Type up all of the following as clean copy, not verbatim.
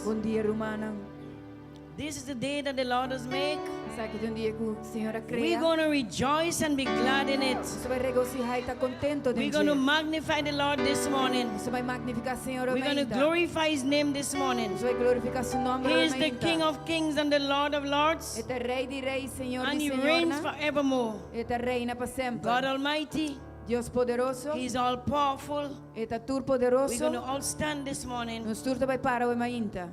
Bon dia, rumannan. This is the day that the Lord has made. Esaki ta un dia ku Señor a We're krea. going to rejoice and be glad in it. Nos ta bai regosihá i ta kontentu We're den going to dje. magnify the Lord this morning. Nos ta bai magnifiká Señor We're going to mainta. glorify His name this morning. Nos ta bai glorifiká su nòmber He is the mainta. King of kings and the Lord of lords, E ta Rei di rei, Señor and di He reigns señornan. forevermore. E ta reina pa God semper. Almighty, Dios poderoso, He is all powerful. E ta tur We're going to poderoso. all stand this morning. Nos tur ta bai para awe mainta.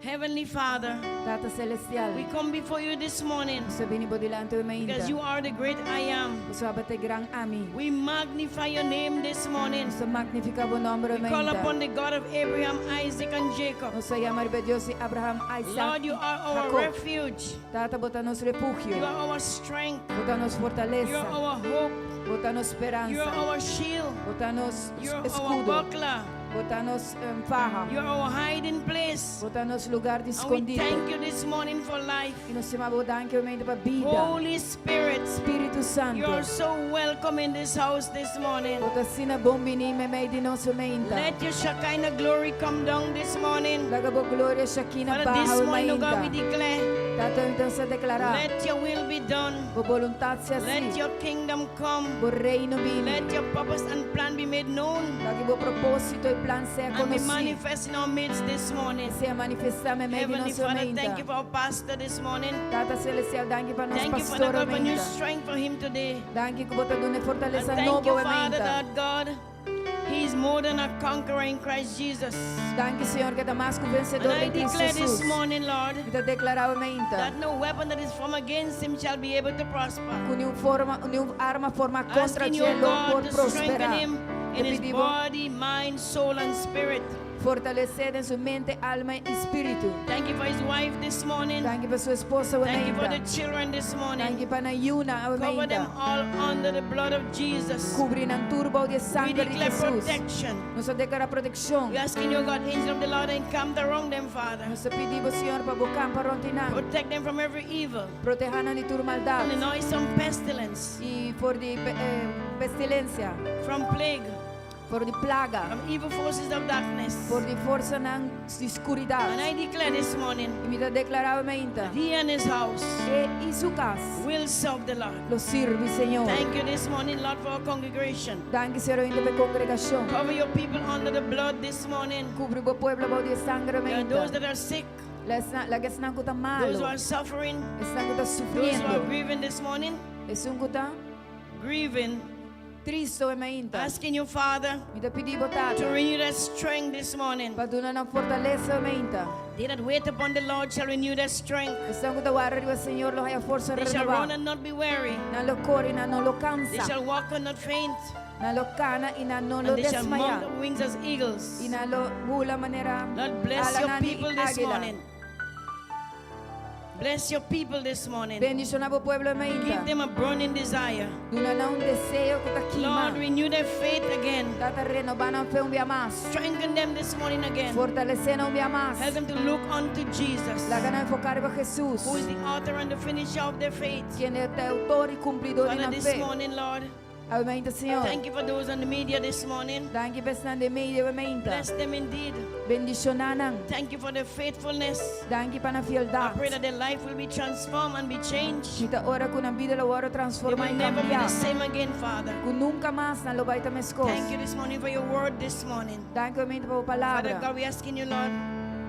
Heavenly Father, Tata Selestial, we come before you this morning nos ta bini bo dilanti awe mainta. because you are the great I am. Pasobra abo ta e gran Ami. We magnify your name this morning. Nos ta magnifiká bo nòmber We call mainta. upon the God of Abraham, Isaac, and Jacob. Nos ta yama riba Dios di Abraham, Isaac Lord, you i are our Jacob. refuge. Tata, bo ta nos You refugio. are our strength. Bo ta nos You are fortalesa. our hope. Bo ta nos You are speransa. our shield. Bo ta nos You are our eskudo. buckler. Bo ta nos faha. You are our hiding place. Bo ta nos lugá di And we skondite. thank you this morning for life. I nos ta yama bo danki mainta pa bida. Holy Spirit, Spiritu you Santu. are so welcome in this house this morning. Bo ta asina bon biní meimei di nos mainta. Let your Shekinah glory come down this morning. Laga bo gloria Shekinah Father, baha this morning, oh God, we mainta. declare, Tata, nos ta deklará. let your will be done. Bo boluntat sea Let hasí. your kingdom come. Bo reino bini. Let your purpose and plan be made known Laga bo propósito i plan sea and be konosí. manifest in our midst this morning. Sea manifestá meimei di Heavenly nos Father, thank you mainta. for our pastor this morning. Tata Celestial, danki pa nos Thank you, Father pastor God, for new mainta. strength for him today. Danki ku bo ta dun'é And fortalesa thank nobo you, Father, mainta. that God, he is more than a conqueror in Christ Jesus. Danki, Señor, ku e ta mas ku And vensedor I den Kristu declare this Jesus. morning, Lord, Mi ta deklará mainta. that no weapon that is formed against him shall be able to prosper. Ku ningun forma, ningun arma formá kontra Asking you, dje lo God, por to strengthen prosperá. him in Te his pidi bo body, mind, soul, and spirit. Fortalesé den su mente, alma i spiritu. Thank you for his wife this morning. Danki pa su esposa Thank you for the mainta. children this morning. Danki pa nan yunan Cover them mainta. all under the blood of Jesus. Kubri nan tur bou di We sanger di declare Jesus. protection. Nos ta deklará protekshon. We asking you, God, angel of the Lord, encamp around them, Father. Nos ta pidi bo, Señor, pa bo kampa rònt di nan. Protect them from every evil, Protehá nan di tur from maldat. the noisome pestilence, I for di eh, pestilensia, from plague, for di plaga, from evil forces of darkness. for di forsanan di skuridat. And I declare this morning, I mi ta deklará mainta. he and his house E i su kas will serve the Lord. lo sirbi Señor. Thank you this morning, Lord, for our congregation. Danki, Señor, pa e kongregashon. Cover your people under the blood this morning. Kubri bo pueblo bou di sanger There are mainta. those that are sick, Laga esnan ku ta those who malu, are suffering, esnan ku ta those who are sufriendo, grieving this morning, esun ku ta grieving, tristu mainta. asking you, Father, Mi ta pidi bo to Tata renew their strength this morning. pa duna nan fortalesa mainta. They that wait upon the Lord shall renew their strength. Esnan ku ta warda riba Señor lo haña forsa They shall run renobá. and not be weary. Nan lo kore, nan no lo They kansa. shall walk and not faint. Nan lo kana i nan no lo And they shall mount desmayá. up wings as eagles. I nan lo bula manera Lord, bless your alanan di people this águila. morning. Bless your people this morning. Bendishoná bo pueblo Give mainta. them a burning desire. Duna nan un deseo ku ta kima. Lord, renew their faith again. Tata renobá nan fe un bia mas. Strengthen them this morning again. Fortalesé nan un bia mas. Help them to look unto Jesus, Laga nan enfoká riba Jesus, who is the author and the finisher of their faith. kende ta e outor i kumplidó di Father, nan this fe. morning, Lord, Awe mainta, Señor. thank you for those on the media this morning. Danki pa esnan den media awe mainta. Bless them indeed. Bendishoná nan. Thank you for their faithfulness. Danki pa nan I fieldat. pray that their life will be transformed and be changed. Mi ta ora ku nan bida lo wòrdu They transformá will i never be kambiá. the same again, Father. Ku nunka mas nan lo bai ta meskos. Thank you this morning for your word this morning. Danki awe mainta pa bo Father palabra. God, we asking you, Lord,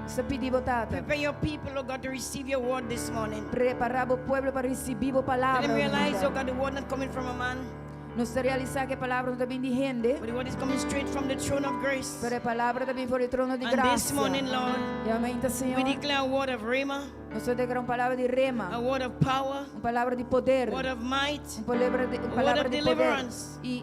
Nos ta pidi bo Tata. prepare your people, oh God, to receive your word this morning. Prepará bo pueblo pa risibí bo Let palabra. them awe realize, mainta. oh God, the word not coming from a man, Nos ta realisá ku e palabra no ta bin di hende, but the word is coming straight from the throne of grace. pero e palabra ta bin for di trono di And this grasia. morning, Lord, I awe mainta, we Señor, declare a word of Rhema, nos ta deklará un palabra di a rema, word of power, un palabra di poder, word of might, un palabra di, un a word palabra of di poder deliverance, i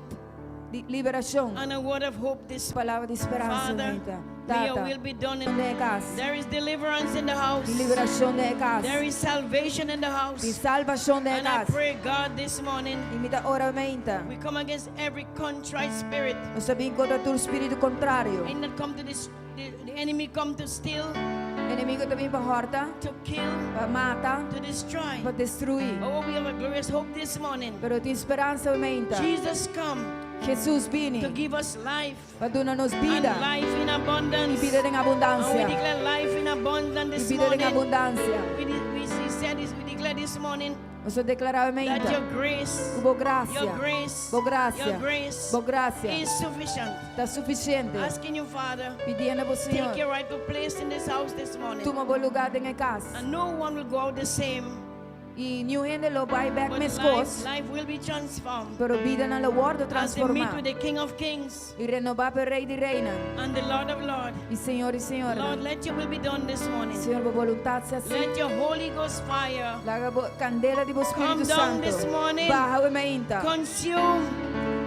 di liberashon, and a word of hope this un palabra di speransa, Father, mainta. may your Tata, will be done in den e kas. There is deliverance in the house. Tin liberashon den e kas. There is salvation in the Tin house. salvashon den e And I kas. pray, God, this morning, I mi ta ora mainta. we come against every contrite spirit. Nos ta bin kontra tur spiritu kontrario. And that come to this, the enemy come to steal, Enemigu ta bin pa hòrta, to kill, pa mata, to destroy. pa destruí. Oh, we have a glorious hope this morning. Pero tin speransa mainta. Jesus come. Jesus to bini give us life pa duna nos and bida life in i abundance. Bida den And we abundansia. declare life in abundance I this bida den morning. abundansia. We said this, we declare this morning Nos a deklará that mainta. your grace, Ku bo grasia. your grace, Bo grasia. your grace Bo grasia. is sufficient. Ta sufisiente. Asking you, Father, Pidiendo bo take Señor. your rightful place in this house this morning. Tuma bo lugá den e kas. And no one will go out the same, I niun hende lo bai bèk but mes life, kos. life will be transformed Pero bidanan lo wòrdu as they meet transformá. with the King of Kings I renobá pa Rei di Reinan. and the Lord of Lords. I Señor i Señora. Lord, let your will be done this morning. Señor, bo boluntat sea hasí. Let your Holy Ghost fire Laga bo kandela di bo come Spiritu down Santu. this morning. Baha awe mainta. Consume,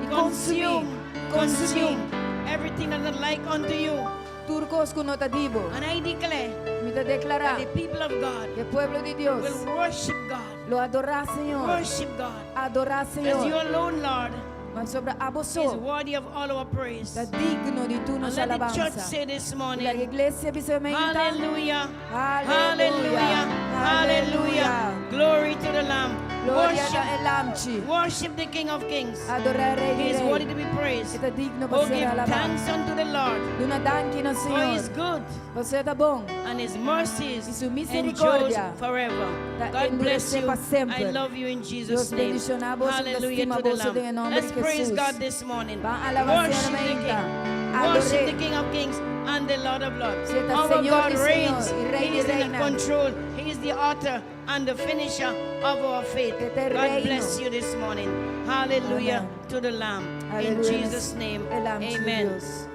I konsumí, consume, konsumí. consume everything that is like unto you. Tur kos ku no ta di bo. And I declare Mi ta deklará that the people of God ku e pueblo di Dios will worship God. Lo adorá Señor. Worship God. Adorá Because you Señor. alone, Lord, Pasobra abo is so worthy of all our praise. Ta digno di tur And nos let the church alabansa. say this I laga morning, iglesia bisa mainta. Hallelujah. Hallelujah. Hallelujah. Hallelujah. Glory to the Lamb. Gloria Worship, na e Lamchi. worship the King of Kings. Adorá Rei He di is worthy Rei. to be praised. E ta digno pa Oh, ser give alabá. thanks unto the Lord, Duna danki na for Señor. He is good Pasobra e ta bon. and His mercies I su endures misericordia forever. Ta God bless endurece you. pa semper. I love you in Jesus' Dios name. bendishoná boso, Hallelujah stima to the boso den e Lamb. nòmber Let's di praise Jesus. God this morning. Ban alabá Worship Señor the mainta. King. Worship Ador'é. the King of Kings and the Lord of Lords. E ta Our Señor God di Señor reigns. i Rei He di is in Reinan. control. He is the author and the finisher of our faith. E ta God reino. bless you this morning. Hallelujah Amen. to the Lamb. In Aleluya. Jesus' name, E Lamchi di amen. Dios.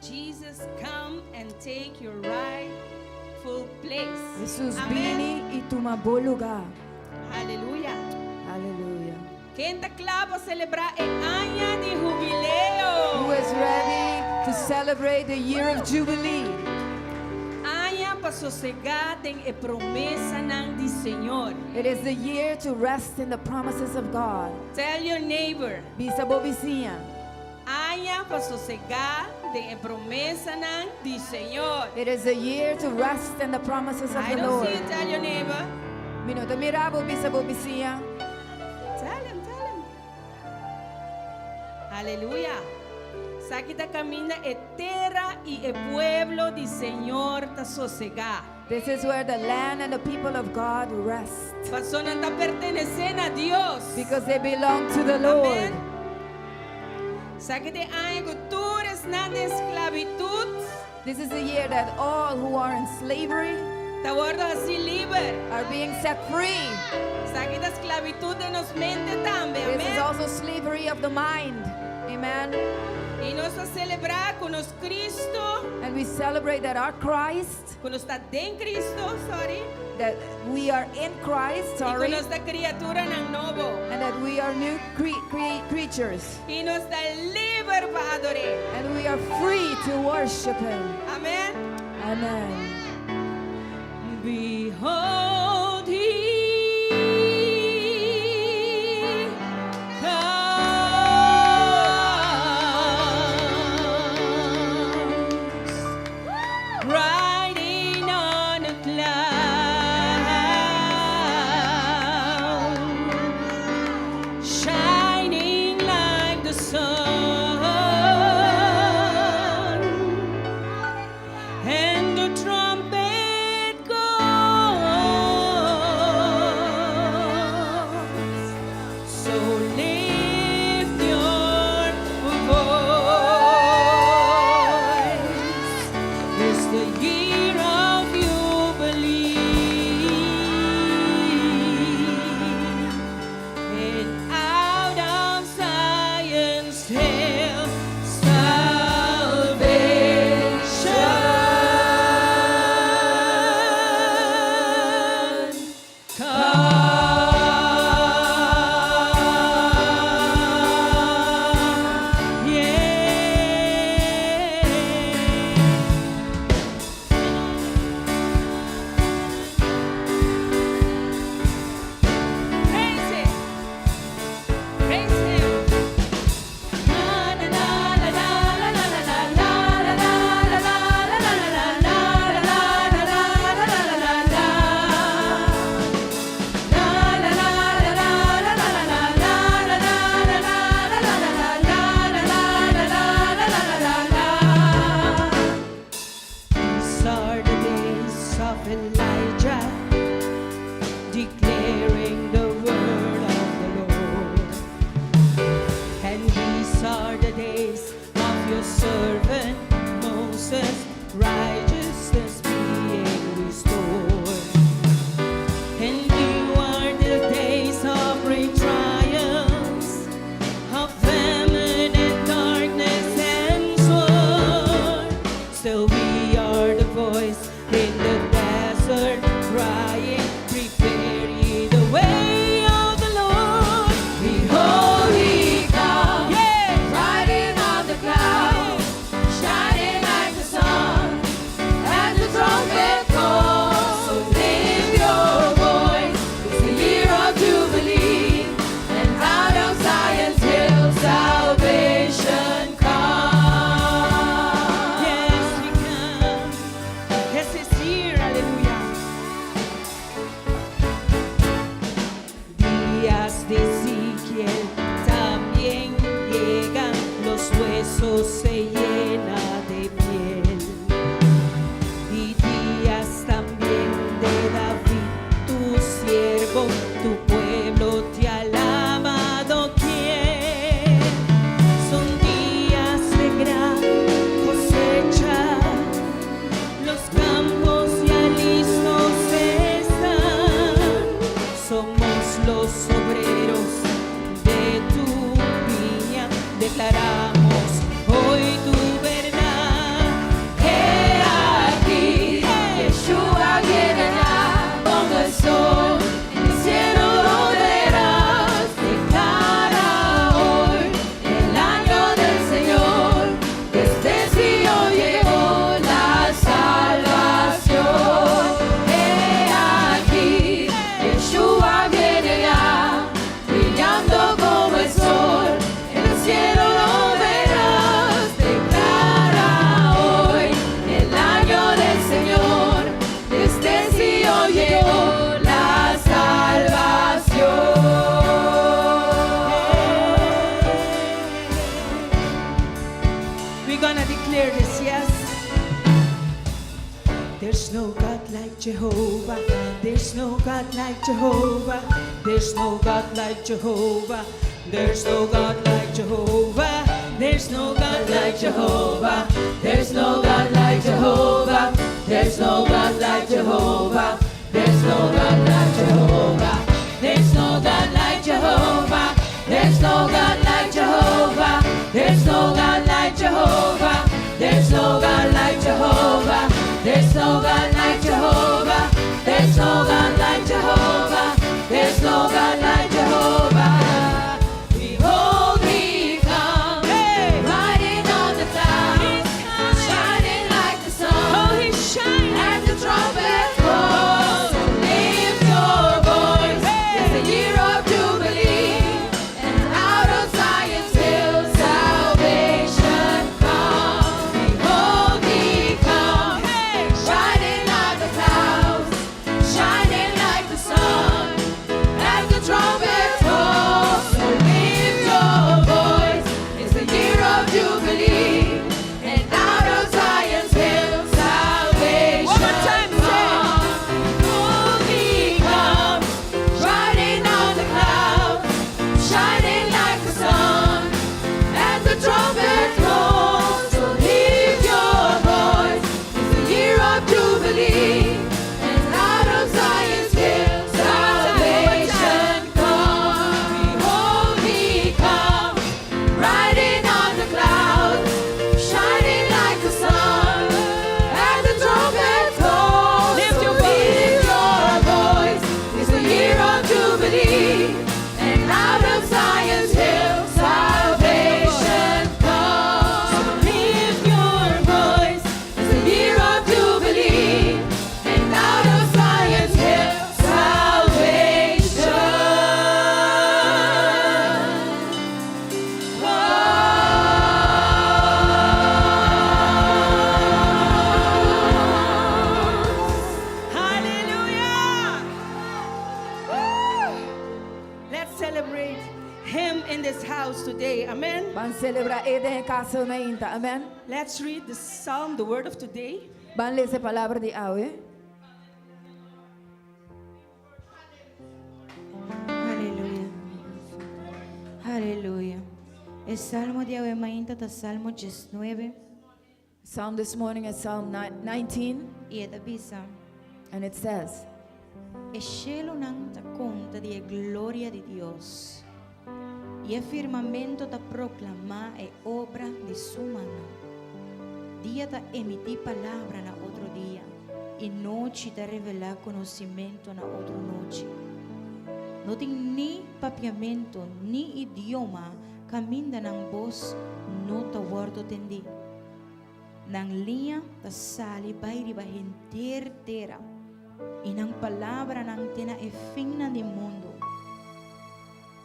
Jesus, come and take your rightful place. Jesus Amen. bini i tuma bo lugá. Aleluya. Aleluya. Ken ta kla pa selebrá e aña di hubileo? Who is ready to celebrate the year of Jubilee? Aña pa sosegá den e promesanan di Señor. It is the year to rest in the promises of God. Tell your neighbor, Bisa bo bisiña. aña pa sosegá den e promesanan di Señor. It is a year to rest in the promises of I the don't Lord. see you tell your neighbor. Mi no ta mira bo bisa bo bisiña. Tell him, tell him. Aleluya. Esaki ta kaminda e tera i e pueblo di Señor ta sosegá. This is where the land and the people of God rest Paso nan ta pertenesé na Dios. because they belong to the Lord. Amèn. Esaki ta e aña ku tur esnan den sklabitut This is the year that all who are in slavery ta wòrdu hasí liber. are being set free. Esaki ta sklabitut di nos mente tambe. This is Amèn. also slavery of the mind. Amen. I nos ta selebrá ku nos Kristu, And we celebrate that our Christ, ku nos ta den Kristu, sorry, that we are in Christ, i ku sorry, nos ta kriaturanan nobo. and that we are new creatures. I nos ta liber pa ador'é. And we are free to worship Him. Amèn. Amen. Behold, he comes, riding on a cloud, shining like the sun and the trumpet calls. So lift your voice. It's the year of Jubilee. And out of Zion's tent huesos se llena de piel. Y días también de David, tu siervo, tu pueblo te alaba doquier. Son días de gran cosecha, los campos ya listos están. Somos los obreros de tu viña, declaramos hoy tu verdad. He aquí, Yeshua viene ya como el sol, en el cielo lo verás. Declara hoy el año del Señor, desde Sion llegó la salvación. He aquí, Yeshua viene ya, brillando como el sol, en el cielo lo verás. Declara hoy el año del Señor, desde Sion llegó la salvación. We're gonna declare this, yes? There's no God like Jehovah. There's no God like Jehovah. There's no God like Jehovah. There's no God like Jehovah. There's no God like Jehovah. There's no God like Jehovah. There's no God like Jehovah. There's no God like Jehovah. There's no God like Jehovah. There's no God like Jehovah. There's no God like Jehovah. There's no God like Jehovah. There's no God like Jehovah. There's no God like Jehovah. There's no God like Jehovah. Behold, he comes, riding on the clouds, shining like the sun. Oh, he's shining At the trumpet call, so lift your voice. It's the year of jubilee, and out of Zion's hill salvation comes. Behold, he comes, riding on the clouds, shining like the sun. At the trumpet call, so lift your voice. It's the year of jubilee, and out of Zion's hill salvation One more time, say it. comes. Behold, he comes, riding on the clouds, shining like the sun. At the trumpet calls, so lift your voice. It's the year of jubilee, and out of Zion's hill salvation comes. Behold, he comes, riding on the clouds, shining like the sun. At the trumpet calls, Lift so your voice. lift your voice. It's the year of jubilee, and out of Zion's hill salvation comes. Lift your voice. It's the year of jubilee, and out of Zion's hill salvation comes. Hallelujah! Woo! Let's celebrate him in this house today. Amen. Ban selebrá e den kas mainta. Amèn. Let's read the psalm, the word of today. Ban lesa e palabra di awe. Aleluya. Aleluya. E salmo di awe mainta ta Salmo 19 Psalm this morning is Psalm 19, i e ta bisa. and it says, E shelunan ta konta di e gloria di Dios. I e firmamento ta proklamá e obra di su man. Dia ta emití palabra na otro dia i nochi ta revelá konosementu na otro nochi. No tin ni papiamentu ni idioma kaminda nan bos no ta wòrdu tendí. Nan liña ta sali bai riba henter tera. I nan palabranan te na e finnan di mundu.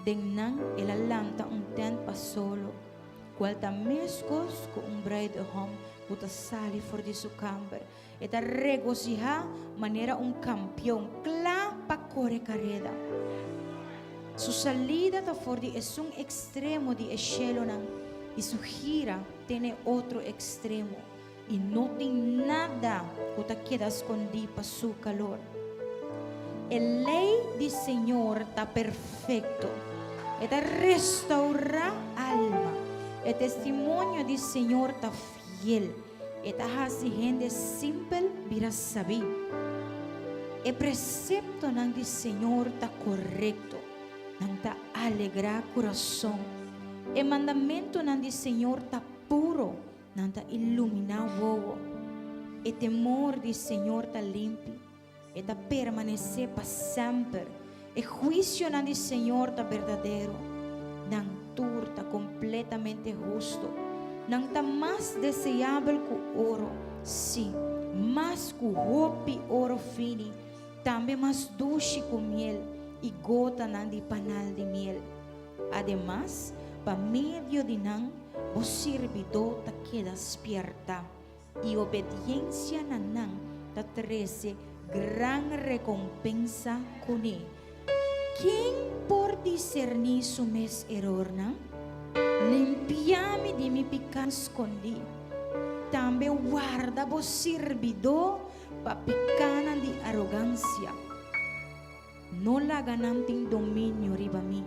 Den nan el a lanta un tènt pa solo, kual ta meskos ku un bruidegom ku ta sali for di su kamber. E ta regosihá manera un kampeon, kla pa kore kareda. Su salida ta for di esun ekstremo di e shelunan. I su gira te na e otro ekstremo, i no tin nada ku ta keda skondí pa su kalor. E lei di Señor ta perfekto, e ta restourá alma. E testimonio di Señor ta fiel, e ta hasi hende simpel bira sabí. E preseptonan di Señor ta korekto, nan ta alegrá kurason. E mandamentunan di Señor ta puro, nan ta iluminá wowo. E temor di Señor ta limpi, e ta permanesé pa semper. E huisionan di Señor ta berdadero, nan tur ta kompletamente hustu. Nan ta mas deseabel ku oro, sí, mas ku hopi oro fini, tambe mas dushi ku miel i gotanan di panal di miel. Ademas, pa medio di nan bo sirbidó ta keda spièrtá, i obediensia na nan ta trese gran rekompensa kuné. Ken por diserní su mes erornan? Limpiá mi di mi piká skondí. Tambe warda bo sirbidó pa pikánan di arogansia. No laga nan tin dominio riba mi,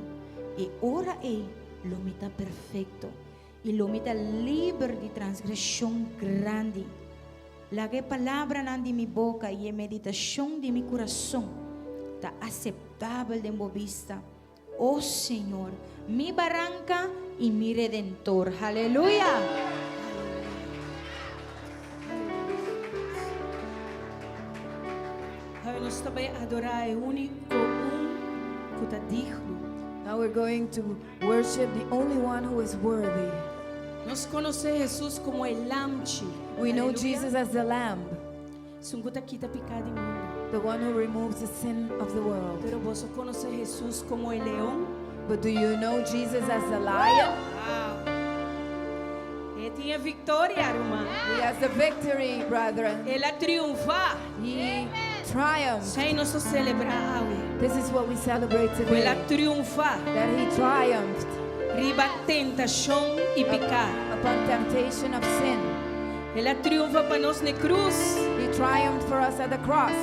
e ora ei lo mi ta perfekto i lo mi ta liber di transgreshon grandi. Laga e palabranan di mi boka i e meditashon di mi kurason ta aseptabel den bo bista, o Señor, mi baranka i mi Redentor. Haleluya! Awe nos ta bai adorá e úniko un ku ta digno. Now we're going to worship the only one who is worthy. Nos konosé Hesus komo e Lamchi. We know Aleluya. Jesus as the Lamb, Esun ku ta kita piká di mundu. the one who removes the sin of the world. Pero boso konosé Hesus komo e leon? But do you know Jesus as the lion? Wow. E tin e viktoria, ruman. He has the victory, brethren. El a triunfá. He triumphed. Esei nos ta selebrá awe. This is what we celebrate Ku el a today. triunfá That he triumphed riba tentashon i piká. upon temptation of sin. El a triunfá pa nos na krus. He triumphed for us at the cross.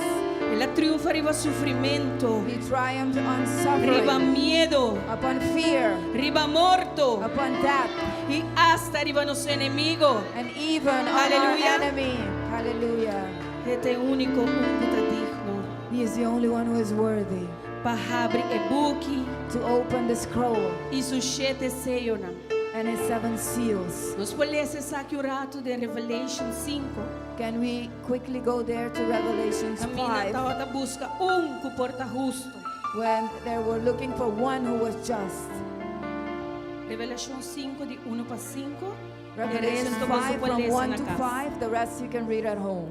El a triunfá riba sufrimentu, He triumphed on riba suffering, miedu, upon fear, riba morto upon death, i asta riba nos enemigu. and even on our Hallelujah. enemy. Hallelujah. E ta e úniko un ku ta digno He is the only one who is worthy pa habri e buki to open the scroll i su shete seyonan. and his seven seals. Nos por lesa esaki un ratu den Revelation 5. Can we quickly go there to Revelations Kaminda 5 tabata buska un ku por ta hustu. when they were looking for one who was just? Revelashon 5 di 1 pa 5. Revelation 5 from 1 to 5, the rest you can read at home.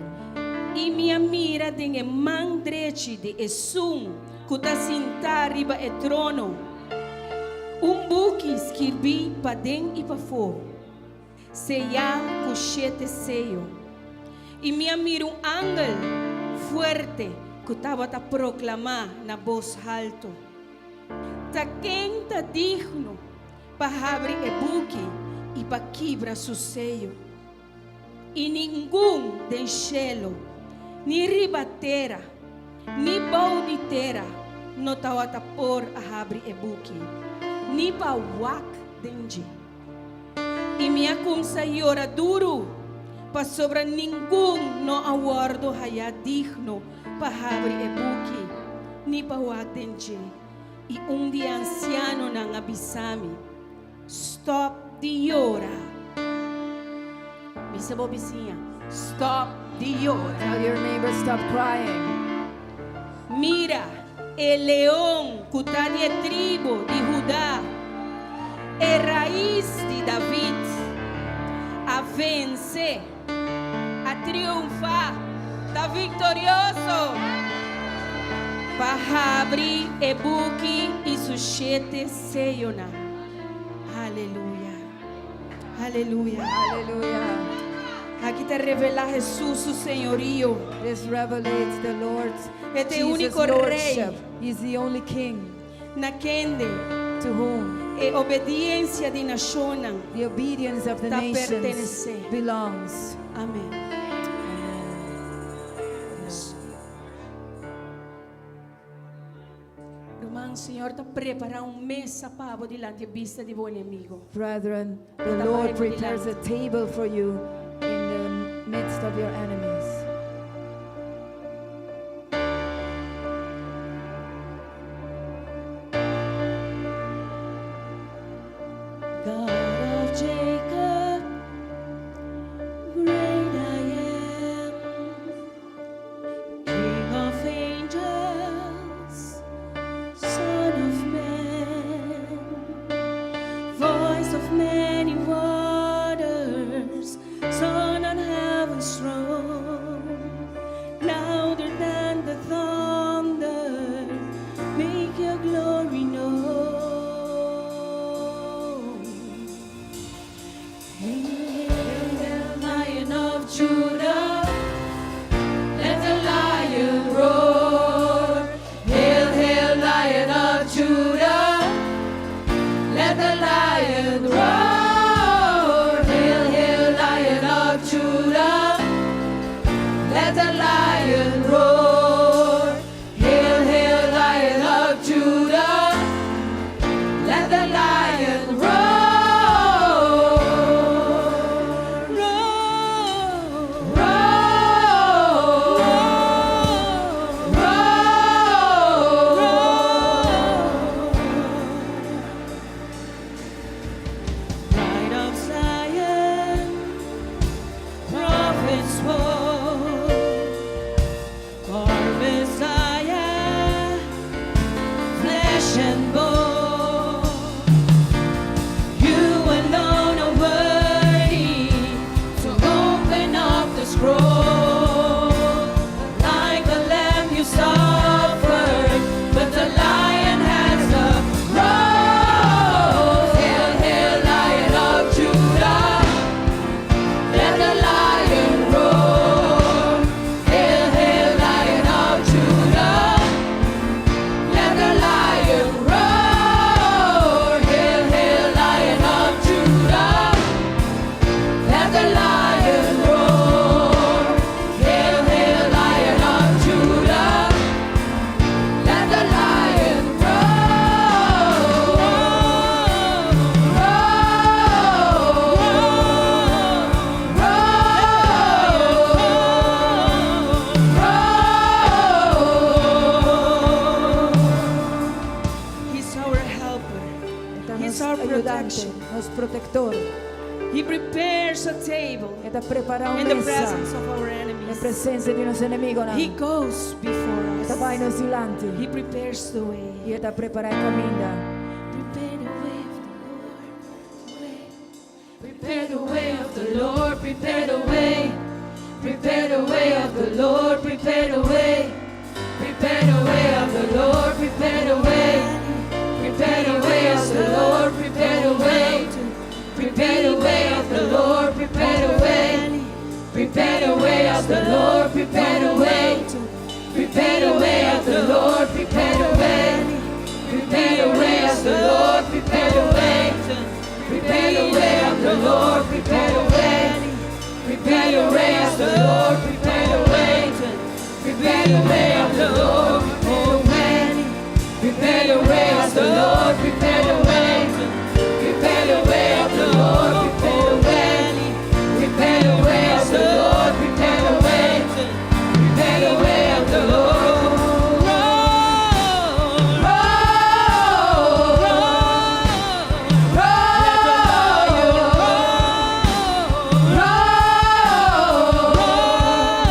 I mi a mira den e man drechi di Esun ku ta sintá riba e trono un buki skirbí paden i pafó, seyá ku shete seyo. I mi a mira un angel fuerte ku tabata proklamá na bos haltu, Ta ken ta digno pa habri e buki i pa kibra su seyo? I ningun den shelu, ni riba tera, ni bou di tera no tawata por a habri e buki, ni pa wak den dje. I mi a kumsa yora duru, pasobra ningun no a wòrdu hayá digno pa habri e buki, ni pa wak den dje. I un di e ansianonan a bisa mi, Stop di yora. Bisa bo bisiña, Stop di yora. Tell your neighbor, stop crying. Mira, e leon ku ta di e tribu di Hudá, e rais di David, a vense, a triunfá, ta viktorioso pa habri e buki i su shete seyonan. Aleluya. Aleluya. Hallelujah. Aki ta revelá Hesus su señorio. This revelates the Lord's E ta e Jesus' úniko rei. lordship. He's the only king Na kende to whom E obediensia di nashonnan. The obedience of the Ta nations pertenesé. Belongs. Amèn. Amen. Ruman, Señor ta prepará un mesa pa bo dilanti bista di bo enemigu. Brethren, the Ta Lord bai prepares a dilanti. Table for you in the midst of your enemies. God of Jacob, great I am, King of angels, Son of man, voice of many waters, Son on heaven's throne, louder than the thunder, make your glory known. Hail, Lion of Judah, let the lion roar. Hail, hail, Lion of Judah, let the lion roar. Hail, hail, Lion of Judah, let the lion roar. Hail, hail, Lion of Judah, let the lion roar. Roar, roar, roar. Bride of Zion, prophets spoke, our Messiah, flesh and bone. You alone are worthy to open up the scroll. Like a lamb you suffered, but the lion has arose. Hail, hail, Lion of Judah, let the lion roar. Hail, hail, Lion of Judah, let the lion roar. Hail, hail, Lion of Judah, let the lion roar. Hail, hail, Lion of Judah, let the lion roar. Roar, roar, roar. He's our helper. Ta He's nos our ayudante, protection. nos protector. He prepares a table E ta prepará un in the mesa presence of our den enemies. presensia di nos enemigunan. He goes before E ta bai us. nos dilanti. He prepares the way. E ta prepará e kaminda. Prepare the way of the Lord. Way. Prepare the way of the Lord, prepare the way. Prepare the way of the Lord, prepare the way. Prepare the way of the Lord, prepare the way. Prepare the way of the Lord, prepare the way. Prepare the way of the Lord, prepare the way. Prepare the way of the Lord, prepare the way. Prepare the way of the Lord, prepare the way. Prepare the way of the Lord, prepare the way. Prepare the way of the Lord, prepare the way. Prepare the way of the Lord, prepare the way. Prepare the way of the Lord, prepare the way. Prepare the way of the Lord, prepare the way. Prepare the way of the Lord, prepare the way. Prepare the way of the Lord, prepare the way. Prepare the way of the Lord. Roar, roar, roar.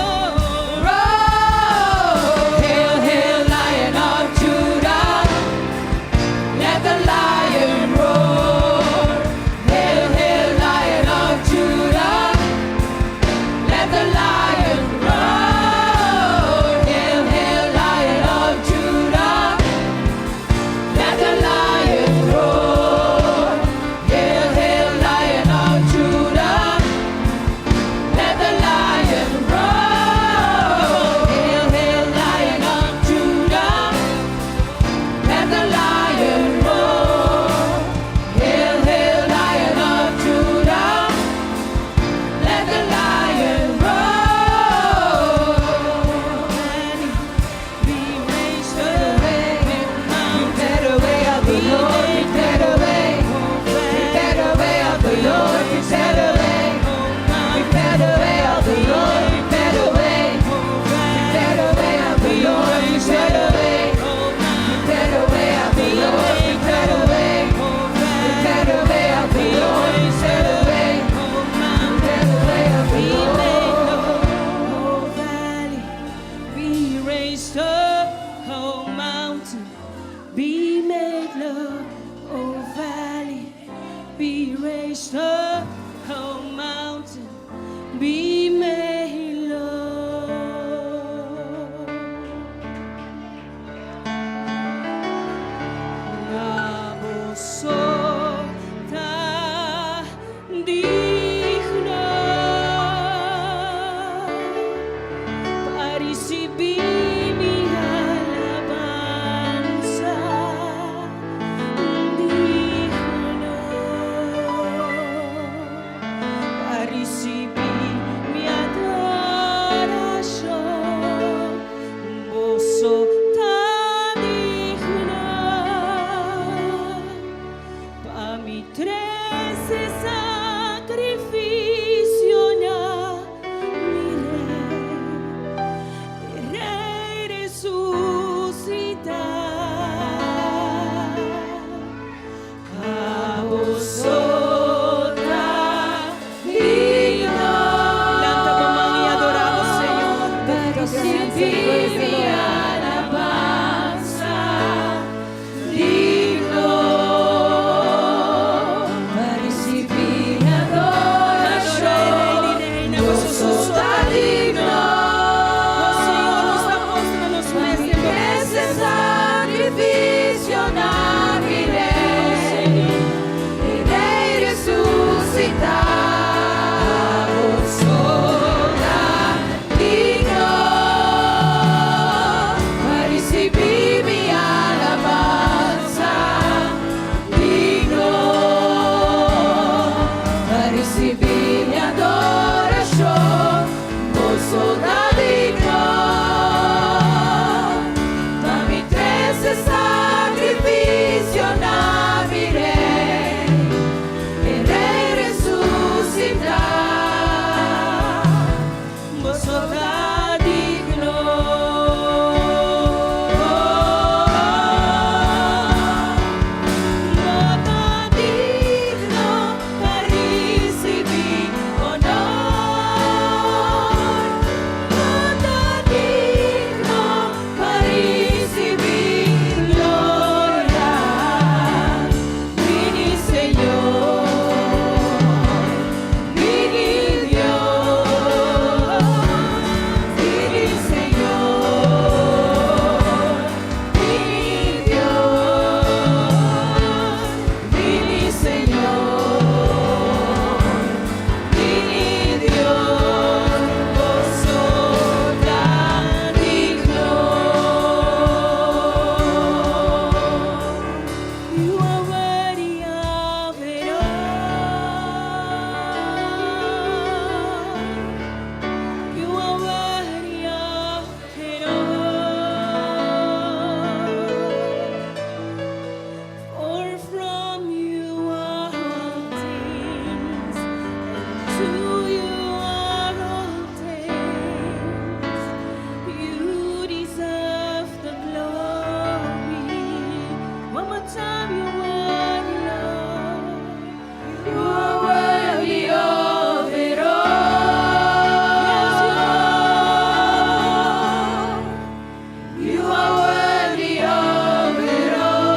Digno pa risibí mi alabansa. Digno pa risibí mi adorashon. Bo so ta digno pa mi trese sakrifisio na mi Rei, Rei resusitá. Abo so ta digno. Lanta bo man i adorá Señor. Lift up your hands and praise the Mi Lord. alabansa, digno pa risibí mi adorashon. Bo so ta digno. Señor, nos ta postrá nos mes Mi trese sakrifisio na mi Rei, Rei resusitá. Bo so ta digno pa risibí mi alabansa, digno pa risibí mi adorashon. Bo so ta digno pa mi trese sakrifisio na mi Rei, Rei resusitá. Bo so ta digno. Bo ta digno pa risibí honor. Bo ta digno pa risibí gloria. Bini Señor, bini Dios, bini Señor, bini Dios, bini Señor, bini Dios, bo so ta digno. You are worthy of it all. You are worthy of it all. For from you are all things, and to you are all things. You deserve the glory. One more time, you're worthy, Lord. You are worthy of it all. Yes, you are. You are worthy of it all.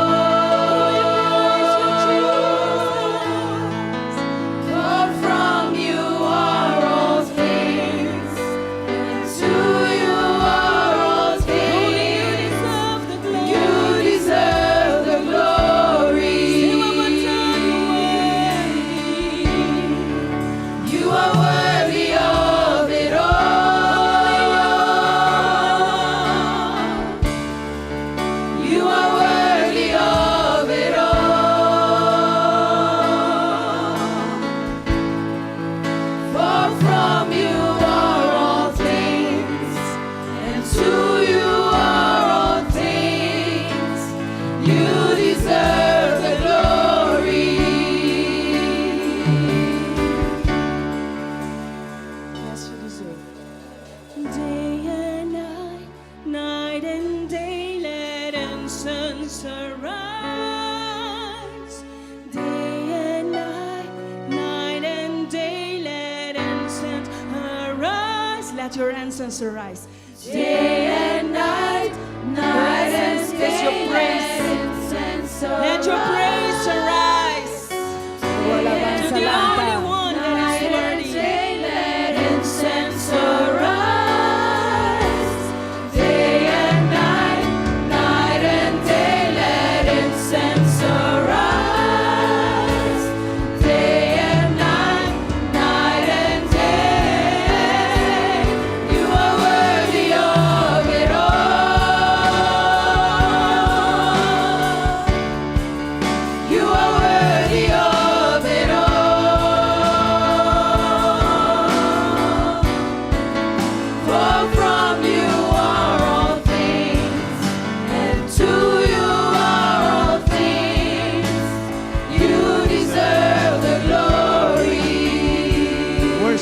For from you are all things, and to you are all Only you things. deserve the glory. You deserve the glory. Say one more time, you're worthy. You are worthy of it all. You are worthy of it all. For from you are all things, and to you are all things. You deserve the glory. Yes, you deserve. Day and night, night and day, let incense arise. Day and night, night and day, let incense arise. Let your incense arise. Day and night, night and Let day, your praise. let incense Let your praise arise. Tu alabansa To the only lanta. one that is Night and worthy. day, let incense arise. Day and night, night and day, let incense arise. Day and night,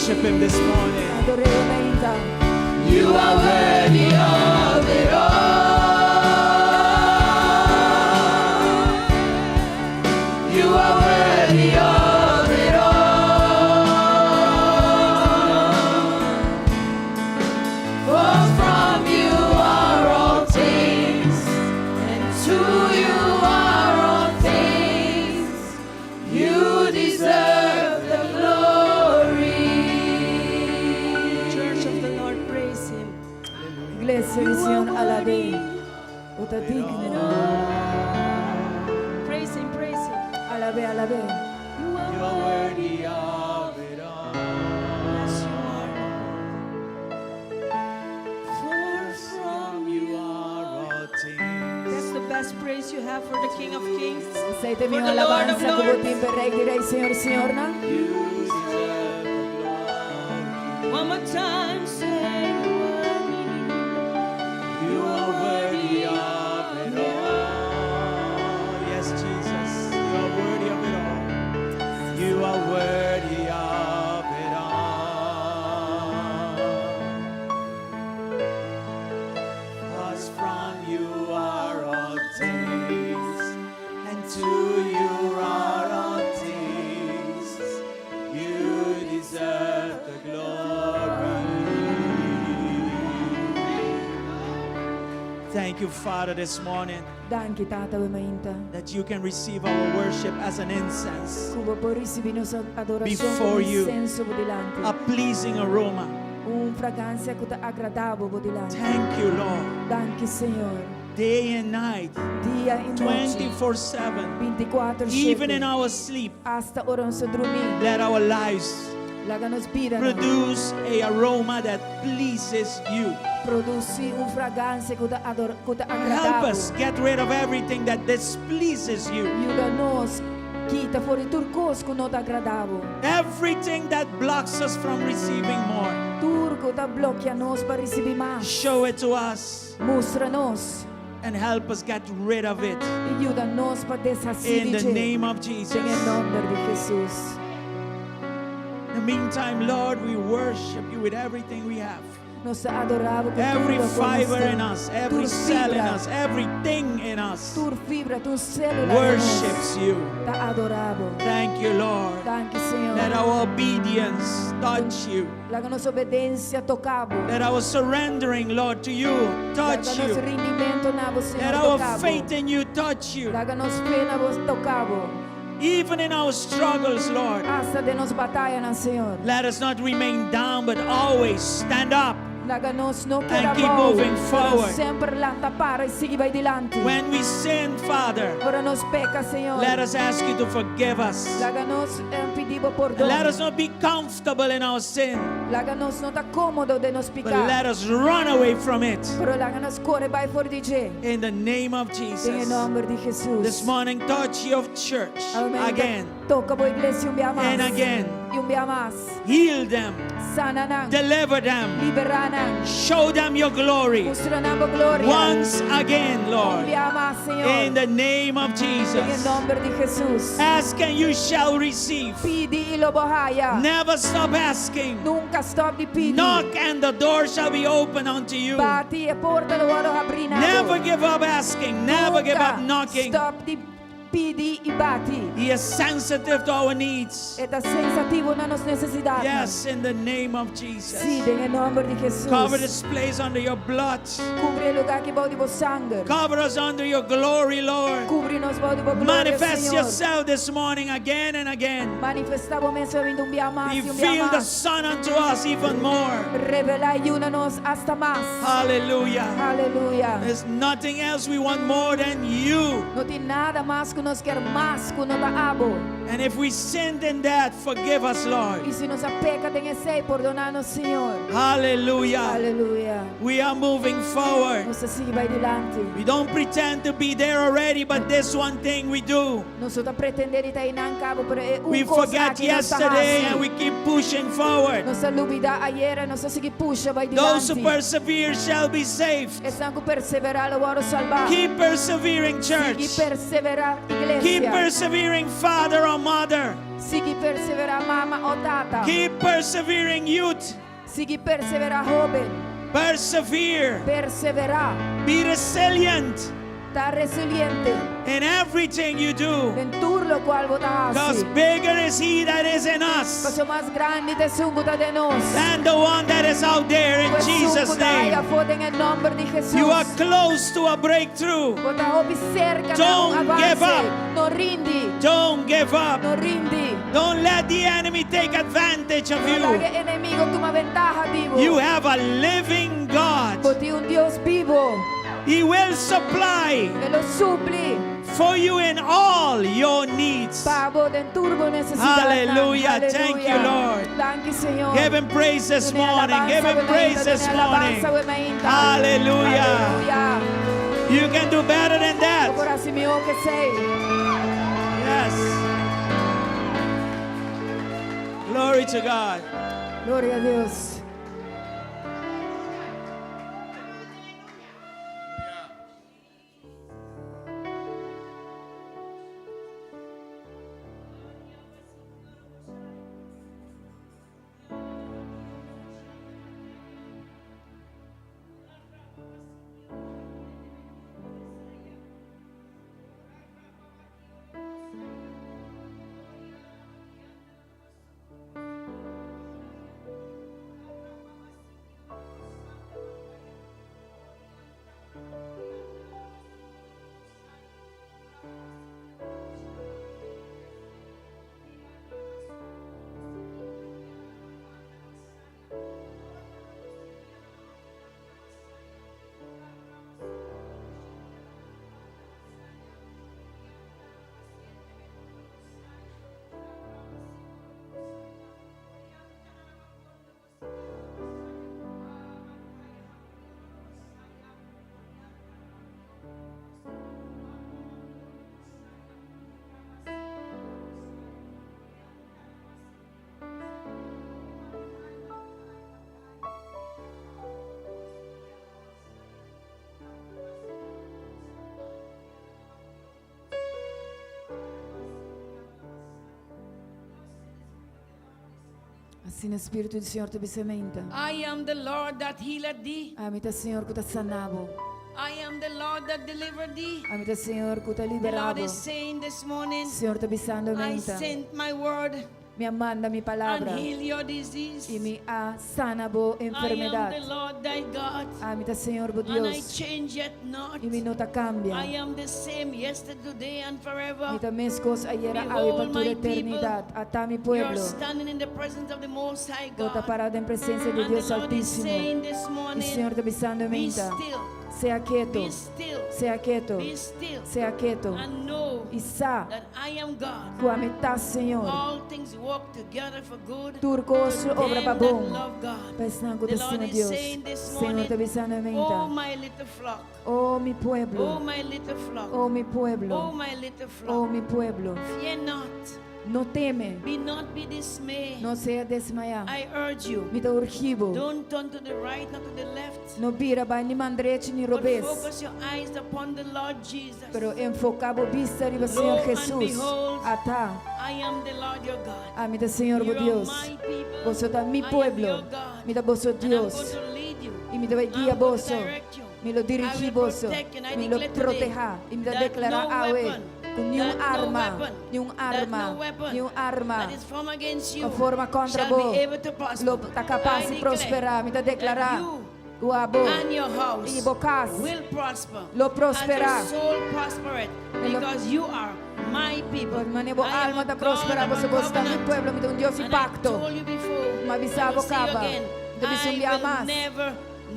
Worship Him this morning. Ador'é mainta. You are worthy of it all. You are worthy of it all. For from you are all things, and to you are all things. You deserve the glory. Church of the Lord, praise Him. Iglesia di Señor, alab'é. Bo ta digno. Praise Him, praise Him. Alab'é, alab'é. You are You are worthy of it all. Yes, you are, Lord. For From you are all things. That's the best praise you have for the King of Kings. Esei ta For mihó the Lord of alabansa ku bo Lords. tin pa Rei di Rei, Señor, Señornan. You deserve the glory. One more time, say you are worthy. You are worthy of it all. Yes, Jesus, you are worthy of it all. You are worthy of it all. 'Cause from you are all things, and to you are all things. You deserve the glory. Thank you, Father, this morning Danki, Tata, awe mainta. that you can receive our worship as an incense, Ku bo por risibí nos adorashon Before komo you. insenso bo dilanti. A pleasing aroma. Un fragansia ku ta agradá bo dilanti. Thank you, Lord. Danki, Señor. Day and night, Dia i anochi. 24/7, 24 even in our sleep, Asta ora nos drumi. let our lives Laga nos bida produce a aroma that pleases you. Produsí un fragansia ku ta ador ku ta Help agradá bo. us get rid of everything that displeases you. Yuda nos kita for di tur kos ku no ta agradá bo. Everything that blocks us from receiving more. Tur ku ta blòkia nos pa risibí mas. Show it to us Mustra nos and help us get rid of it. i yuda nos pa deshasí In di the dje. name of Jesus. Den nòmber di Jesus. In the meantime, Lord, we worship you with everything we have. Nos ta adorá bo ku Every tur fiber in us, every Tur cell in fibra. us, everything in us Tur fibra, tur sélula worships you. Ta adorá bo. Thank you, Lord. Danki, Señor. Let our obedience touch you. Laga nos obedensia toka bo. Let our surrendering, Lord, to you touch Laga nos you. rindimentu na bo, Señor, Let our toka bo. faith in you touch you. Laga nos fe na bo toka bo. Even in our struggles, Lord, Asta den nos batayanan, Señor. let us not remain down, but always stand up. Laga nos no keda And keep abou, moving pero forward. Semper lanta para i sigui bai dilanti. When we sin, Father, Ora nos peka, Señor. let us ask you to forgive us. Laga nos pidi bo pordon. Let us not be comfortable in our sin, Laga nos no ta kómodo den nos but piká. let us run away from it. Pero laga nos kore bai for di dje. In the name of Den Jesus. nòmber di Jesus. This morning, touch your church Amen. again Toka bo iglesia un bia mas. and again. I un bia mas. Heal them, Sana nan. deliver them, Liberá nan. show them your glory Mustra nan bo gloria. once again, Un Lord. bia mas, Señor. In the name of Den Jesus. nòmber di Jesus. Ask and you shall receive. Pidi i lo bo haya. Never stop asking. Nunka stòp di pidi. Knock and the door shall be open unto you. Bati e porta lo wòrdu habrí na bo. Never give up asking. Never give up Nunka knocking. Stòp di pidi i bati. He is sensitive to our needs. E ta sensitivo na nos nesesidatnan. Yes, in the name of Jesus. Si, den nòmber di Jesus. Cover this place under your blood. Kubri e lugá aki bou di bo sanger. Cover us under your glory, Lord. Kubri nos bou di bo gloria, Manifest Señor. yourself this morning again and again. Manifestá bo mes un bia mas i un bia Reveal the mas. Son unto us even more. Revelá e Yu na nos asta mas. Hallelujah. Aleluya. There's nothing else we want more than you. No tin nada mas ku nos ke mas ku no ta abo. And if we sinned in that, forgive us, Lord. I si nos a peka den esei, pordoná nos, Señor. Hallelujah. Aleluya. We are moving forward. Nos ta sigui bai dilanti. We don't pretend to be there already, but this one thing we do. Nos no ta pretendé di ta einan kaba, pero e un We kos forget aki nos ta yesterday hasi. and we keep pushing. pushing forward. Nos ta lubidá ayera, nos ta sigui pusha bai Those who dilanti. persevere shall be saved. Esnan ku perseverá lo wòrdu salbá. Keep persevering, Sigui church. perseverá, Keep iglesia. persevering, father or mother. Sigui perseverá, mama o tata. Keep persevering, youth. Sigui perseverá, hóben. Persevere. Perseverá. Be resilient Ta resiliente in everything you do. den tur lokual bo ta Because hasi. bigger is He that is in us Paso mas grandi ta esun ku ta den nos. than the one that is out there in Ku esun Jesus' ku ta name. aya afó den e nòmber di Jesus. You are close to a breakthrough. Bo ta hopi serka na un Don't give avanse. up. No rindi. Don't give up. No rindi. Don't let the enemy take advantage of No laga you. e enemigu tuma bentaha di bo. You have a living God. Bo tin un Dios bibu. He will supply E lo supli for you in all your needs. pa bo den tur bo nesesidatnan. Hallelujah. Thank you, Lord. Danki, Señor. Give him praise this Dun'é morning. alabansa, Give him awe praise mainta. this Dun'é morning. alabansa, awe mainta. Hallelujah. Hallelujah. You can do better than Bo por that. hasi mihó ku esei. Yes. Glory to God. Gloria na Dios. Asina Spiritu di Señor ta bisa mainta. I am the Lord that healeth thee. Ami ta Señor ku ta sana bo. I am the Lord that delivered thee. Ami ta Señor ku ta The Lord liberá bo. is saying this morning, Señor ta bisando I mainta. sent my word Mi a manda mi and palabra heal your disease. i mi a sana bo I am the enfermedat. Lord thy God, Ami ta Señor bo and I Dios change it not. i mi no ta kambia. I am the same yesterday, today, and forever. Mi ta meskos ayera, awe pa Behold, tur my people, eternidat. Ata mi you are pueblo. standing in the presence of the Most High Bo ta God. pará den presensia di And the Dios Lord is Altísimo. saying this I morning, Señor ta bisando be mainta. still, Sea ketu. be still, Sea ketu. be still, Sea ketu. and know I sa that I am God. ku ami ta Señor. All things work together for good Tur kos to lo obra them pa that bon. love God. Pa esnan ku The ta Lord stima is Dios. saying this Señor morning, ta bisando Oh, mainta. my little flock. Oh, mi Oh, pueblo. my little flock. Oh, mi Oh, pueblo. my little Oh, flock. mi pueblo. Fear not. No teme. Be not be dismayed. No sea desmayá. I urge you. Mi ta urgi bo. Don't turn to the right, not to the left. No bira bai ni man drechi ni But robes. focus your eyes upon the Lord Jesus. Pero enfoká bo bista riba Lo Señor and Jesus. behold, Ata. I am the Lord your God. Ami ta Señor You bo are Dios. my people. Boso ta mi I am pueblo. your God. Mi ta boso And I'm Dios. going to lead you. I mi ta bai I'm guia going to boso. direct you. Mi lo I dirigí will boso. protect you. And I Mi lo declare today protehá. I mi ta that deklará no awe weapon, ku niun that no arma, weapon, niun that arma, no weapon niun arma that is formed against you ku forma kontra shall bo be able to prosper. lo ta kapas I di declare prosperá. Mi ta that deklará you ku abo and your house i bo kas will prosper. lo prosperá. As your soul prospereth, E lo- because you are my people. Por manera bo I am alma a ta God prosperá, of a boso bo ta mi covenant. pueblo, mi ta un Dios di And I pakto. told you before, Mi a bisa I bo will see you kaba. again. Mi ta bisa un I bia will mas. never,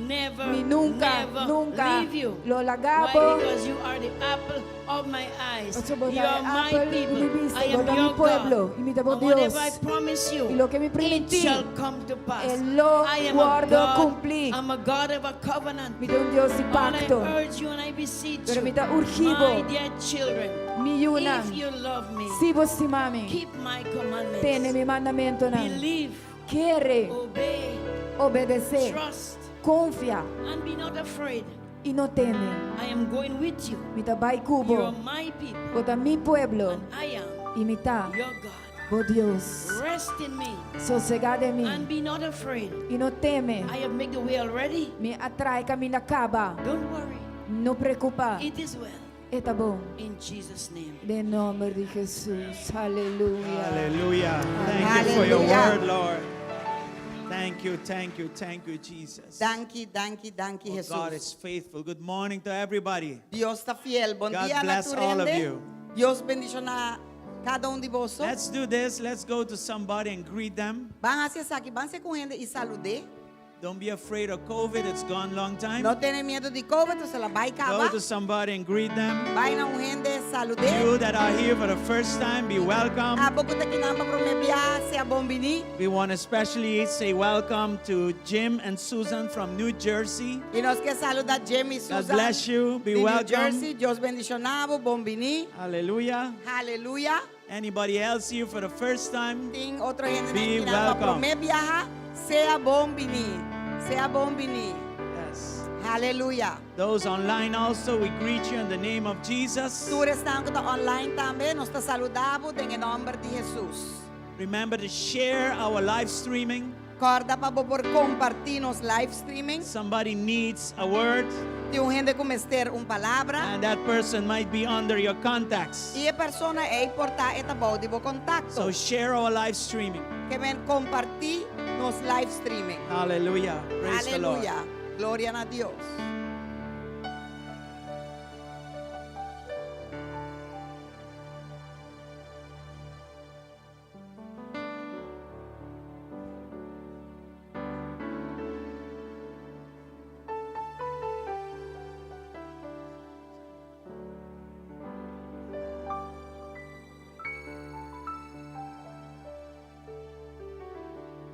never, Mi nunka, never nunka leave you. lo laga Why? bo. Because you are the apple of my eyes. Pasobra bo You ta are e my apel di people. mi bista, I bo am ta mi your pueblo, God. i mi ta bo And whatever Dios. I promise you, I loke mi it primintí, shall come to pass. e lo I am a wòrdu God. kumplí. I'm a God of a covenant. Mi ta un Dios di And I pakto. urge you and I beseech Pero you, mi ta urgi bo, my dear children, mi yunan, if you love me, si bo stima mi, keep my commandments. tene mi mandamentunan. Believe. Kere, Obey. obedesé, Trust. konfia And be not afraid. i no teme. I am going with you. Mi ta bai ku You are bo. my people. Bo ta mi pueblo And I am i mi ta your God. bo Dios. Rest in me Sosegá den mi and be not afraid. i no teme. I have made the way already. Mi a traha e kaminda kaba. Don't worry. No preokupá. It is well. E ta bon. In Jesus' name. Den nòmber di Jesus. Aleluya. Hallelujah. Thank you for your Hallelujah. word, Lord. Thank you, thank you, thank you, Jesus. Danki, danki, danki, Oh, God Jesus. is faithful. Good morning to everybody. Dios ta fiel. Bon God dia, bless all of na tur hende. you. Dios bendishoná kada un di boso. Let's do this. Let's go to somebody and greet them. Ban hasi esaki, ban serka un hende i salud'é. Don't be afraid of COVID. It's gone long time. No tene miedu di COVID, el a bai Go kaba. to somebody and greet them. Bai na un hende salud'é. You that are here for the first time, be welcome. Abo ku ta akinan pa promé biaha, sea bon biní. We want to especially say welcome to Jim and Susan from New Jersey. I nos ke saludá Jim i God Susan. bless you. Be di New welcome. Jersey. Dios bendishoná bo, bon biní. Hallelujah. Aleluya. Anybody else here for the first time? Tin otro hende Be akinan pa welcome. promé biaha, sea bon biní. Sea bon biní. Yes. Aleluya. Those online also, we greet you in the name of Jesus. Tur esnan ku ta online tambe, nos ta saludá bo den nòmber di Jesus. Remember to share our live streaming. Kòrda pa bo por kompartí nos live streaming. Somebody needs a word, Tin un hende ku mester un palabra. and that person might be under your contacts. I e persona ei por ta e ta bou di bo kontakto. So share our live streaming. Ke men kompartí nos live streaming. Hallelujah. Praise the Lord. Aleluya. Gloria na Dios.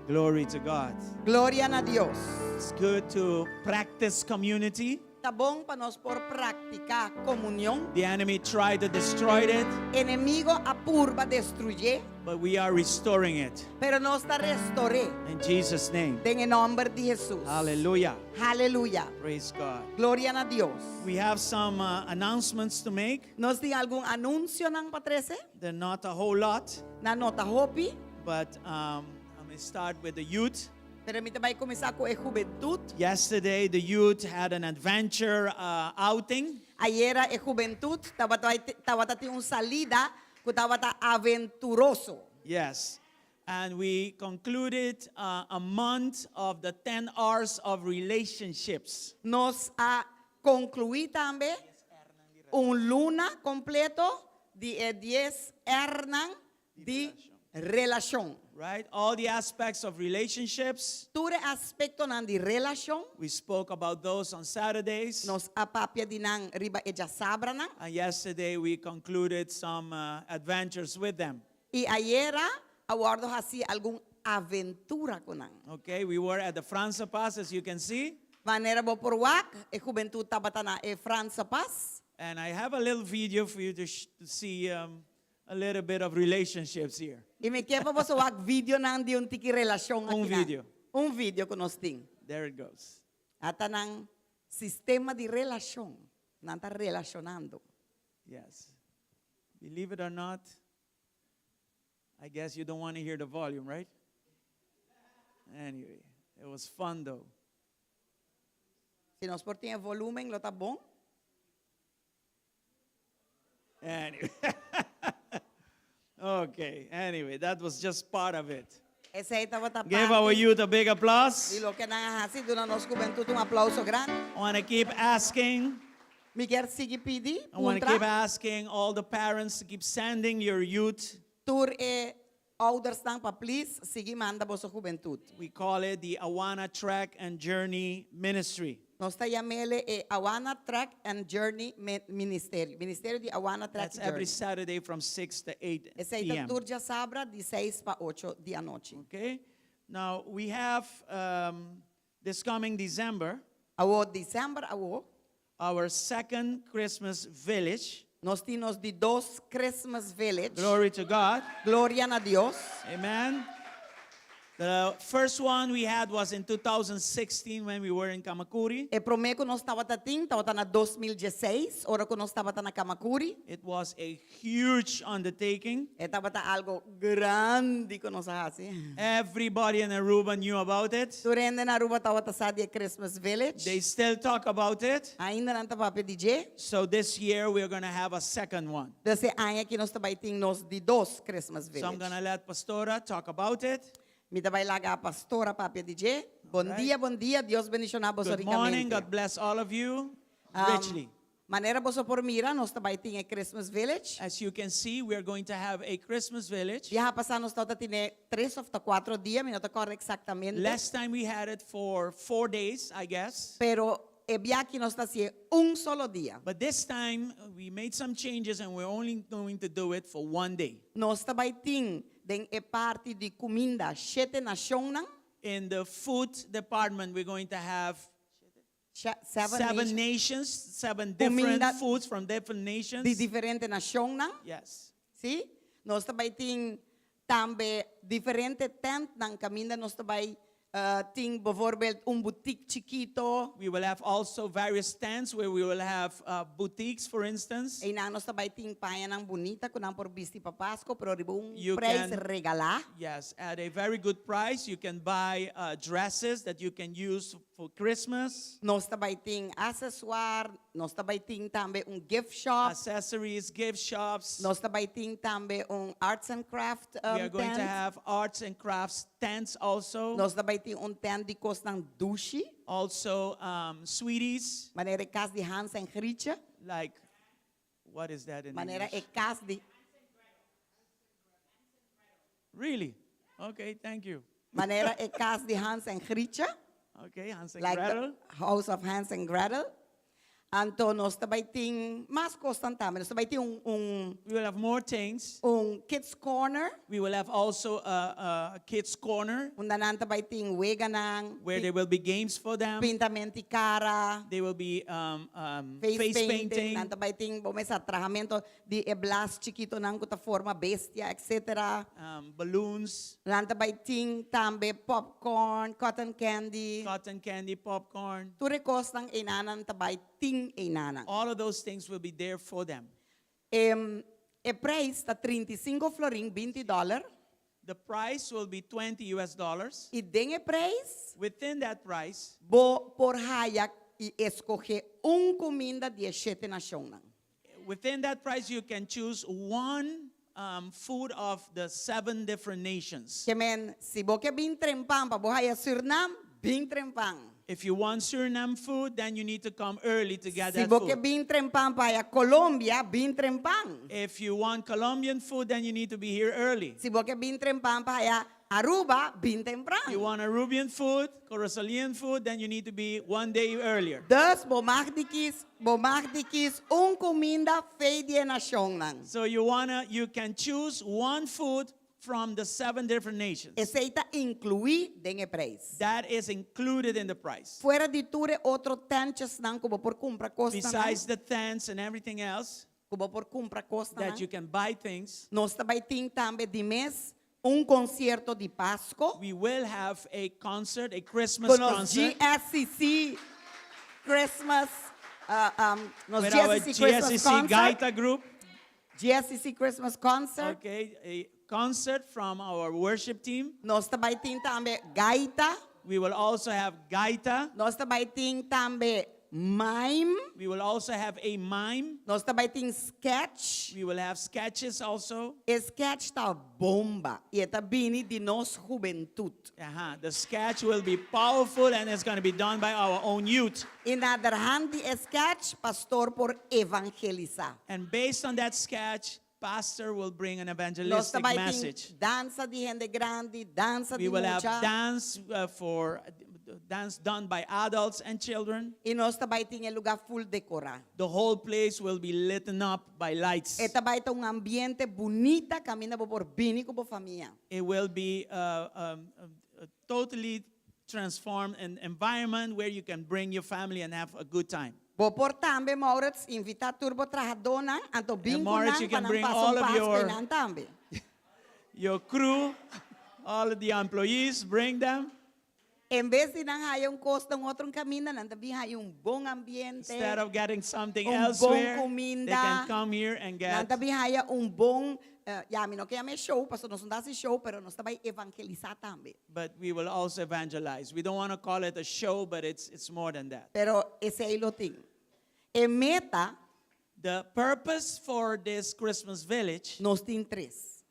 Glory to God. Gloria na Dios. It's good to practice community. Ta bon pa nos por praktiká komunion. The enemy tried to destroy it, Enemigu a purba destruyé, but we are restoring it. pero nos ta restour'é. In Jesus' name. Den nòmber di Jesus. Hallelujah. Aleluya. Praise God. Gloria na Dios. We have some announcements to make. Nos tin algun anunsionan pa trese? They're not a whole lot, Nan no ta hopi, but I'm going to start with the youth. pero mi ta bai kuminsá ku e hubentut. Yesterday, the youth had an adventure outing. Ayera e hubentut tabata tin un salida ku tabata aventuroso. Yes. And we concluded a month of the 10 R's of relationships. Nos a konkluí tambe un luna kompleto di e 10 Rnan di relashon. Right? All the aspects of relationships. Tur e aspektonan di relashon. We spoke about those on Saturdays. Nos a papia di nan riba e djasabranan. And yesterday we concluded some adventures with them. I ayera a wòrdu hasí algun aventura ku nan. Okay, we were at the Franse Pas, as you can see. Manera bo por wak, e hubentut tabata na e Franse Pas. And I have a little video for you to, to see a little bit of relationships here. I mi ke pa boso wak videonan di un tiki relashon Un aki nan. video. Un video ku nos tin. There it goes. Ata nan sistema di relashon. Nan ta relashonando. Yes. Believe it or not, I guess you don't want to hear the volume, right? Anyway, it was fun though. Si nos por tin volúmen, lo ta bon. Anyway. okay, anyway, that was just part of it. Esei tabata Give our parti youth a big applause. di loke nan a hasi, duna nos hubentut un aplouso grandi. I want to keep asking. Mi ke sigui pidi, I want to keep puntra. asking all the parents to keep sending your youth. Tur e oudersnan pa please sigui manda boso hubentut. We call it the Awana Track and Journey Ministry. Nos ta yam'é e Awana Track and Journey Ministerio. Ministerio di Awana Track That's and every Journey. Saturday from 6 to 8 Esei ta p.m. tur djasabra di 6 pa 8 di anochi. Okay? Now, we have this coming December, Awo desèmber awo, our second Christmas village. Nos tin nos di dos Christmas Village. Glory to God. Gloria na Dios. Amen. The first one we had was in 2016 when we were in Kamakuri. E promé ku nos tabata tin, tabata na 2016, ora ku nos tabata na Kamakuri. It was a huge undertaking. E tabata algu grandi ku nos a hasi. Everybody in Aruba knew about it. Tur hende na Aruba tabata sa di e Christmas Village. They still talk about it. Ainda nan ta papia di dje. So this year we're going to have a second one. Dus e aña aki nos ta bai tin nos di dos Christmas So I'm Village. going to let Pastora talk about it. Mi ta bai laga pastora papia di dje. Bon Alright. dia, bon dia. Dios bendishoná boso Good morning. rikamente. God bless all of you richly. Manera boso por mira, nos ta bai tin e Christmas Village. As you can see, we are going to have a Christmas village. Biaha pasá nos tabata tin'é tres òf ta kuater dia, mi no ta kòrda eksaktamente. Last time we had it for four days, I guess. Pero e bia aki nos ta hasié un solo dia. But this time we made some changes and we're only going to do it for one day. Nos ta bai tin den e parti di kuminda shete nashonnan. In the food department, we're going to have Seven, seven nations. nations, seven different Kuminda foods from different nations. Di diferente nashonnan. Yes. Sí? Nos ta bai tin tambe diferente tentnan kaminda nos ta bai tin bijvoorbeeld un boutique chikito. We will have also various tents where we will have boutiques, for instance. Einan nos ta bai tin pañanan bunita ku nan por bisti pa Pasco, pero riba un You prijs can regalá. Yes, at a very good price, you can buy dresses that you can use for Christmas. Nos ta bai tin accessoire, nos ta bai tin tambe un gift shop. Accessories, gift shops. Nos ta bai tin tambe un arts and craft We are going to tent. have arts and crafts tents also. Nos ta bai tin un tent di kosnan dushi. Also um, sweeties. Manera e kas di Hans en Grietje. Like, what is that in Manera English? e kas di Really? Okay, thank you. Manera e kas di Hans en Grietje. Okay, Hans and like Gretel. the House of Hans and Gretel. Anto nos ta bai tin mas kosnan tambe. Nos ta bai tin un un We will have more things. Un kids corner. We will have also a, a kids corner. Unda nan ta bai tin weganan. Where there will be games for them. Pintament'i kara. There will be um, um, Face, face painting. painting. Nan ta bai tin bo mesa trahamento di e blas chikitonan ku ta forma bestia, etc. Um, balloons. Nan ta bai tin tambe popcorn, cotton candy. Cotton candy, popcorn. Tur e kosnan einanan ta bai tin einanan. All of those things will be there for them. E, e prijs ta 35 florin, 20 dollar. The price will be 20 US dollars. I den e prijs, Within that price, bo por haya i eskohe un kuminda di e shete nashonnan. Within that price, you can choose one um, food of the seven different nations. Ke men, si bo ke bin trempan pa bo haya Sürnam, bin trempan. If you want Suriname food, then you need to come early to get Si that bo ke food. bin trempan pa haya Colombia, bin trempan. If you want Colombian food, then you need to be here early. Si bo ke bin trempan pa haya Aruba, bin tempran. You want Arubian food, Corozalian food, then you need to be one day earlier. Dus bo mag di kis, bo mag di kis un kuminda fei di e nashonnan. So you wanna, you can choose one food from the seven different nations. Esei ta inkluí den e preis. That is included in the price. Fuera di tur e otro tentjesnan ku bo por kumpra kosnan. Besides the tents and everything else. Ku bo por kumpra kosnan. That you can buy things. Nos ta bai tin tambe di mes un konsierto di Pasko. We will have a concert, a Christmas Ku nos concert. GSCC Christmas, uh, um, nos With our GSCC Christmas GSCC concert. Gaita group. GSCC Christmas concert. Okay, a concert from our worship team. Nos ta bai tin tambe gaita. We will also have gaita. Nos ta bai tin tambe mime. We will also have a mime. Nos ta bai tin sketch. We will have sketches also. E sketch ta bomba i e ta bini di nos hubentut. Aha, the sketch will be powerful and it's going to be done by our own youth. I naderhand di e sketch, pastor por evangelisá. And based on that sketch, pastor will bring an Nos evangelistic ta bai tin message. dansa di hende grandi, dansa We di will have mucha. dance uh, for dance done by adults and children. I nos ta bai tin e lugá full dekorá. The whole place will be lit up by lights. E ta bai ta un ambiente bunita kaminda bo por bini ku bo famia. It will be uh, um, a totally transformed an environment where you can bring your family and have a good time. Bo por tambe, Maurits, invitá tur bo trahadónan, anto bin ku Maurits, nan you pa can nan bring pasa all un of Pasku your einan tambe. Your crew. All of the employees, bring them. En bes di nan haya un kos den otro kaminda, nan ta bin haya un bon ambiente. Instead of getting something Un bon elsewhere, they kuminda. can come here and Nan get ta bin haya un bon, ya, mi no ke yam'é show, paso nos no ta hasi show, pero nos ta bai evangelisá tambe. But we will also evangelize. We don't want to call it a show, but it's more than that. Pero esei lo tin. E meta, The purpose for this Christmas village nos tin tres.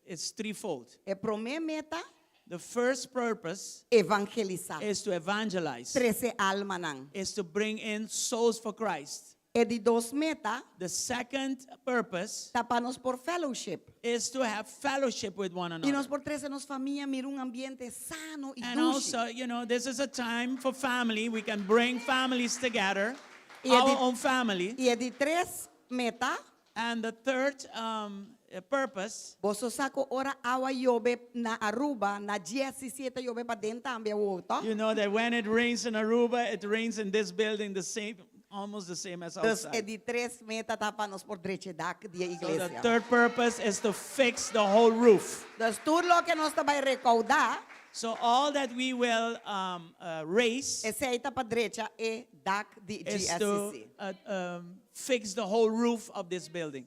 it's threefold. E promé meta, The first purpose evangelisá. is to evangelize, Trese almanan. is to bring in souls for Christ. E di dos meta, The second purpose ta pa nos por fellowship. is to have fellowship with one I nos another. por trese nos famia mira un ambiente sano i And dushi. also, this is a time for family. We can bring families together, I our di, own family. I e di tres meta, And the third purpose, boso sa ku ora awa yobe na Aruba, na 17 yobe paden tambe awor, toch? You know that when it rains in Aruba, it rains in this building the same, almost the same as Dus outside. e di tres meta ta pa nos por drecha dak di So the iglesia. third purpose is to fix the whole roof. Dus tur loke nos ta bai rekoudá, So all that we will raise esei ta pa drecha e dak di is to GSCC. Fix the whole roof of this building.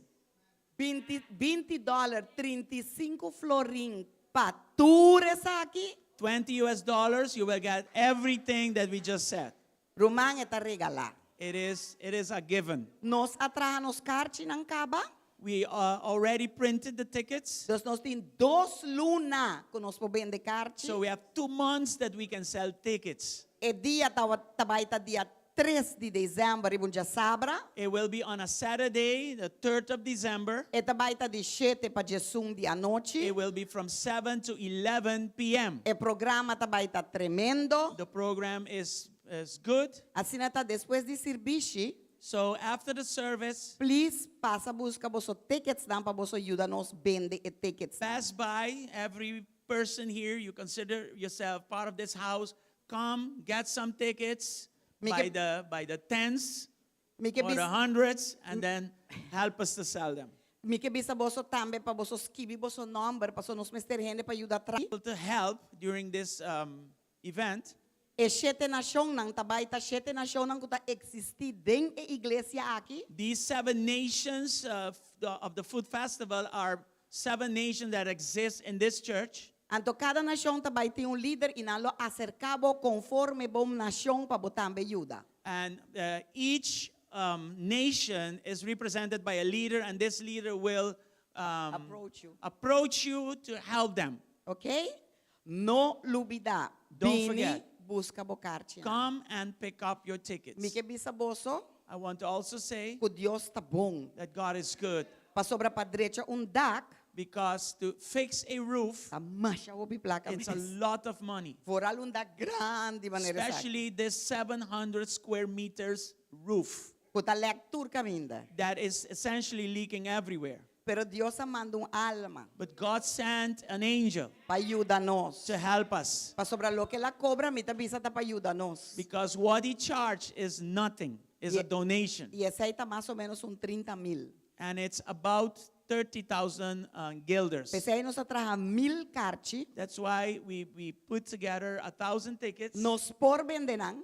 20, 20 dòler, 35 florin pa tur esaki. 20 US dollars, you will get everything that we just said. Ruman, e ta regalá. It is a given. Nos a traha nos karchinan kaba. We already printed the tickets. Dus nos tin 2 luna ku nos por bende karchi. So we have 2 months that we can sell tickets. E dia ta bai ta dia 3 di desèmber, riba un djasabra. It will be on a Saturday, the 3rd of December. E ta bai ta di 7 pa 11 di anochi. It will be from 7 to 11 p.m. E programa ta bai ta tremendo. The program is good. Asina ta despues di servisio, So after the service, please pasa buska boso ticketsnan pa boso yuda nos bende e tickets. Pass by every person here. You consider yourself part of this house. Come get some tickets Make by the tens Mi ke or the bis, hundreds, and then help us to sell them. Mi ke bisa boso tambe pa boso skibi boso nòmber, paso nos mester hende pa yuda tra. To help during this event, E shete nashonnan ta bai ta shete nashonnan ku ta eksistí den e iglesia aki. These seven nations of the food festival are seven nations that exist in this church. Anto kada nashon ta bai tin un lider i nan lo aserká bo konforme bo nashon pa bo tambe yuda. And each nation is represented by a leader, and this leader will Approach you. approach you to help them. Ok? No lubidá. Don't Bini forget. Buska bo karchi. Come and pick up your tickets. Mi ke bisa boso, I want to also say ku Dios ta bon. That God is good Pasobra pa drecha un dak, because to fix a roof, ta masha hopi plaka. It's a lot of money. Vooral un dak grandi manera esaki. Especially this 700 square meters roof Ku ta lek tur kaminda. That is essentially leaking everywhere. Pero Dios a manda un alma But God sent an angel pa yuda nos. To help us Pasobra loke el a kobra, mi ta bisa ta pa yuda nos. Because what he charged is nothing, is a donation. I esei ta mas o ménos un 30 mil. And it's about 30,000 guilders. P'esei nos a traha 1000 karchi. That's why we put together 1,000 tickets. Nos por bende nan.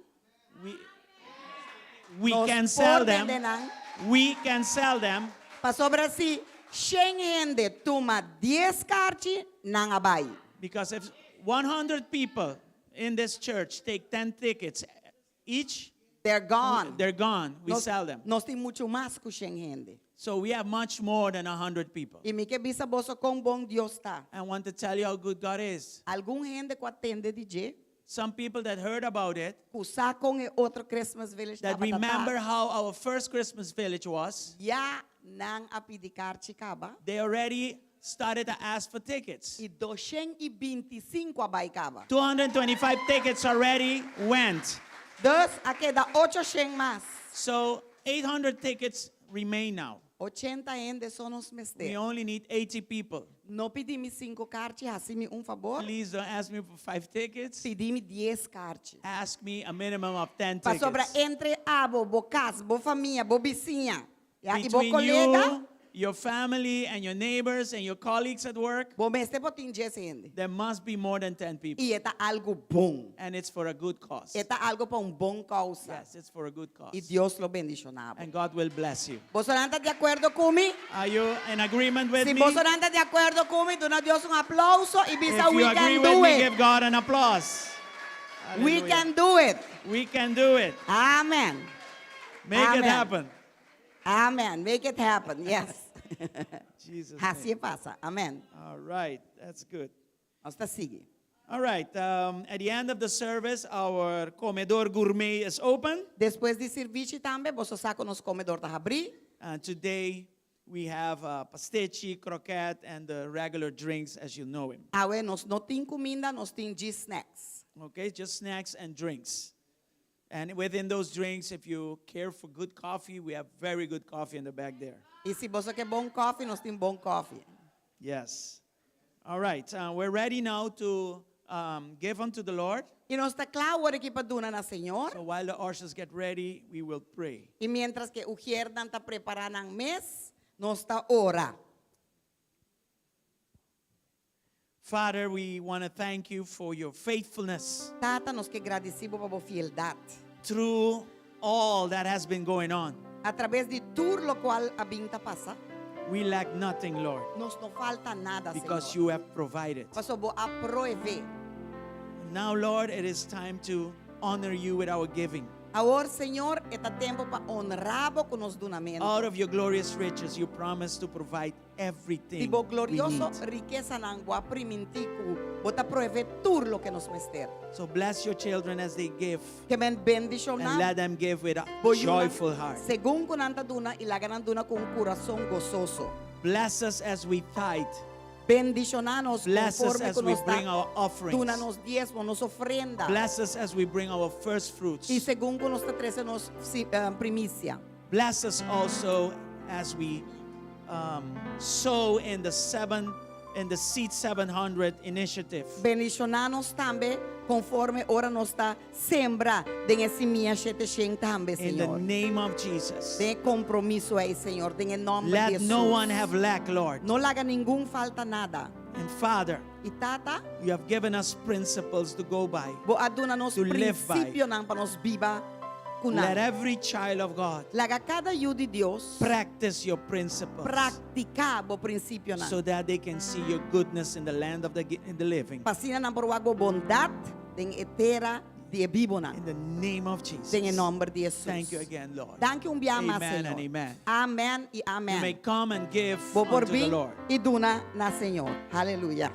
We Nos can sell por them. Bende nan. We can sell them. Pasobra si 100 hende tuma 10 karchi, nan a bai. Because if 100 people in this church take 10 tickets each, They're gone. They're gone. We Nos, sell them. Nos tin muchu mas ku 100 hende. So we have much more than 100 people. I mi ke bisa boso kon bon Dios ta. I want to tell you how good God is. Algun hende ku a tende di dje, Some people that heard about it, ku sa kon e otro Christmas Village that tabata ta, remember how our first Christmas village was, ya nan a pidi karchi kaba. They already started to ask for tickets. I 225 a bai kaba. 225 tickets already went. Dus a keda 800 mas. So 800 tickets remain now. 80 hende so nos mester. We only need 80 people. No pidi mi 5 karchi, hasi mi un fabor. Please don't ask me for five tickets. Pidi mi 10 karchi. Ask me a minimum of 10 Pasobra tickets. entre abo, bo kas, bo famia, bo bisiña, ya, i bo Between kolega, you, your family and your neighbors and your colleagues at work. Bo mester por tin 10 hende. There must be more than 10 people. I e ta algu bon. And it's for a good cause. E ta algu pa un bon kousa. Yes, it's for a good cause. I Dios lo bendishoná bo. And God will bless you. Boso ta di akuerdo ku mi? Are you in agreement with Si me? boso ta di akuerdo ku mi, duna Dios un aplouso i bisa If we you agree can with do me, it. give God an applause. We Hallelujah. can do it. We can do it. Amen. Make it Amen. happen. Amen. Make it happen. Yes. Jesus. Asina name. pasa. Amen. All right, that's good. Nos ta sigui. All right, at the end of the service, our comedor gourmet is open. Despues di servisio tambe, boso sa ku nos komedor ta habrí. And today we have pastechi, croquette, and the regular drinks as you know him. Awe nos no tin kuminda, nos tin djis snacks. Okay, just snacks and drinks. And within those drinks, if you care for good coffee, we have very good coffee in the back there. I si bo ke bon kòfi, nos tin bon kòfi. Yes. All right, we're ready now to give unto the Lord. I nos ta kla awor aki pa duna na Señor. So while the ushers get ready, we will pray. I mientras ku ushernan ta prepará nan mes, nos ta ora. Father, we want to thank you for your faithfulness Tata, nos ke gradisí bo pa bo fieldat. Through all that has been going on. Atraves di tur loke a bin ta pasa, We lack nothing, Lord, nos no falta nada, because Señor. You have provided. Paso bo a proveé. Now, Lord, it is time to honor you with our giving. Awor, Señor, ta tempu pa honra bo ku nos dunamentu. Out of your glorious riches, you promise to provide everything Di bo we glorioso need. rikesanan bo a primintí ku bo ta proveé tur loke nos mester. So bless your children as they give Ke men bendishoná and let them give with a bo yunan joyful heart. Segun ku nan ta duna i laga nan duna ku un kurason gososo. Bless us as we tithe. Bendishoná nos Bless us konforme as ku we nos bring ta our offerings. duna nos diesmo, nos ofrenda. Bless us as we bring our first fruits. I segun ku nos ta trese nos primisia. Bless us also as we sow in the Seed 700 initiative. Bendishoná nos tambe konforme ora nos ta sembra den e simia 700 tambe, In the Señor. Name of Jesus. Den kompromiso ei, Señor, den nòmber di Let Jesus. no one have lack, Lord. No laga ningun falta nada. And Father, I Tata, you have given us principles to go by. Bo a duna nos To live by. prinsipionan pa nos biba Let ku nan. Every child of God Laga kada yu di Dios practice your principles praktiká bo prinsipionan. So that they can see your goodness in the land of the, in the living. P'asina nan por wak bo bondat den e tera di e bibunan. In the name of Jesus. Den nòmber di Jesus. Thank you again, Lord. Danki un biaha mas, Amen Señor. And amen. Amèn i You amèn. may come and give Bo por unto the bin Lord. i duna na Señor. Aleluya.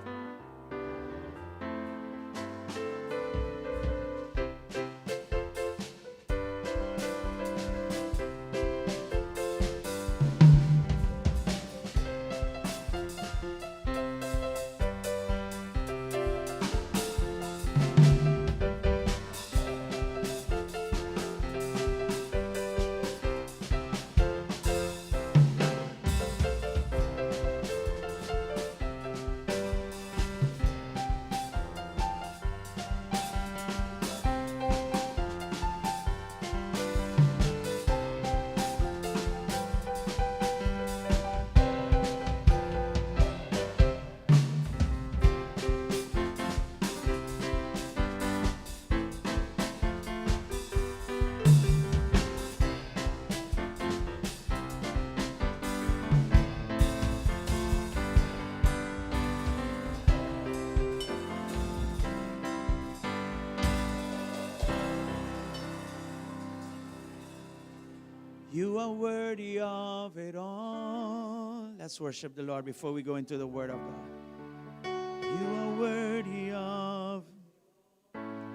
You are worthy of it all. Let's worship the Lord before we go into the Word of God. You are worthy of.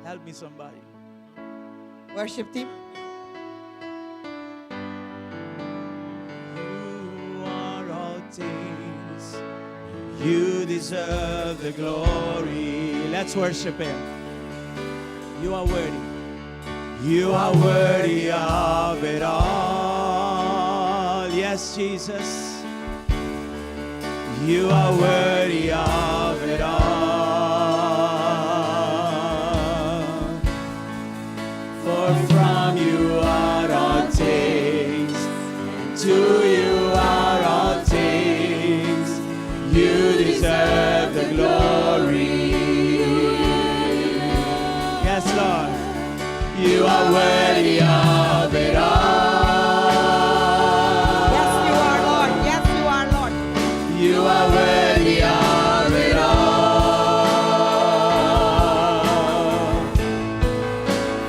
Help me, somebody. Worship team. You are all things. You deserve the glory. Let's worship Him. You are worthy. You are worthy of it all. Yes, Jesus. You are worthy of it all. For from you are all things, and to you are all things. Yes, Lord. You are worthy of it all. Yes, you are, Lord. Yes, you are, Lord. You are worthy of it all.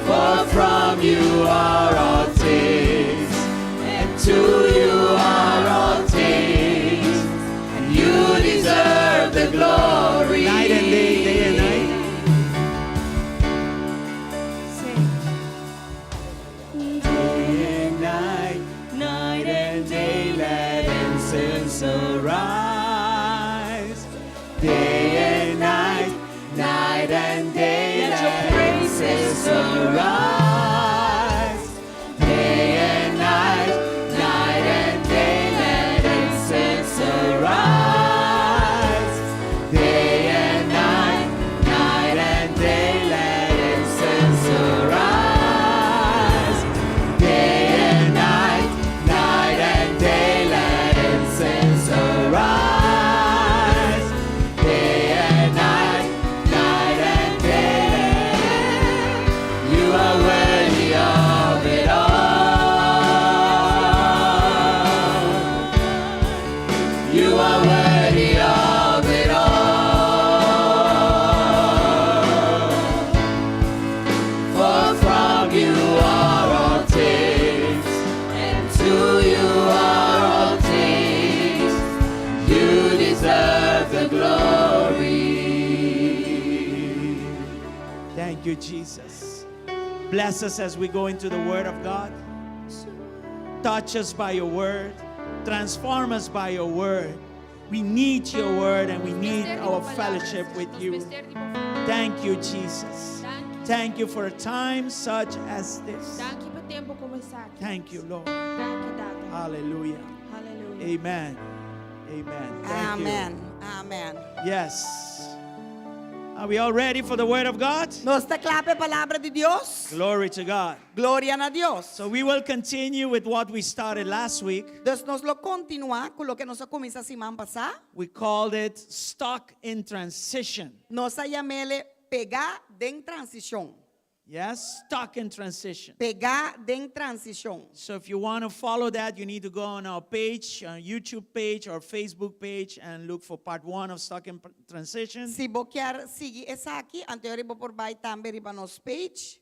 For from you are all things, and to you are all things, and you deserve the glory. Night and day, day and night. Si. Day and night, night and day, let incense arise. Day and night, night and day, Let your let praises incense arise. Day and night, night and day, let incense arise. Day and night, night and day, let incense arise. Day and night, night and day, let incense arise. Day and night, night and day, you are worthy of it all. You are worthy of it all. For from you are all things, and to you are all things. You deserve the glory. Thank you, Jesus. Bless us as we go into the Word of God. Touch us by your word. Transform us by your word. We need your word and we need our fellowship with you. Thank you, Jesus. Thank you for a time such as this. Danki pa tempu komo esaki. Thank you, Lord. Danki, Tata. Hallelujah. Hallelujah. Amen. Amen. Thank Amen. Amen. you. Yes. Are we all ready for the word of God? Nos ta kla pa e palabra di Dios. Glory to God. Gloria na Dios. So we will continue with what we started last week. Dus nos lo kontinuá ku loke nos a kuminsá siman pasá. We called it stuck in transition. Nos a yam'é pegá den transishon. Yes, stuck in transition. Pegá den transishon. So if you want to follow that, you need to go on our page, our YouTube page or Facebook page and look for part one of Stuck in Transition. Si bo ke sigui esaki, anto bo por bai tambe riba nos page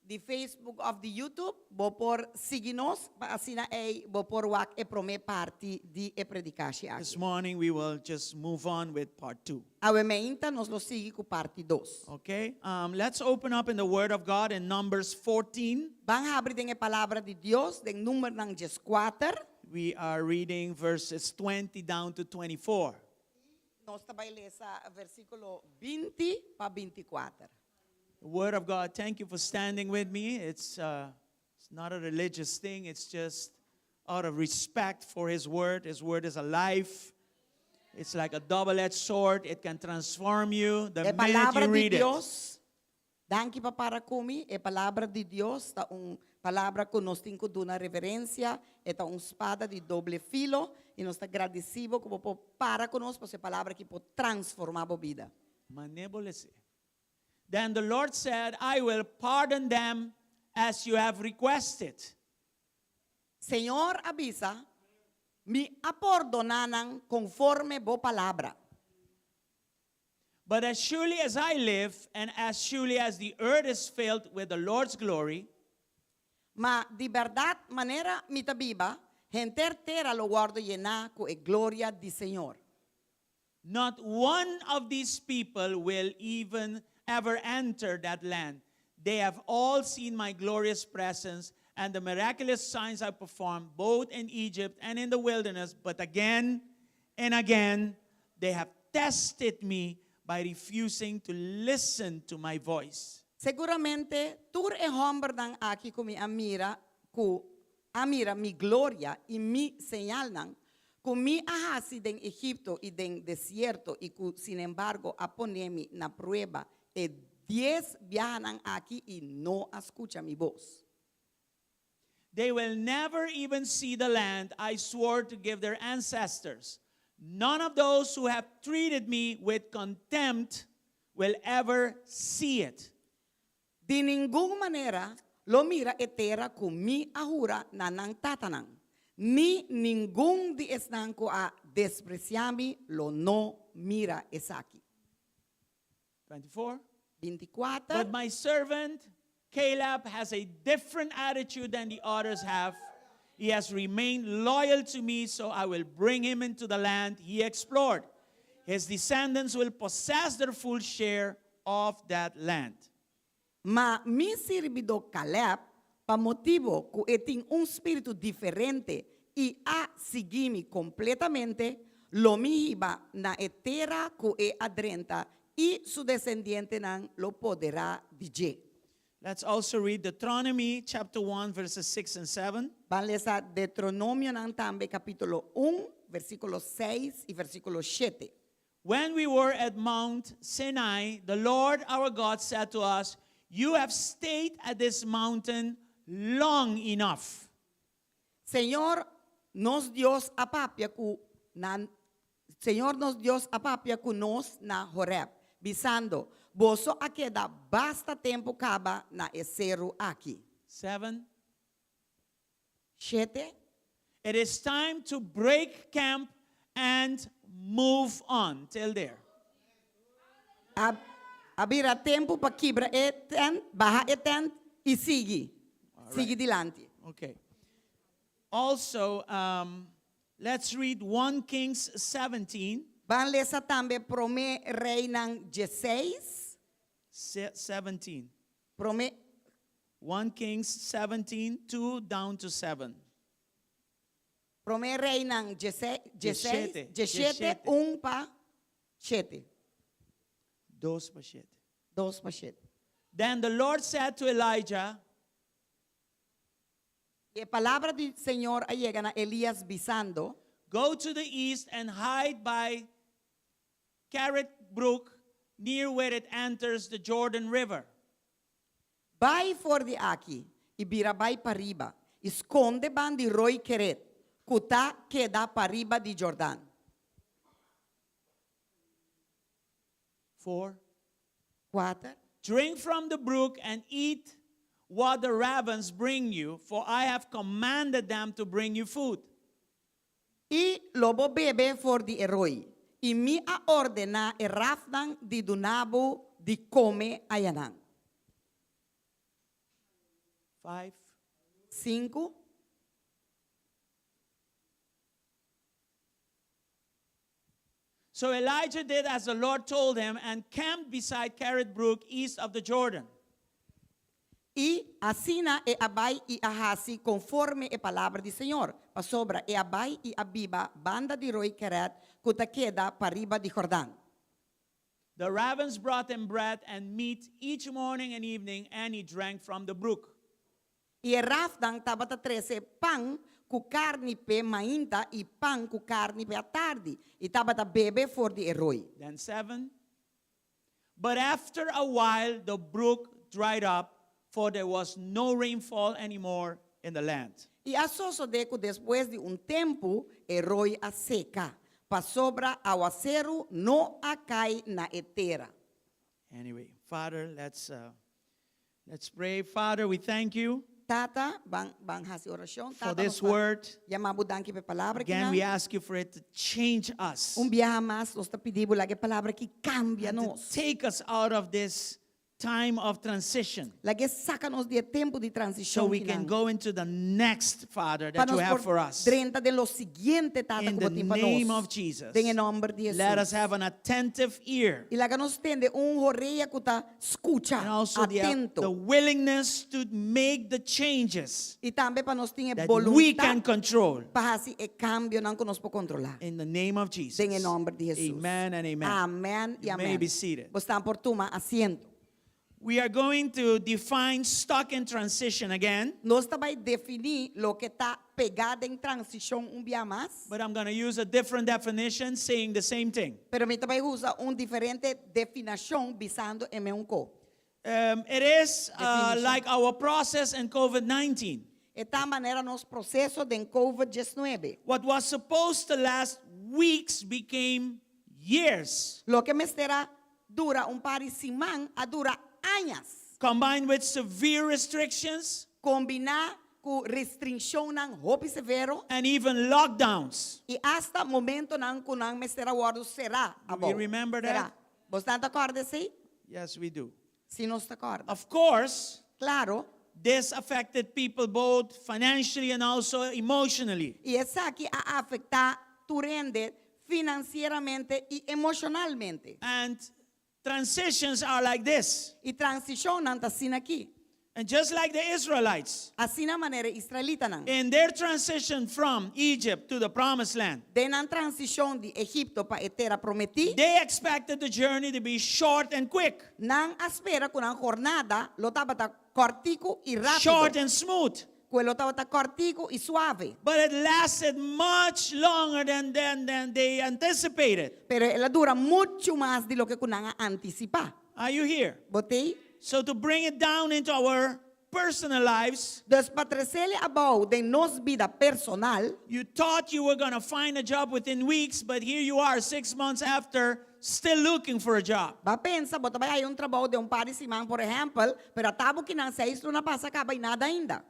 di Facebook òf di YouTube, bo por sigui nos, pa asina ei bo por wak e promé parti di e predikashi This aki. morning we will just move on with part two. Awe mainta nos lo sigui ku parti 2. Okay? Let's open up in the Word of God in Numbers 14. Ban habri den e palabra di Dios, den Numbernan 14. We are reading verses 20 down to 24. Nos ta bai lesa versíkulo 20 pa 24. The Word of God, thank you for standing with me. It's not a religious thing, it's just out of respect for His Word. His Word is alive. It's like a double edged sword, it can transform you the E minute palabra you di read it. Dios. Danki pa para ku mi. E palabra di Dios ta un palabra ku nos tin ku duna reverensia, ta un spada di doble filo i nos ta gradesido ku bo para ku nos, pasobra e palabra aki por transformá bo bida. Manebolese. Then the Lord said, "I will pardon them as you have requested." Señor a bisa, "Mi a pordoná nan konforme bo palabra." "But as surely as I live, and as surely as the earth is filled with the Lord's glory, Ma di berdat, manera mi ta biba, henter tera lo wòrdu yená ku e gloria di Señor. Not one of these people will even ever enter that land. They have all seen my glorious presence and the miraculous signs I performed both in Egypt and in the wilderness. But again and again, they have tested me by refusing to listen to my voice." Siguramente, tur e hòmbernan aki ku mi a mira, ku a mira mi gloria i mi señalnan, ku mi a hasi den Egipto i den desierto i ku sin embargo a pone mi na prueba e 10 biahanan aki i no a skucha mi bos. "They will never even see the land I swore to give their ancestors. None of those who have treated me with contempt will ever see it." Di ningun manera lo mira e tera ku mi a hura na nan tatanan, ni ningun di esnan ku a despresiá mi lo no mira esaki. 24. 24. But my servant Caleb has a different attitude than the others have. He has remained loyal to me, so I will bring him into the land he explored. His descendants will possess their full share of that land. Ma mi sirbidó Caleb, pa motibu ku e tin un spiritu diferente i a sigui mi kompletamente, lo mi hiba na e tera ku e a drenta i su desendientenan lo poderá di dje. Let's also read Deuteronomy chapter 1 verses 6 and 7. Ban lesa Deuteronomionan tambe kapítulo 1, versíkulo 6 i versíkulo 7. When we were at Mount Sinai, the Lord our God said to us, You have stayed at this mountain long enough. Señor nos Dios a papia ku nan Señor nos Dios a papia ku nos na Horeb, bisando, Boso a keda basta tempu kaba na e seru aki. 7. 7. It is time to break camp and move on. Till there. A, a bira tempu pa kibra e tent, baha e tent i sigui. Sigui dilanti. Okay. Also, let's read 1 Kings 17. Ban lesa tambe Promé Reinan 16. 17. Promé 1 Kings 17, 2 down to 7. Promé Reinan 16, 17, 17, 17. 1 pa 7. 2 pa 7. 2 pa 7. Then the Lord said to Elijah, E palabra di Señor a yega na Elias bisando, Go to the east and hide by Kerith Brook near where it enters the Jordan River. Bai for di aki i bira bai pariba, i skonde band'i Roi Keret, ku ta keda pariba di Jordan. 4. 4. Drink from the brook and eat what the ravens bring you, for I have commanded them to bring you food. I lo bo bebe for di e roi, i mi a ordená e rafnan di duna bo di kome ayanan. 5. 5. So Elijah did as the Lord told him and camped beside Kerith Brook east of the Jordan. I asina e a bai i a hasi konforme e palabra di Señor, pasobra e a bai i a biba banda di roi Keret ku ta keda pariba di Jordan. The ravens brought him bread and meat each morning and evening, and he drank from the brook. I e rafnan tabata trese pan ku karni p'e mainta i pan ku karni p'e atardi, i tabata bebe for di e roi. Then 7. But after a while the brook dried up, for there was no rainfall anymore in the land. I a sosodé ku despues di un tempu e roi a seka, pasobra awaseru no a kai na e tera. Anyway, Father, let's, uh, let's pray. Father, we thank you Tata, ban ban hasi orashon. for Tata, this nos ta word. yama bo danki pa e palabra Again, we kinan. ask you for it to change us. Un biaha mas nos ta pidi bo laga e palabra ki kambia And to nos. take us out of this time of transition. Lag'é saka nos di e tempu di So transishon we can kinan. go into the next, Father, Pa that you nos have por for us. drenta den lo siguiente, Tata, In ku bo the tin pa name nos. of Jesus. Den e nòmber di Let us Hesus. have an attentive ear. I laga nos tende un horea ku ta skucha, And also the, the atento. willingness to make the changes I tambe pa nos tin e that we can boluntat control. pa hasi e kambionan ku nos por kontrolá. In the name of Jesus. Den e nòmber di Hesus. Amen and amen. Amèn i You may amèn. be seated. Bosnan por tuma asiento. We are going to define stuck in transition again, Nos ta bai definí loke ta pegá den transishon un bia mas, but I'm going to use a different definition saying the same thing. pero mi ta bai usa un diferente definashon bisando e meun ko. Um, it is uh, Definition. like our process in COVID 19. E ta manera nos proseso den Covid 19. What was supposed to last weeks became years. Loke mester a dura un par di siman a dura añas. combined with severe restrictions Kombiná ku restrikshonnan hopi severo and even lockdowns. i asta momentonan ku nan mester a wòrdu será Do we remember that? Será. Boso ta kòrda esei? Yes, we do. Si nos ta kòrda. Of course, Klaro, this affected people both financially and also emotionally. i esaki a afektá tur hende finansieramente i emoshonalmente. And transitions are like this. I transishonnan ta asina aki. And just like the Israelites, Asina manera israelitanan. in their transition from Egypt to the promised land, Den nan transishon di Egipto pa e tera prometí, they expected the journey to be short and quick, nan a spera ku nan jornada lo tabata kòrtiku i rápido. short and smooth. Ku lo tabata kòrtiku i suave. But it lasted much longer than they anticipated. Pero el a dura muchu mas di loke ku nan a antisipá. Are you here? Bo t'ei? So to bring it down into our personal lives, Dus pa tres'é abou den nos bida personal, you thought you were going to find a job within weeks, but here you are 6 months after, still looking for a job. B'a pensa, bo ta bai haña un trabou den un par di siman, por ehèmpel, pero at'abo akinan 6 luna pasa kaba i nada ainda.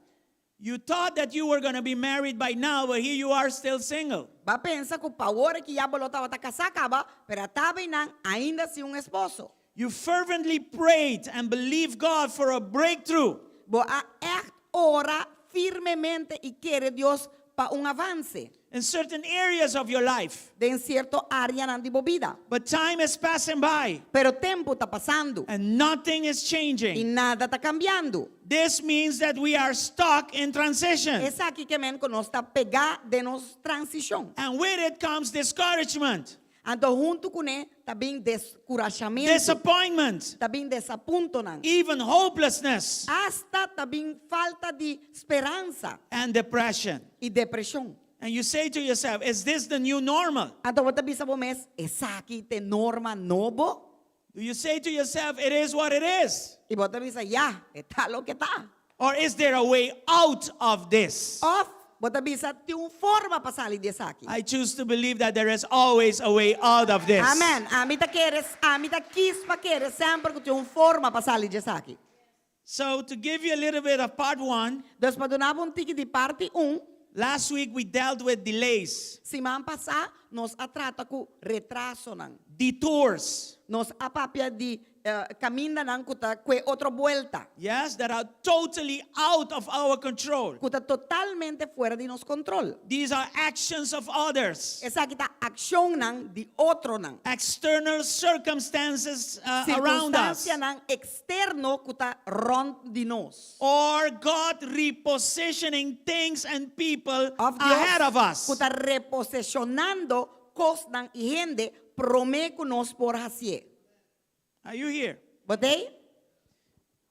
You thought that you were going to be married by now, but here you are still single. B'a pensa ku pa awor aki ya bo lo tabata kasá kaba, pero at'abo einan ainda sin un esposo. You fervently prayed and believed God for a breakthrough. Bo a echt ora firmemente i kere Dios pa un avanse in certain areas of your life. Den sierto áreanan di bo bida. But time is passing by Pero tempu ta pasando and nothing is i changing. nada ta kambiando. This means that we are stuck in transition. Esaki ke men ku nos ta pegá den nos transishon. And with it comes discouragement, Anto huntu kuné ta bin deskurashamentu, disappointment, ta bin desapuntonan. even hopelessness Asta ta bin falta di speransa and depression. i depreshon. And you say to yourself, "Is this the new normal?" Anto bo ta bisa bo mes, esaki ta e norma nobo? Do you say to yourself, "It is what it is"? I bo ta bisa, ya, ta loke ta. Or is there a way out of this? Òf, bo ta bisa, tin un forma pa sali di esaki. I choose to believe that there is always a way out of this. Amèn. Ami ta kere, ami ta kies pa kere semper ku tin un forma pa sali di esaki. So, to give you a little bit of part one, Dus pa duna un tiki di parti 1, last week we dealt with delays, siman pasá nos a trata ku retrasonan. Detours, Nos a papia di kamindanan ku ta kue otro buelta. Yes, that are totally out of our control. Ku ta totalmente fuera di nos kontròl. These are actions of others, Esaki ta akshonnan di otronan. External circumstances around us, Sirkunstansianan eksterno ku ta rònt di nos. Or God repositioning things and people Òf Dios ahead of us. ku ta reposishonando kosnan i hende promé ku nos por hasié. Are you here? Bo t'ei?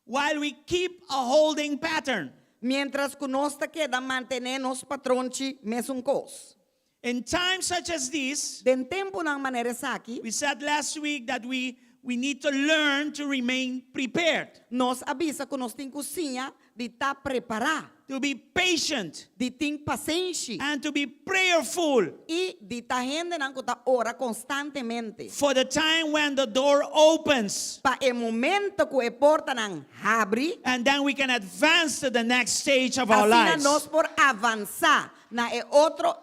While we keep a holding pattern. Mientras ku nos ta keda mantené nos patronchi mesun kos. In times such as these, Den tempunan manera esaki, we said last week that we need to learn to remain prepared, nos a bisa ku nos tin ku siña di ta prepará, to be patient, di tin pasenshi and to be prayerful i di ta hendenan ku ta ora konstantemente. For the time when the door opens Pa e momento ku e portanan habri, and then we can advance to the next stage of our asina lives. nos por avansá na e otro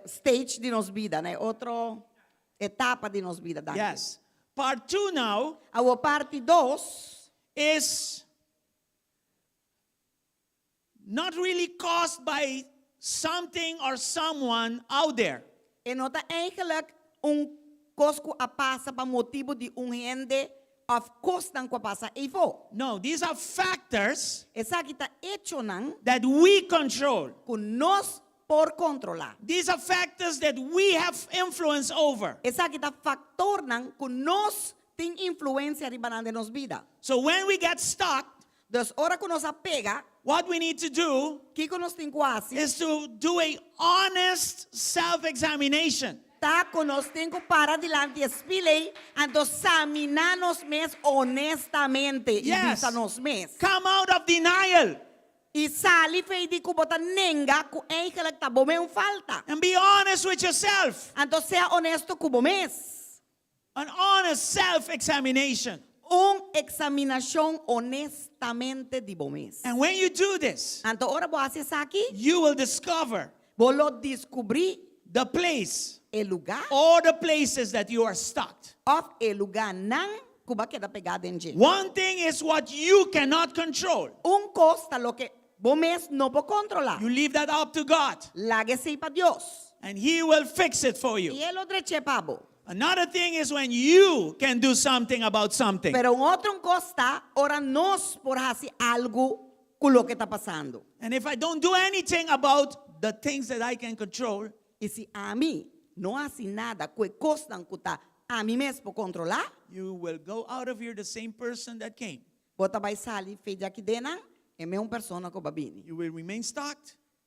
stage di nos bida, na e otro etapa di nos bida. Danki. Yes. Part two now Awor parti 2 is not really caused by something or someone out there. E no ta eigenlijk un kos ku a pasa pa motibu di un hende òf kosnan ku a pasa eifó. No, these are factors Esaki ta echonan that we control. Ku nos por kontrolá. These are factors that we have influence over. Esaki ta faktornan ku nos tin influensia riba nan den nos bida. So when we get stuck, Dus ora ku nos a pega, what we need to do kiko nos tin ku hasi, is to do a honest self-examination. Ta ku nos tin ku para dilanti e spil ei, anto saminá nos mes honestamente i bisa nos mes. Come out of denial I sali for di ku bo ta nenga ku eigenlijk ta bo mes un falta. And be honest with yourself. Anto sea honesto ku bo mes. An honest self-examination. Un eksaminashon honestamente di bo mes. And when you do this, Anto ora bo hasi esaki, you will discover bo lo diskubrí the place e lugá or the places that you are stuck. òf e lugánan ku bo a keda pegá den dje. One thing is what you cannot control. Un kos ta loke bo mes no por kontrolá. You leave that up to God, Laga esei pa Dios, and He will fix it for you. i E lo drech'é pa bo. Another thing is when you can do something about something. Pero un otro kos ta ora nos por hasi algu ku loke ta pasando. And if I don't do anything about the things that I can control, I si ami no hasi nada ku e kosnan ku ta ami mes por kontrolá, you will go out of here the same person that came. bo ta bai sali fe di aki denan e mesun persona ku bo a bini. You will remain stuck,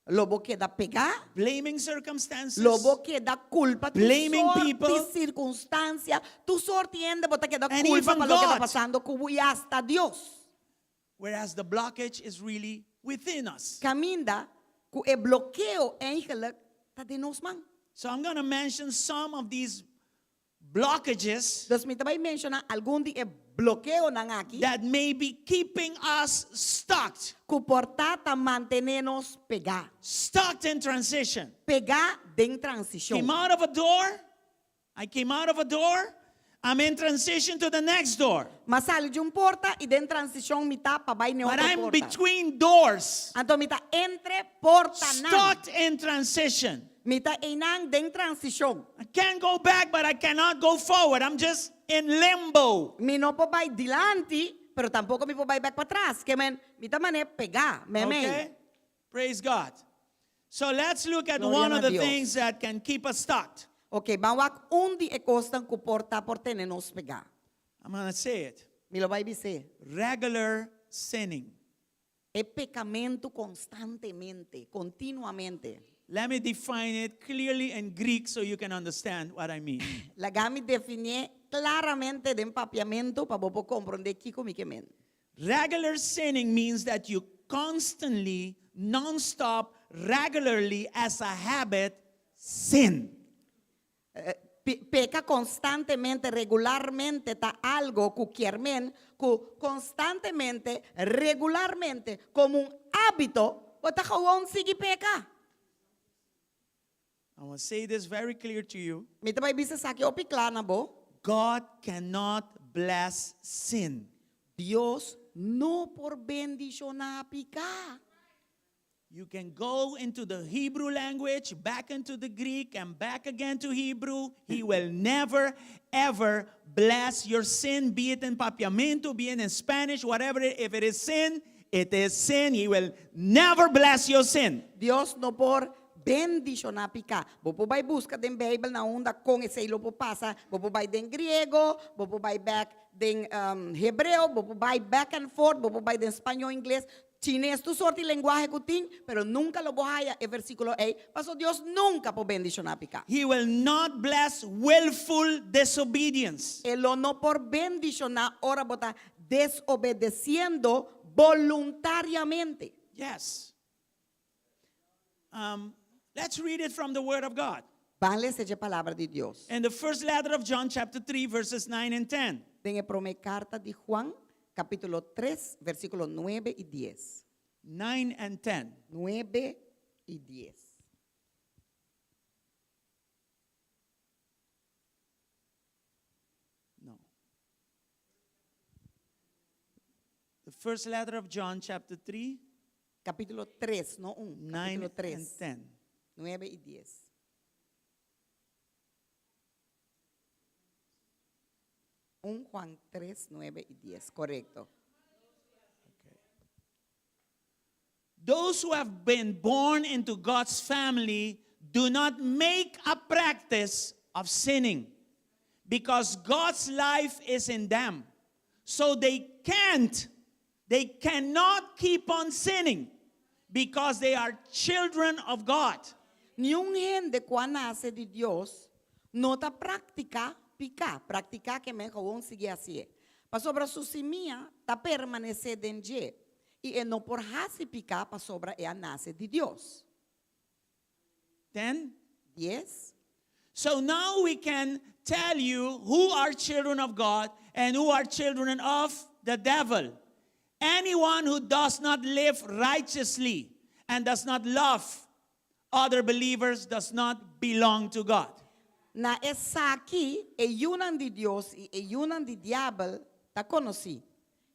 Lo bo keda pegá, blaming circumstances, lo bo keda kulpa tur Blaming sorti people. sirkunstansia, tur sorti hende bo ta keda And kulpa even pa loke ta God. pasando ku bo i asta Dios. Whereas the blockage is really within us. Kaminda ku e blokeo eigenlijk ta den nos man. So I'm going to mention some of these blockages Dus mi ta bai menshoná algun di e blokeonan aki that may be keeping us stuck, ku por ta ta mantené nos pegá. stuck in transition. Pegá den transishon. Came out of a door, I came out of a door, I'm in transition to the next door. M'a sali di un porta i den transishon mi ta pa bai n'e But otro I'm porta. between doors, Anto mi ta entre portanan. stuck in transition. Mi ta einan den transishon. I can't go back, but I cannot go forward. I'm just in limbo. Mi no por bai dilanti, pero tampoko mi por bai bèk patras. Ke men, mi ta manera pegá, meimei. Okay? Praise God. So let's look at Gloria one na of the Dios. things that can keep us stuck. Ok, ban wak un di e kosnan ku por ta por tene nos pegá. I'm going to say it. Mi lo bai bis'é. Regular sinning. E pekamentu konstantemente, kontinuamente. Let me define it clearly in Greek so you can understand what I mean. Laga mi definié klaramente den papiamentu pa bo por komprondé kiko mi ke men. Regular sinning means that you constantly, non-stop, regularly, as a habit, sin. Peka konstantemente, regularmente ta algo ku kier men ku konstantemente, regularmente, komo un hábito, bo ta gewoon sigui peka. I want to say this very clear to you. Mi ta bai bisa esaki hopi kla na bo. God cannot bless sin. Dios no por bendishoná piká. You can go into the Hebrew language, back into the Greek, and back again to Hebrew. He will never, ever bless your sin, be it in Papiamento, be it in Spanish, whatever. If it is sin, it is sin. He will never bless your sin. Dios no por bendishoná piká. Bo por bai buska den Beibel na unda kon esei lo por pasa. Bo por bai den griego, bo por bai bèk den hebreo, bo por bai back and forth, bo por bai den spañó, ingles, chines, tur sort di lenguahe ku tin, pero nunka lo bo haya e versíkulo ei, pasobra Dios nunka por bendishoná piká. He will not bless willful disobedience. E lo no por bendishoná ora bo ta desobedesiendo boluntariamente. Yes. Um, let's read it from the Word of God. Ban lesa dje Palabra di Dios. In the first letter of John, chapter 3, verses 9 and 10. Den e promé karta di Juan, kapítulo tres, versíkulo nuebe i dies. 9 and 10. Nuebe i dies. No. The first letter of John, chapter 3. Capítulo 3, no 1. 9 Capítulo 3. and 10. 9 y 10. Un Juan 3, 9 y 10, correcto. Okay. Those who have been born into God's family do not make a practice of sinning because God's life is in them. So they can't, they cannot keep on sinning because they are children of God. Niun hende ku a nase di Dios no ta praktiká piká, praktiká ke men gewoon sigui hasié, pasobra su simia ta permanesé den dje, i e no por hasi piká pasobra e a nase di Dios. 10. Dies. So now we can tell you who are children of God and who are children of the devil. Anyone who does not live righteously and does not love other believers does not belong to God. Na esaki e yunan di Dios i e yunan di diabel ta konosí.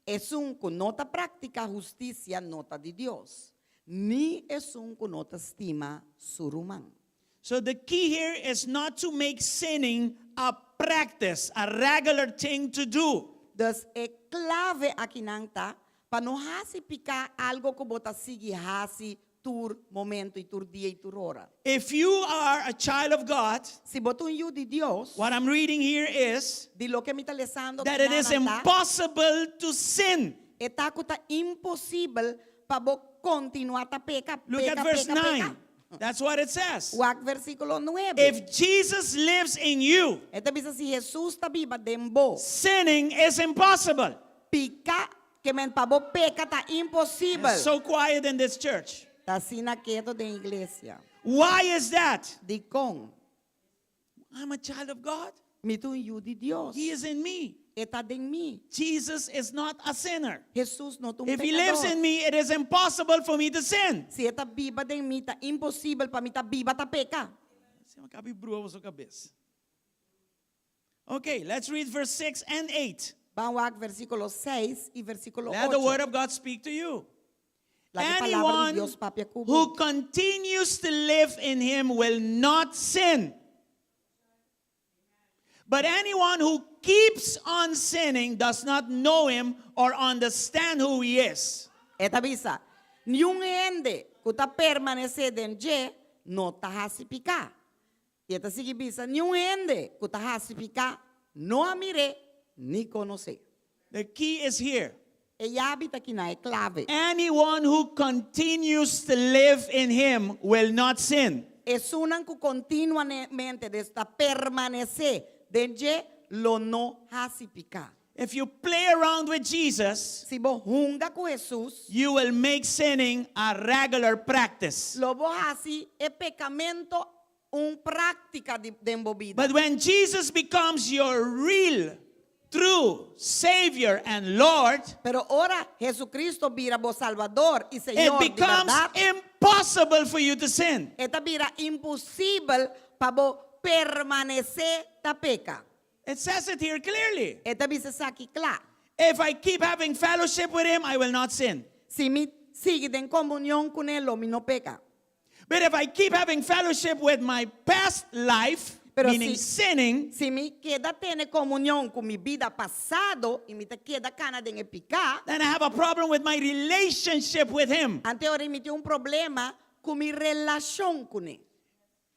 Esun ku no ta praktiká hustisia no ta di Dios, ni esun ku no ta stima su ruman. So the key here is not to make sinning a practice, a regular thing to do. Dus e klave akinan ta pa no hasi piká algu ku bo ta sigui hasi tur momento i tur dia i tur ora. If you are a child of God, Si bo ta un yu di Dios, what I'm reading here is di loke mi ta lesando that it is akinan ta, impossible to sin. e ta ku ta imposibel pa bo kontinuá ta peka, Look peka, at verse peka, peka. 9. That's what it says. Wak versíkulo 9. If Jesus lives in you, E ta bisa si Hesus ta biba den bo, sinning is impossible. Pika, ke men pa bo peka ta imposibel. It's so quiet in this church. Ta asina keto den iglesia. Why is that? Dikon? I'm a child of God. Mi ta un yu di Dios. He is in me. E ta den mi. Jesus is not a sinner. Jesus no ta un If he lives pekador. in me, it is impossible for me to sin. Si e ta biba den mi, ta imposibel pa mi ta biba ta peka. Se me brua sua cabeça. Okay, let's read verse 6 and 8. Ban wak versíkulo 6 i versíkulo Let the word 8. of God speak to you. Laga e palabra di Anyone Dios papia ku bo. who continues to live in him will not sin. But anyone who keeps on sinning does not know him or understand who he is. E ta bisa, Niun hende ku ta permanesé den dje no ta hasi piká. I e ta sigui bisa, Niun hende ku ta hasi piká no a mir'é ni konos'é. The key is here. E yabi ta kinan, e klave. Anyone who continues to live in him will not sin. Esunnan ku kontinuamente ta permanesé den dje lo no hasi piká. If you play around with Jesus, Si bo hunga ku Hesus, you will make sinning a regular practice. lo bo hasi e pekamento un práktika di den bo bida. But when Jesus becomes your real, true Savior and Lord, Pero ora Jesucristo bira bo Salbador i it Señor di becomes bèrdat, impossible for you to sin. e ta bira imposibel pa bo permanesé ta peka. It says it here clearly. E ta bisa esaki kla. If I keep having fellowship with him, I will not sin. Si mi sigui den komunion kuné, lo mi no peka. But if I keep having fellowship with my past life, Pero meaning si, sinning, si mi keda tene komunion ku mi bida pasado i mi ta keda kana den e piká, then I have a problem with my relationship with him. anto ora mi tin un problema ku mi relashon kuné.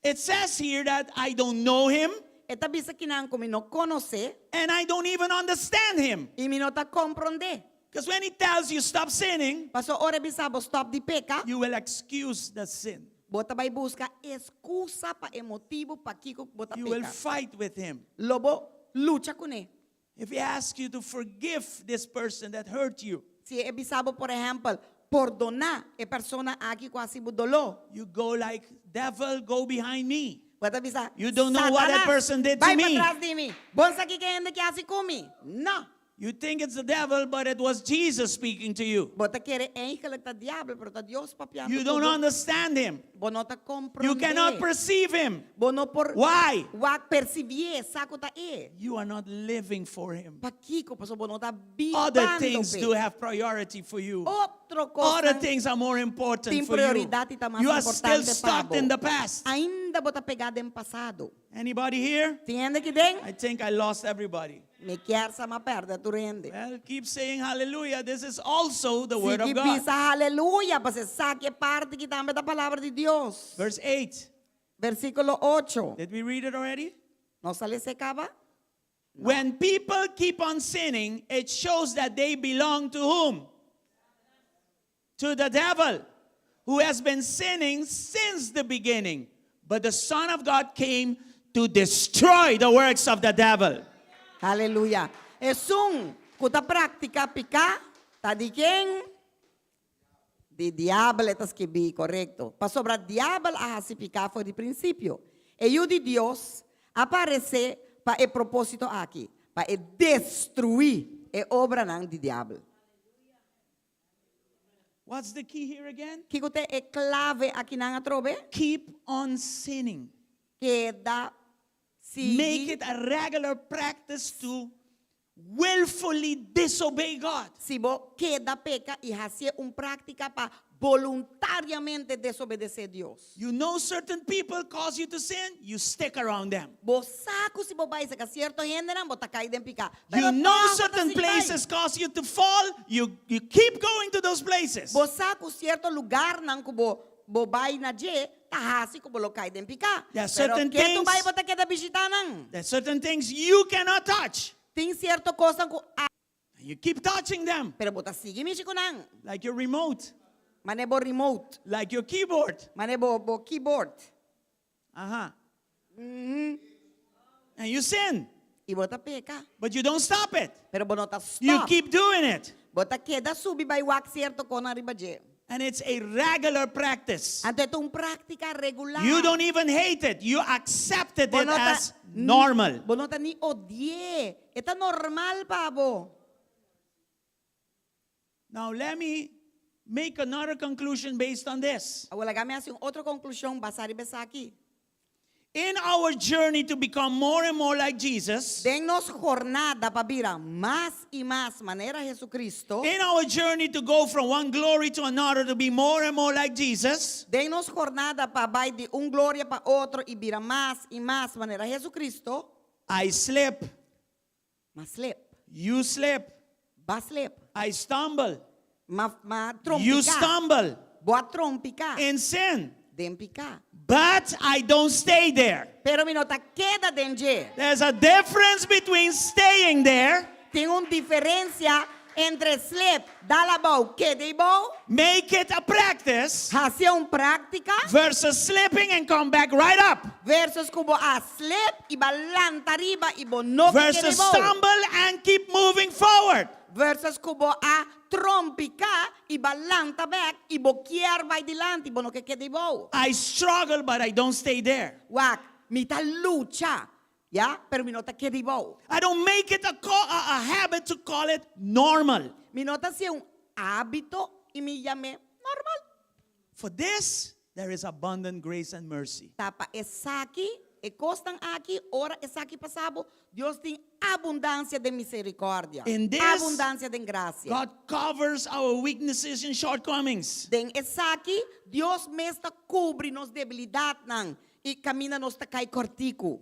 It says here that I don't know him. E ta bisa kinan ku mi no konos'é. And I don't even understand him. I mi no ta komprond'é. Because when he tells you stop sinning, Paso ora e bisa bo stòp di peka, you will excuse the sin. bo ta bai buska eskusa pa e motibu pakiko bo ta You will peka. fight with him. Lo bo lucha kuné. If he asks you to forgive this person that hurt you, Si e bisa bo, por ehèmpel, pordoná e persona aki ku a hasi bo doló. You go like, devil, go behind me. Bo ta bisa, You don't know what that Satanas, person did to bai me. patras di mi. Bo n' sa kiko e hende aki a hasi ku mi. No. You think it's the devil, but it was Jesus speaking to you. Bo ta kere eigenlijk ta diabel, pero ta Dios papiando You ku don't bo. understand him. Bo no ta You cannot komprondé. perceive him. Bo no por Why? wak persibié, sa ku ta e. You are not living for him. Pakiko, pasobra bo no ta Other bibando things p'e. do have priority for you. Otro Other kosnan things are more important tin for you. prioridat i ta mas You are still importante pa stuck bo. in the past. Ainda bo ta pegá den pasado. Anybody here? Tin hende aki den? I think I lost everybody. Mi kier sa m'a pèrdè tur hende. Well, keep saying hallelujah. This is also the word of Sigui God. bisa haleluya, pasobra esaki e parti aki tambe ta palabra di Dios. Verse 8. Versíkulo 8. Did we read it already? Nos a les'é kaba? When people keep on sinning, it shows that they belong to whom? To the devil, who has been sinning since the beginning. But the Son of God came to destroy the works of the devil. Aleluya. Esun ku ta praktiká piká, ta di ken? Di diabel e ta skibí, korekto. Pasobra diabel a hasi piká for di prinsipio. E Yu di Dios. Aparesé pa e propósito aki, pa e destruí e obranan di diabel. What's the key here again? Kiko ta e klave akinan atrobe? Keep on sinning. Keda sigui. Make it a regular practice to willfully disobey God. Si bo keda peka i hasié un práktika pa boluntariamente desobedesé Dios. You know certain people cause you to sin, you stick around them. Bo sa ku si bo bai serka sierto hendenan, bo ta kai den piká. You Pero know tòg bo ta certain sigui bai. places cause you to fall, you, you keep going to those places. Bo sa ku sierto lugarnan ku bo bo bai na dje ta hasi ku bo lo kai den piká. There are Pero certain ke tu things- bai bo ta keda bishitá nan. There are certain things you cannot touch. Tin sierto kosnan ku a. And you keep touching them, Pero bo ta sigui mishi ku nan. like your remote, Mane bo remote, like your keyboard. mane bo bo keyboard. Uh huh. And you sin, I bo ta peka. but you don't stop it. Pero bo no ta You stop. keep doing it. Bo ta keda subi bai wak sierto kosnan riba dje. And it's a regular practice. Anto e ta un práktika regular. You don't even hate it. You accepted Bo it no ta as normal. Bo no ta ni odi'é. E ta normal pa bo. Now let me make another conclusion based on this. Awor laga mi hasi un otro konklushon basá riba esaki. In our journey to become more and more like Jesus, Den nos jornada pa bira mas i mas manera Jesucristo, in our journey to go from one glory to another to be more and more like Jesus, den nos jornada pa bai di un gloria pa otro i bira mas i mas manera Jesucristo, I slip, m'a slip, you slip, b'a slip, I stumble, m'a m'a you trompiká, stumble bo a trompiká in sin. den piká. But I don't stay there. Pero mi no ta keda den dje. There's a difference between staying there, Tin un diferensia entre slip, dal abou, keda eibou, make it a practice, hasié un práktika, versus slipping and come back right up, versus ku bo a slip i b'a lanta riba i bo no ke keda versus eibou. stumble and keep moving forward. Versus ku bo a trompiká i b'a lanta bèk i bo kier bai dilanti, bo no ke keda eibou. I struggle, but I don't stay there. Wak, mi ta lucha, ya, pero mi no ta keda eibou. I don't make it a, a, a habit to call it normal. Mi no ta hasié un hábito i mi yam'é normal. For this, there is abundant grace and mercy. Ta pa esaki, e kosnan aki, ora esaki pasa bo, Dios tin abundansia den misericordia, In this, abundansia den gracia. God covers our weaknesses and shortcomings. Den esaki, Dios mes ta kubri nos debilidatnan i kaminda nos ta kai kòrtiku.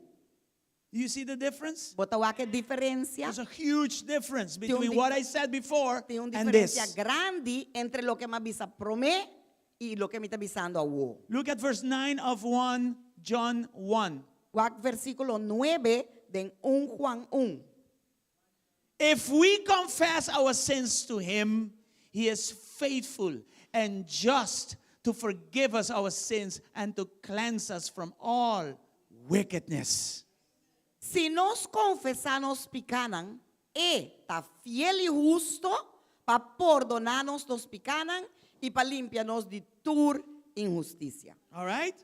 Do you see the difference? Bo ta wak e diferensia? There's a huge difference Tin un between what I said before Tin un and diferensia this. grandi entre loke mi a bisa promé i loke mi ta bisando awor. Look at verse 9 of 1 John 1. Wak versíkulo nuebe den un Juan un. If we confess our sins to him, he is faithful and just to forgive us our sins and to cleanse us from all wickedness. Si nos konfesá nos pikánan, e ta fiel i husto pa pordoná nos nos pikánan i pa limpia nos di tur inhustisia. All right?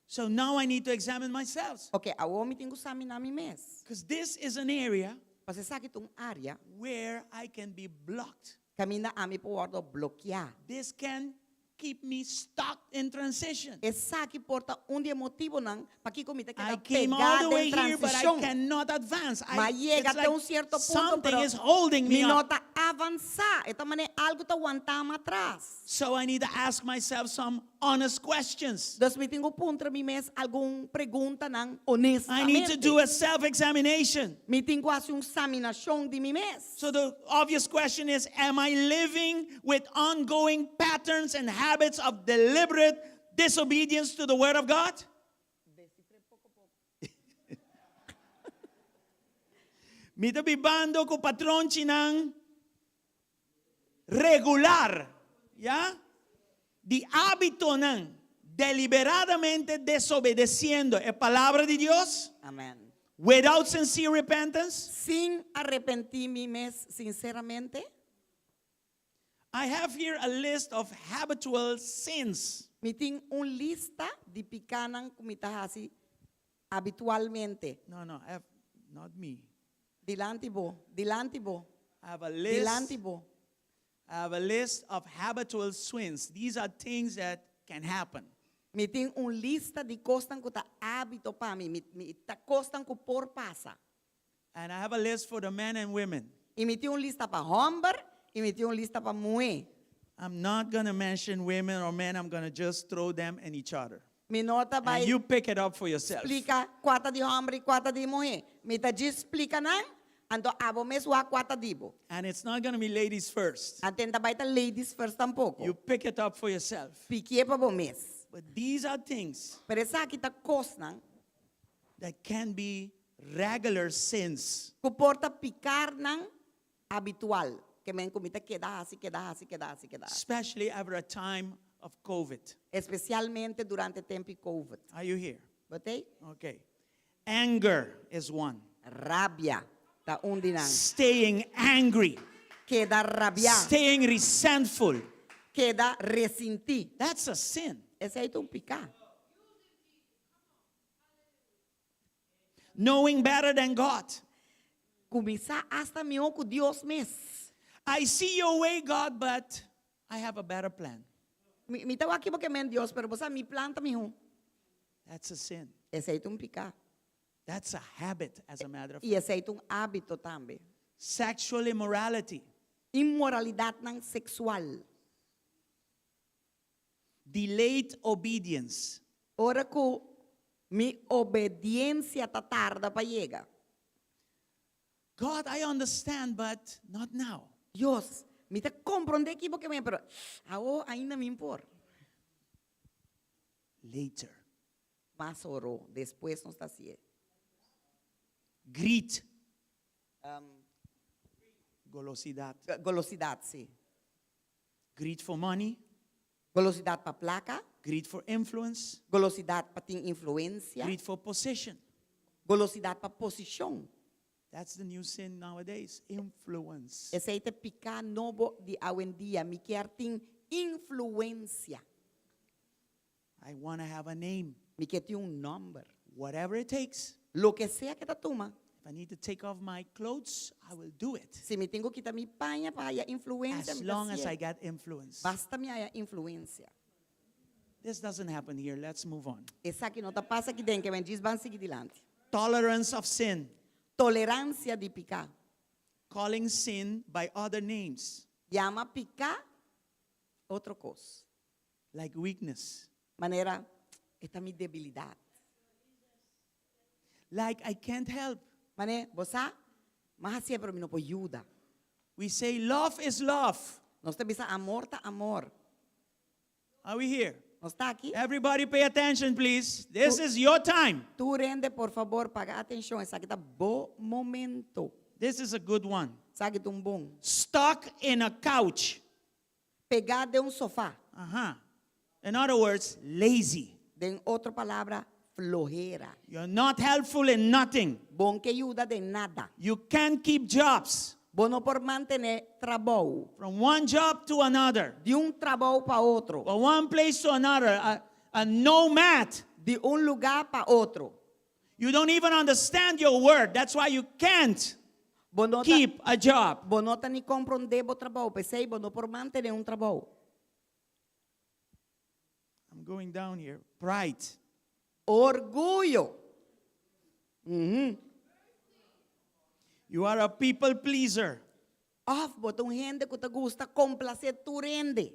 So now I need to examine myself. Ok, awor mi tin ku saminá mi mes. Because this is an area Pasobra esaki ta un área where I can be blocked. kaminda ami por wòrdu blokiá. This can keep me stuck in transition. Esaki por ta un di e motibonan pakiko mi ta I keda came all pegá the den way here, but I transishon. cannot advance. Ma I, yega it's te like un sierto punto, something pero is holding mi me no up. ta avansá. E ta manera algu ta wantá mi atras. So I need to ask myself some honest questions. Dus mi tin ku puntra mi mes algun preguntanan I need to do honestamente. a self examination. Mi tin ku hasi un saminashon di mi mes. So the obvious question is Am I living with ongoing patterns and habits of deliberate disobedience to the Word of God? Mi ta bibando ku patronchinan regular, ya? Di hábitonan deliberadamente desobedeciendo e palabra di Dios Amen. without sincere repentance. Sin arepentí mi mes sinceramente. I have here a list of habitual sins. Mi tin un lista di pikánan ku mi ta hasi. Habitualmente. No, no, I have not me. Dilanti bo, dilanti bo, I have a list. dilanti bo. I have a list of habitual sins. These are things that can happen. Mi tin un lista di kosnan ku ta hábito pa mi, mi, mi ta kosnan ku por pasa. And I have a list for the men and women. I mi tin un lista pa hòmber i mi tin un lista pa muhé. I'm not going to mention women or men. I'm going to just throw them in each other. Mi no ta And bai you pick it up for yourself. splika kua ta di hòmber i kua ta di muhé. Mi ta djis splika nan, anto abo mes wak kua ta di bo. And it's not going to be ladies first. Anto n' ta bai ta ladies first tampoko. You pick it up for yourself. Pikié pa bo mes. But these are things Pero esaki ta kosnan that can be regular sins. ku por ta pikánan habitual. Ke men ku mi ta keda hasi, keda hasi, keda hasi, keda hasi. Especially after a time of COVID. Espesialmente durante tempu di COVID. Are you here? Bo t'ei? Okay. Anger is one. Rabia ta un di nan. Staying angry. Keda rabiá. Staying resentful. Keda resintí. That's a sin. Esei ta un piká. Knowing better than God. Kuminsá asta mihó ku Dios mes. I see your way, God, but I have a better plan. Mi, mi ta wak ki bo ke men Dios, pero bo sa mi plan ta mihó. That's a sin. Esei ta un piká. That's a habit, as a matter of I esei ta un hábito tambe. Sexual immorality. Inmoralidatnan seksual. Delayed obedience. Ora ku mi obediensia ta tarda pa yega. God, I understand, but not now. Dios, mi ta komprondé ki bo ke men, pero awo ainda mi n'por. Later. Mas oro, despues nos ta hasié. Greed. Golosidat. Golosidat, sí. Greed for money. Golosidat pa plaka. Greed for influence. Golosidat pa tin influensia. Greed for position. Golosidat pa posishon. That's the new sin nowadays, influence. Esei ta e piká nobo di awendia, mi kier tin influensia. I wanna have a name. Mi kier tin un nòmber. Whatever it takes. Loke sea ke ta tuma. If I need to take off my clothes, I will do it. Si mi tin ku kita mi paña pa haya influensia, As mi ta long as hasié. I get influence. Basta mi haya influensia. This doesn't happen here. Let's move on. Esaki no ta pasa aki den, ke men djis ban sigui dilanti. Tolerance of sin. Toleransia di piká. Calling sin by other names. Yama piká otro kos. Like weakness. Manera, e ta mi debilidat. Like I can't help. Mane, bo sa, m'a hasié pero mi no por yuda. We say love is love. Nos ta bisa amor ta amor. Are we here? Nos ta aki? Everybody pay attention please. This is your time. Tur hende por fabor paga atencion, esaki ta bo momento. This is a good one. Esaki ta un bon. Stuck in a couch. Pegá den un sofá. Aha. In other words, lazy. Den otro palabra, flohera. You're not helpful in nothing. Bo n'ke yuda den nada. You can't keep jobs. Bo no por mantené trabou. From one job to another. Di un trabou pa otro. From one place to another. A, a nomad. Di un lugá pa otro. You don't even understand your word. That's why you can't Bo no ta, keep a job. bo no ta ni komprondé bo trabou. P'esei bo no por mantené un trabou. I'm going down here. Pride. Orguyo. Mhm. You are a people pleaser. Òf bo ta un hende ku ta gusta komplasé tur hende.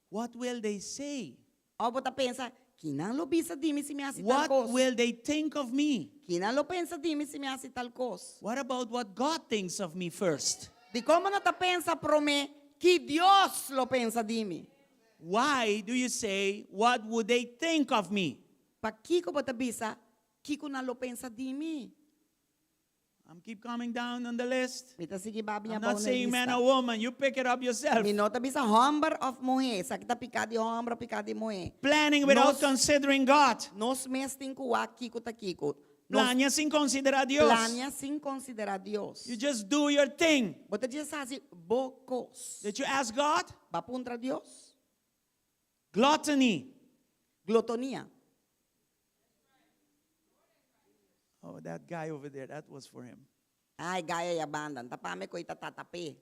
What will they say? Òf bo ta pensa, Ki nan lo bisa di mi si mi hasi tal What kos? will they think of me? Ki nan lo pensa di mi si mi hasi tal kos? What about what God thinks of me first? Dikon bo no ta pensa promé ki Dios lo pensa di mi? Why do you say, What would they think of me? Pakiko bo ta bisa, Kiko nan lo pensa di mi? I'm keep coming down on the list. Mi ta sigui babia I'm abou not na saying man lista. or woman. You pick it up yourself. Mi no ta bisa hòmber òf muhé. Esaki ta piká di hòmber òf piká di muhé. Planning without Nos- considering God. Nos mes tin ku wak kiko ta kiko. Nos Plania sin considerar Dios. plania sin konsiderá Dios. You just do your thing. Bo ta djis hasi bo kos. Did you ask God? B'a puntra Dios? Gluttony. Glotonia. Oh, that guy over there, that was for him. Ai, guy aya banda, ta pa mi koi ta tata pe.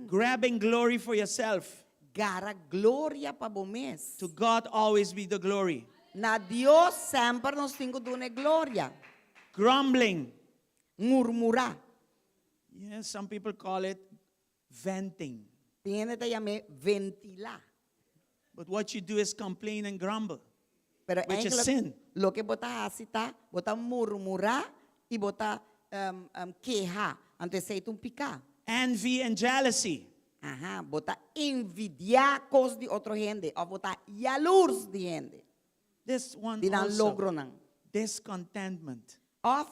Grabbing glory for yourself. Gara gloria pa bo mes. To God always be the glory. Na Dios semper nos tin ku duna gloria. Grumbling. Murmurá. Yeah, some people call it venting. Tin hende ta yam'é ventilá. But what you do is complain and grumble. Pero Which is eigenlijk, sin. loke bo ta hasi ta, bo ta murmurá i bo ta um, um, keha. Anto esei ta un piká. Envy and jealousy. Aha, bo ta envidiá kos di otro hende òf bo ta yalurs di hende, This one di nan also. logronan. Discontentment. Òf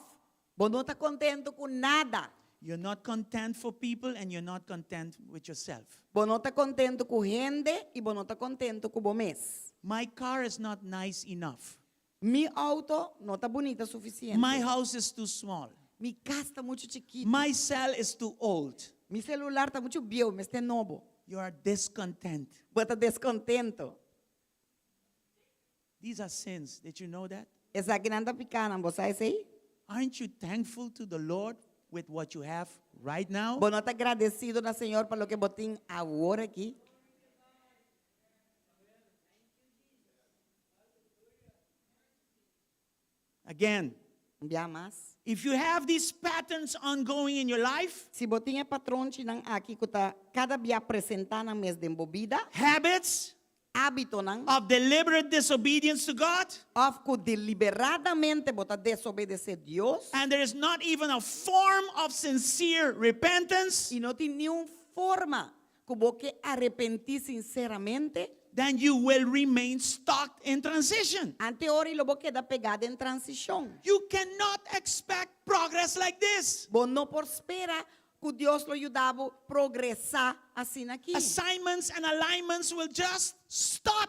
bo no ta kontentu ku nada. You're not content for people and you're not content with yourself. Bo no ta kontentu ku hende i bo no ta kontentu ku bo mes. My car is not nice enough. Mi outo no ta bunita sufisiente. My house is too small. Mi kas ta muchu chikitu. My cell is too old. Mi selular ta muchu bieu, mester nobo. You are discontent. Bo ta deskontentu. These are sins. Did you know that? Esakinan ta pikánan, bo sa esei? Aren't you thankful to the Lord with what you have right now? Bo no ta gradesido na Señor pa loke bo tin awor aki? Again, Un bia mas. if you have these patterns ongoing in your life, Si bo tin e patronchinan aki ku ta kada bia presentá nan mes den bo bida, habits hábitonan, of deliberate disobedience to God, òf ku deliberadamente bo ta desobedesé Dios, and there is not even a form of sincere repentance, i no tin niun forma ku bo ke arepentí sinseramente, then you will remain stuck in transition. Ante ora lo bo keda pegá den transishon. You cannot expect progress like this. Bo no por spera ku Dios lo yuda bo progresá asina aki. Assignments and alignments will just stop.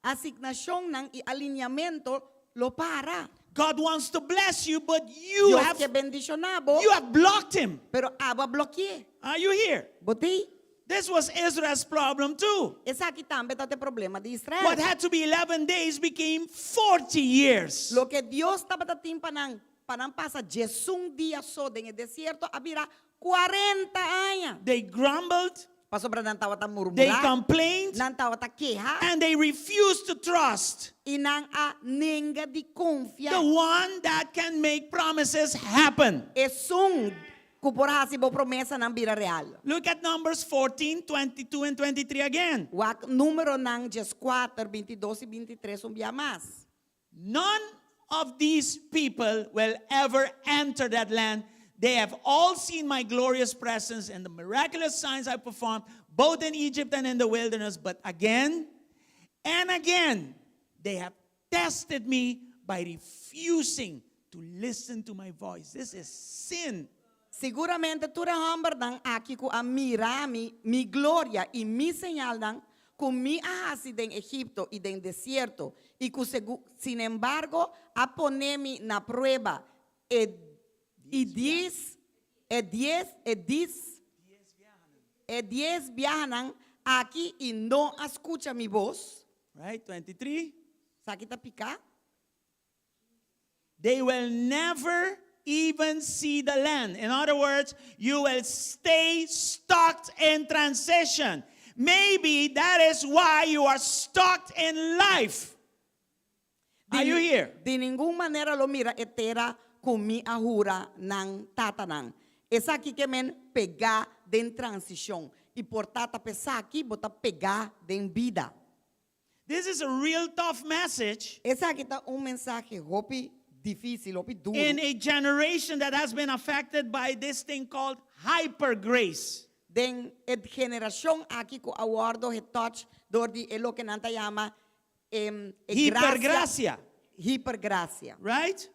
Asignashonnan i alineamentu lo para. God wants to bless you, but you Dios have ke bendishoná bo, you have blocked him. pero abo a bloki'é. Are you here? Bo t'ei? This was Israel's problem too. Esaki tambe tabata e problema di Israel. What had to be 11 days became 40 years. Loke Dios tabata tin pa nan, pa nan pasa diesun dia so den e desierto, a bira 40 aña. They grumbled, Pasobra nan tabata they murmurá, complained, nan tabata keha, and they refused to trust i nan a nenga di konfia. the one that can make promises happen. Esun ku por hasi bo promesanan bira real. Look at Numbers 14, 22, and 23 again. Wak Númeronan 14, 22 i 23 un bia mas. None of these people will ever enter that land. They have all seen my glorious presence and the miraculous signs I performed, both in Egypt and in the wilderness. But again and again, they have tested me by refusing to listen to my voice. This is sin. Siguramente tur e hòmbernan aki ku a mira mi, mi gloria i mi señalnan ku mi a hasi den Egipto i den desierto, i ku sinembargo a pone mi na prueba e i dies e dies e dis e dies biahanan aki i no a skucha mi bos. Right? 23. Esaki ta piká. They will never even see the land. In other words, you will stay stuck in transition. Maybe that is why you are stuck in life. Are you here? Di ningun manera lo mira e tera ku mi a hura nan tatanan. Esaki ke men pegá den transishon. I por ta ta p'esaki bo ta pegá den bida. This is a real tough message. Esaki ta un mensahe hopi difícil, hopi duru. In a generation that has been affected by this thing called hyper grace. Den e generashon aki ku a wòrdu getouch dor di e loke nan ta yama e Hipergracia. Hipergracia. Right?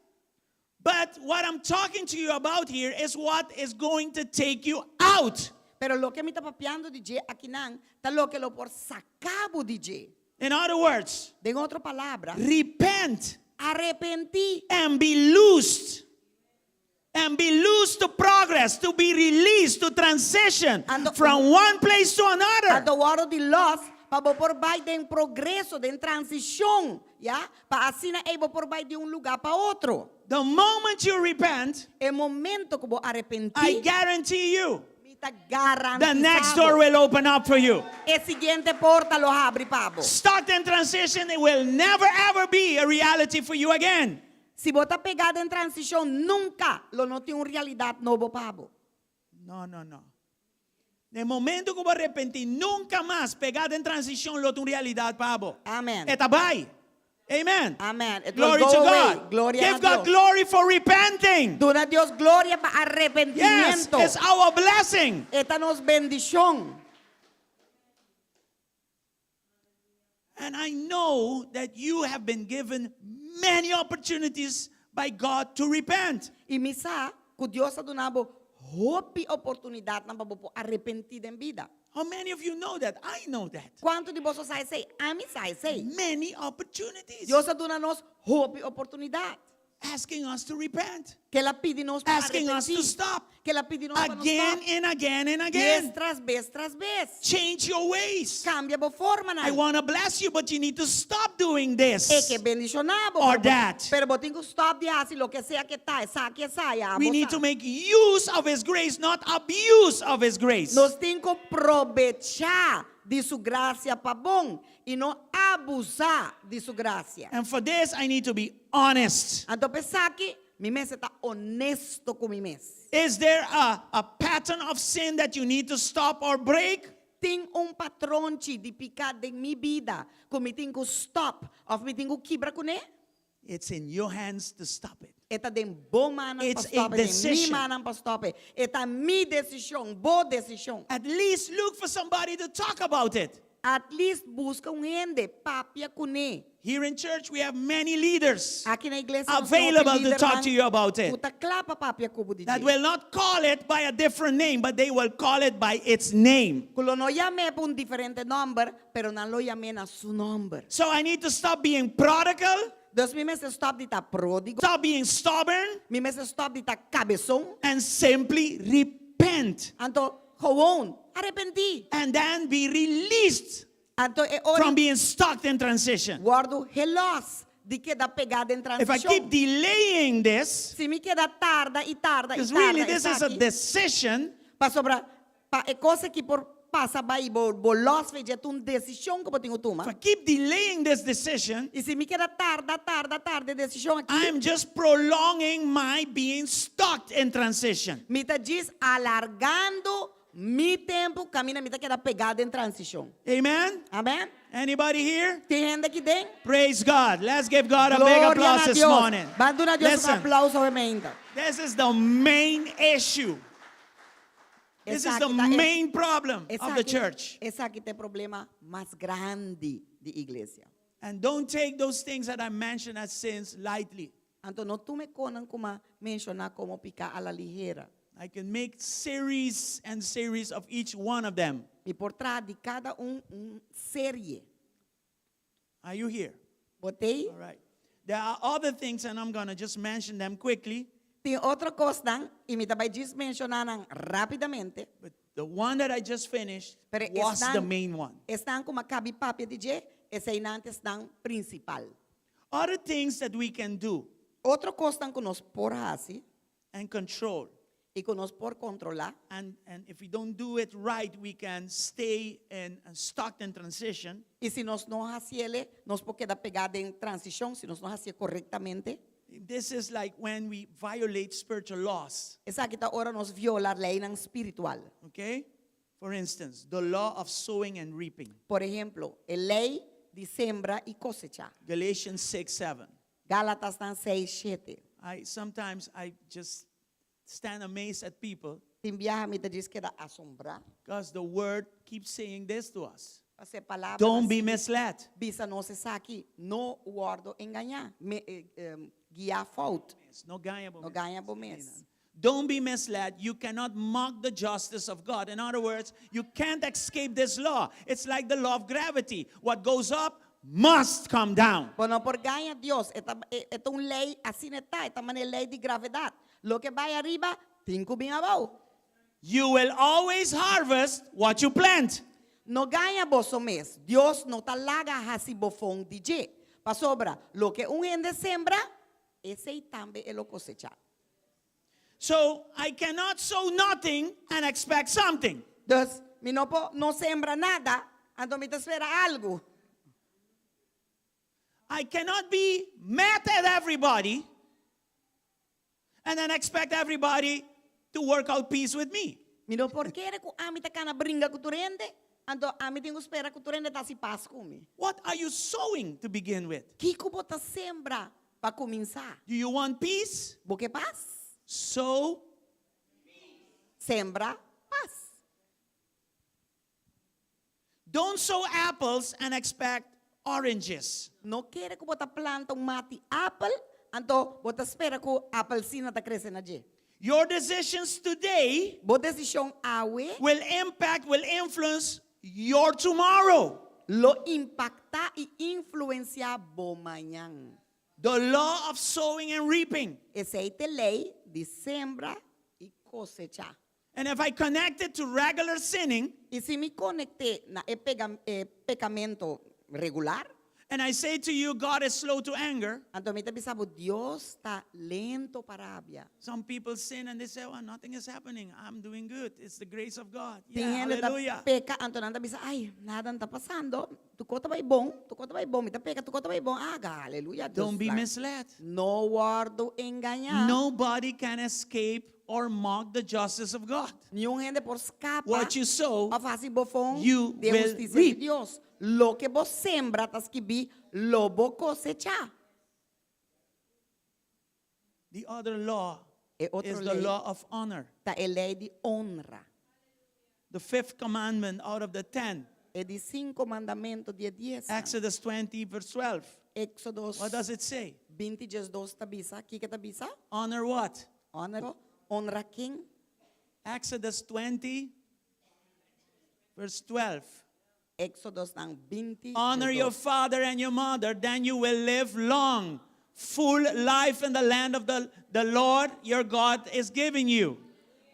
But what I'm talking to you about here is what is going to take you out. Pero loke mi ta papiando di dje akinan ta loke lo por saka bo di dje. In other words, Den otro palabra, repent arepentí. And be loosed. And be loosed to progress, to be released, to transition Anto, from one place to another. Anto wòrdu di lòs pa bo por bai den progreso, den transishon, ya, pa asina ei bo por bai di un lugá pa otro. The moment you repent, E momento ku bo I arepentí, guarantee you, mi ta the next garantisá door bo. will open up for you. E siguiente porta lo habri pa bo. Stuck in transition, it will never ever be a reality for you again. Si bo ta pegá den transishon, nunka lo no tin un realidat nobo pa bo. No, no, no. Na momento ku bo arepentí, nunka mas pegá den transishon lo ta un realidat pa bo. Amen. E ta bai. Amen. Amen. It will Glory go to away. God. Gloria Give a God Dios. glory for repenting. Duna Dios gloria pa Yes, arepentimentu. it's our blessing. E ta nos bendishon. And I know that you have been given many opportunities by God to repent. I mi sa ku Dios a duna bo hopi oportunidatnan pa bo por arepentí den bida. How many of you know that? I know that. Kuantu di boso sa esei? Ami sa esei. Many opportunities. Dios a duna nos hopi oportunidat. Asking us to repent. Ku el a pidi nos pa Asking us arepentí. to stop. Ku el a pidi nos pa nos Again stop. and again and Bes again. tras bes tras bes. Change your ways. Kambia bo formanan. I want to bless you, but you need to stop doing this. E ke bendishoná bo. Or that. Pero bo tin ku stop di hasi loke sea ku ta, esaki esaya. We need to make use of His grace, not abuse of His grace. Nos tin ku probechá di su grasia pa bon i no abusá di su grasia. And for this, I need to be honest. Anto p'esaki, mi mester ta honesto ku mi mes. Is there a, a pattern of sin that you need to stop or break? Tin un patronchi di piká den mi bida ku mi tin ku stòp òf mi tin ku kibra kuné? It's in your hands to stop it. E ta den bo mannan pa It's a stòp e, den mi decision. mannan pa stòp e. E ta mi desishon, bo desishon. At least look for somebody to talk about it. At least buska un hende, papia kuné. Here in church, we have many leaders Aki na iglesia nos tin hopi available to talk lidernan to you about it. ku ta kla pa papia ku bo di That dje. will not call it by a different name, but they will call it by its name. Ku lo no yam'é pa un diferente nòmber, pero nan lo yam'é na su nòmber. So I need to stop being prodigal, Dus mi mester stòp di ta pródigo, stop being stubborn, mi mester stòp di ta kabeson, and simply repent. anto gewoon arepentí. And then be released Anto e ora from being stuck in transition. wòrdu gelos di keda pegá den If I keep transishon. delaying this, Si mi keda tarda i tarda i because tarda really this is a esaki, decision, pasobra pa e kos aki por pasa bai bo bo lòs fe dje ta un desishon ku bo tin ku tuma. if I keep delaying this decision, I si mi keda tarda, tarda, tarda e desishon aki, I am just prolonging my being stuck in transition. mi ta djis alargando mi tempu kaminda mi ta keda pegá den transishon. Amen? Amen? Anybody here? Tin hende aki den? Praise God. Let's give God a big Gloria applause na this Dios. morning. Ban duna Dios un Listen, aplauso awe mainta. this is the main issue. This is the Esaki ta e- main problem of the Esaki, church. esaki ta e problema mas grandi di iglesia. And don't take those things that I mentioned as sins lightly. Anto no tuma e konan ku m'a menshoná komo piká a la ligera. I can make series and series of each one of them. Mi por traha di kada un un serie. Are you here? Bo t'ei? All right. There are other things, and I'm going to just mention them quickly. Tin otro kosnan, i mi ta bai djis menshoná nan rápidamente. But the one that I just finished Pero was the esnan, main one. esnan ku m'a kaba di papia di dje, eseinan ta esnan prinsipal. Other things that we can do Otro kosnan ku nos por hasi and control. i ku nos por kontrolá. And, and if we don't do it right, we can stay in, and stuck in transition. I si nos no hasiele, nos por keda pegá den transishon, si nos no hasié korektamente. This is like when we violate spiritual laws. Esaki ta ora nos violá leinan spiritual. Okay? For instance, the law of sowing and reaping. Por ehemplo, e lei di sembra i kosechá. Galatians 6 7. Galatasnan seis, shete. I sometimes I just stand amazed at people Tin biaha mi ta djis keda asombrá. because the word keeps saying this to us. Pasobra e palabra Don't ta be sigui misled. bisa nos esaki, no wòrdu engañá, me, guiá fout. No gaña bo No mes. gaña bo mes. Don't be misled. You cannot mock the justice of God. In other words, you can't escape this law. It's like the law of gravity. What goes up must come down. Bo no por gaña Dios. E ta, e, e ta un lei asina e ta. E ta manera lei di gravedat. Loke bai ariba, tin ku bin abou. You will always harvest what you plant. No gaña boso mes. Dios no ta laga hasi bofon di dje. Pasobra, loke un hende sembra, Esei tambe e lo kosechá. So I cannot sow nothing and expect something. Dus, mi no por no sembra nada, anto mi ta spera algu. I cannot be mad at everybody and then expect everybody to work out peace with me. Mi no por kere ku ami ta kana bringa ku tur hende, anto ami tin ku spera ku tur hende ta hasi pas ku mi. What are you sowing to begin with? Kiko bo ta sembra pa kuminsá? Do you want peace? Bo ke pas? Sow. Sembra pas. Don't sow apples and expect oranges. No kere ku bo ta planta un mati apel, anto bo ta spera ku apelsina ta krese na dje. Your decisions today Bo desishon awe will impact, will influence your tomorrow. lo impaktá i influensiá bo mañan. The law of sowing and reaping. Esei ta e lei di sembra i kosechá. And if I connect it to regular sinning, I si mi konekt'é na e e pekamentu regular, and I say to you, God is slow to anger. Anto mi ta bisa bo, Dios ta lento pa rabia. Some people sin and they say, well, nothing is happening. I'm doing good. It's the grace of God. Tin Yeah, hende ta hallelujah. peka, anto nan ta bisa, Ai, nada no ta pasando. Tur kos ta bai bon, tur kos ta bai bon. Mi ta peka, tur kos ta bai bon. Aga, aleluya. Dios Don't be la- misled. No wòrdu engañá. Nobody can escape or mock the justice of God. Niun hende por skapa What you sow, òf hasi bofon you di e will hustisia di reap. Dios. Loke bo sembra ta skibí, lo bo kosechá. The other law E otro is the lei law of honor. ta e lei di honra. The fifth commandment out of the 10. E di sinku mandamentu di e diesnan. Exodus 20, verse 12. Éxodo What does it say? 20 diesdos ta bisa, kiko ta bisa? Honor what? Honor, honra ken? Exodus 20, verse 12. Éxodonan 20, Honor your 12. father and your mother, then you will live long, full life in the land of the, the Lord your God is giving you.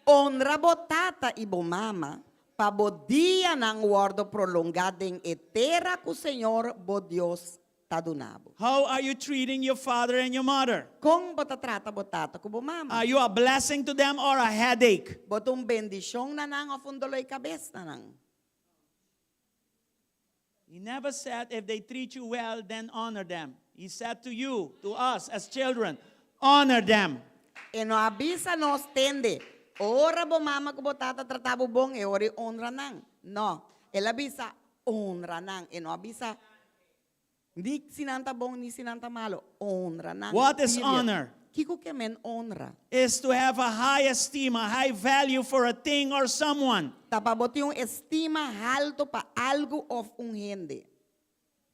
Honra bo tata i bo mama, pa bo dianan wòrdu prolongá den e tera ku Señor bo Dios ta duna bo. How are you treating your father and your mother? Kon bo ta trata bo tata ku bo mama? Are you a blessing to them or a headache? Bo ta un bendishon na nan òf un doló di kabes na nan? He never said if they treat you well, then honor them. He said to you, to us as children, honor them. E no a bisa nos, Tende, ora bo mama ku bo tata trata bo bon, e ora ei honra nan. No, el a bisa, Honra nan. E no a bisa ni si nan ta bon ni si nan ta malo. Honra nan. What is Period. honor? Kiko ke men honra? Is to have a high esteem, a high value for a thing or someone. Ta pa bo tin un estima halto pa algu òf un hende.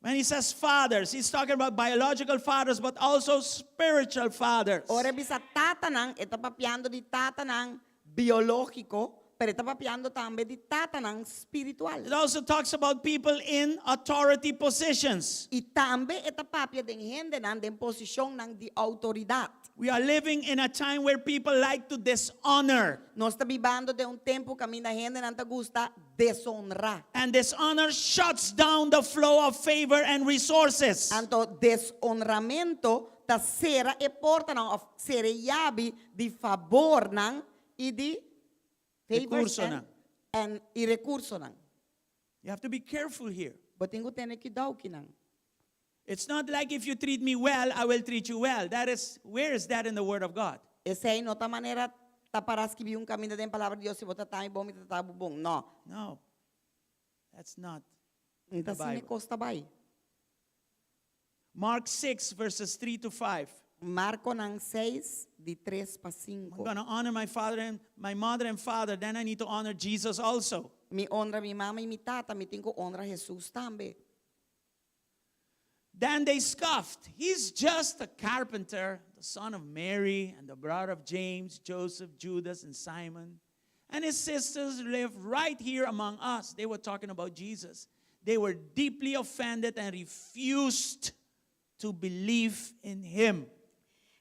When he says fathers, he's talking about biological fathers, but also spiritual fathers. Ora e bisa tatanan, e ta papiando di tatanan biológiko, pero e ta papiando tambe di tatanan spiritual. It also talks about people in authority positions. I tambe e ta papia den hendenan den posishonnan di outoridat. We are living in a time where people like to dishonor. Nos ta bibando den un tempu kaminda hendenan ta gusta deshonrá. And dishonor shuts down the flow of favor and resources. Anto deshonramento ta sera e portanan òf sera e yabi di fabornan i di favors Rekursonan. and i rekursonan. You have to be careful here. Bo tin ku tene kuidou kinan. It's not like if you treat me well, I will treat you well. That is, where is that in the Word of God? Esei no ta manera ta para skibí un kaminda den Palabra di Dios, si bo trata mi bon, mi ta trata bo bon. No. No. That's not N in ta the asina e Bible. kos ta bai. Mark 6, verses 3 to 5. Markonan seis, di tres pa I'm sinku. going to honor my father and my mother and father. Then I need to honor Jesus also. Mi honra mi mama i mi tata, mi tin ku honra Hesus tambe. Then they scoffed. He's just a carpenter, the son of Mary and the brother of James, Joseph, Judas, and Simon. And his sisters live right here among us. They were talking about Jesus. They were deeply offended and refused to believe in him.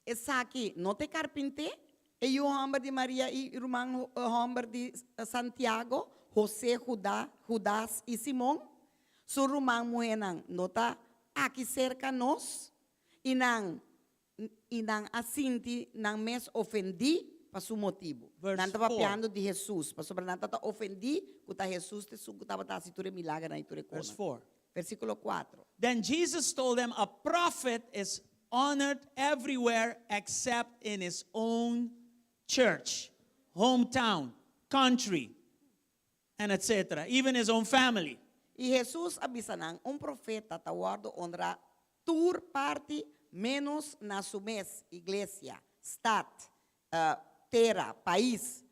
Esaki no ta e karpinté, e yu hòmber di Maria i ruman hòmber di Santiago, José, Judá, Judas i Simon? Su ruman muhénan no ta aki serka nos? I nan. I nan a sinti nan mes ofendí pa su motibu. Verse Nan ta 4. papiando di Hesus, pasobra nan tabata ofendí ku ta Hesus ta esun ku tabata hasi tur e milagernan i tur e Verse konan. 4. Versíkulo kuater. Then Jesus told them, A prophet is honored everywhere except in his own church, hometown, country, and etc., even his own family. I Hesus a bisa nan, Un profeta ta wòrdu onrá tur parti ménos na su mes iglesia, stat, tera, pais,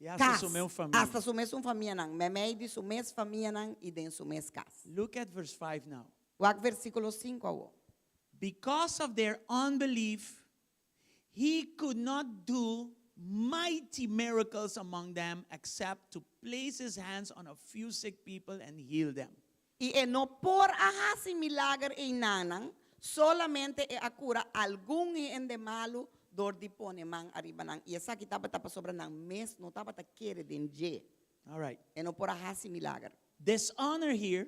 I hasta kas, su mesun famia. hasta su mesun famianan, meimei di su mes famianan i den su mes kas. Look at verse 5 now. Wak versíkulo sinku awor. Because of their unbelief, he could not do mighty miracles among them except to place his hands on a few sick people and heal them. I e no por a hasi milager einanan, solamente e a kura algun hende malu dor di pone man ariba nan. I esaki tabata pasobra nan mes no tabata kere den dje. All right. E no por a hasi milager. Dishonor here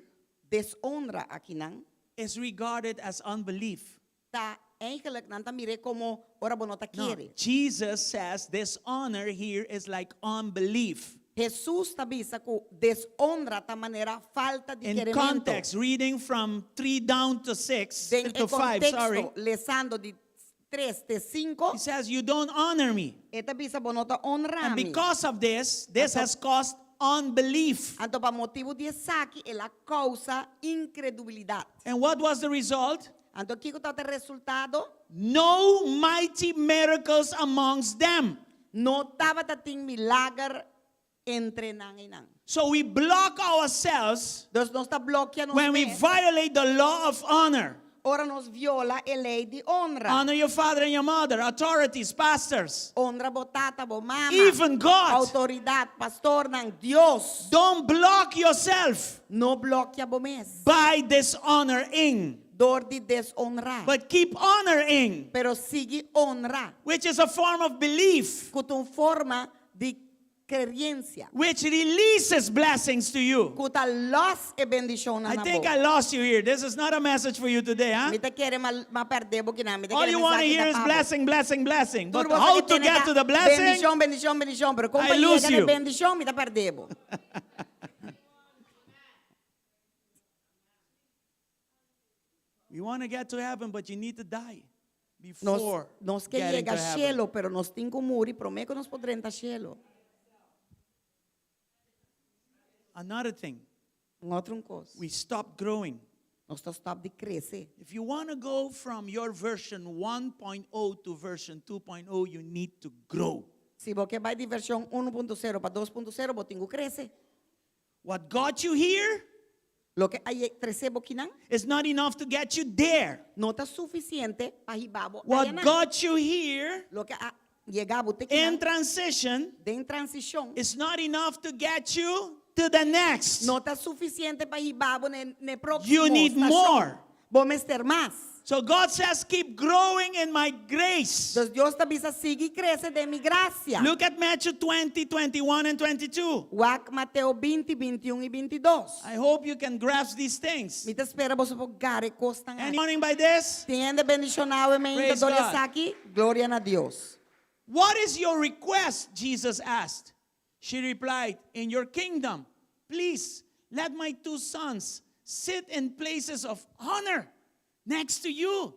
Deshonra akinan is regarded as unbelief. Ta eigenlijk nan ta mir'é komo ora bo no ta No, kere. Jesus says dishonor here is like unbelief. Hesus ta bisa ku deshonra ta manera falta di In kerementu. context, reading from 3 down to 6, Den e to 5, sorry. konteksto, lesando di tres te sinku, He says, You don't honor me. e ta bisa bo no ta honra And mi. because of this, this Anto, has caused unbelief. anto pa motibu di esaki el a kousa inkredubilidat. And what was the result? Anto kiko tabata e resultado? No mighty miracles amongst them. No tabata tin milager entre nan einan. So we block ourselves Dus nos ta blokia nos when we mes violate the law of honor. ora nos viola e lei di honra. Honor your father and your mother, authorities, pastors, Honra bo tata, bo mama, even God. outoridat, pastornan, Dios. Don't block yourself No blokia bo mes by dishonoring, dor di deshonra. but keep honoring, Pero sigui honra, which is a form of belief, ku ta un forma di creencia. which releases blessings to you. Ku ta los e bendishonnan I na think bo. I lost you here. This is not a message for you today, huh? Mi ta kere m'a perde bo kinan. Mi ta All kere you want to mensahe hear ta is pa bo. blessing, blessing, blessing. Tur But boso how ke to tene get ta to the blessing? Bendishon, bendishon, bendishon. Pero kon I pa lose yega na you. bendishon, mi ta perde bo. You want to get to heaven, but you need to die Nos, before nos ke getting yega to heaven. shelo, pero nos tin ku muri promé ku nos por drenta shelo. Another thing, Un otro un kos. we stop growing. Nos ta stòp di krese. If you want to go from your version 1.0 to version 2.0, you need to grow. Si bo ke bai di vershon unu punto sero pa dos punto sero, bo tin ku krese. What got you here Loke a trese bo kinan is not enough to get you there. no ta sufisiente pa hiba bo What ayanan. got you here Loke a yega bo te in kinan transition den transishon is not enough to get you to the next. no ta sufisiente pa hiba bo ne ne próksimo You need stashon. more. Bo mester mas. So God says, keep growing in my grace. Dus Dios ta bisa sigui krese den mi grasia. Look at Matthew 20, 21, and 22. Wak Mateo 20, 21 i 22. I hope you can grasp these things. Mi ta spera boso por gara e kosnan Any aki. morning by this? Tin hende bendishoná awe mainta Praise dor di God. esaki? Gloria na Dios. What is your request? Jesus asked. She replied, In your kingdom, please let my two sons sit in places of honor next to you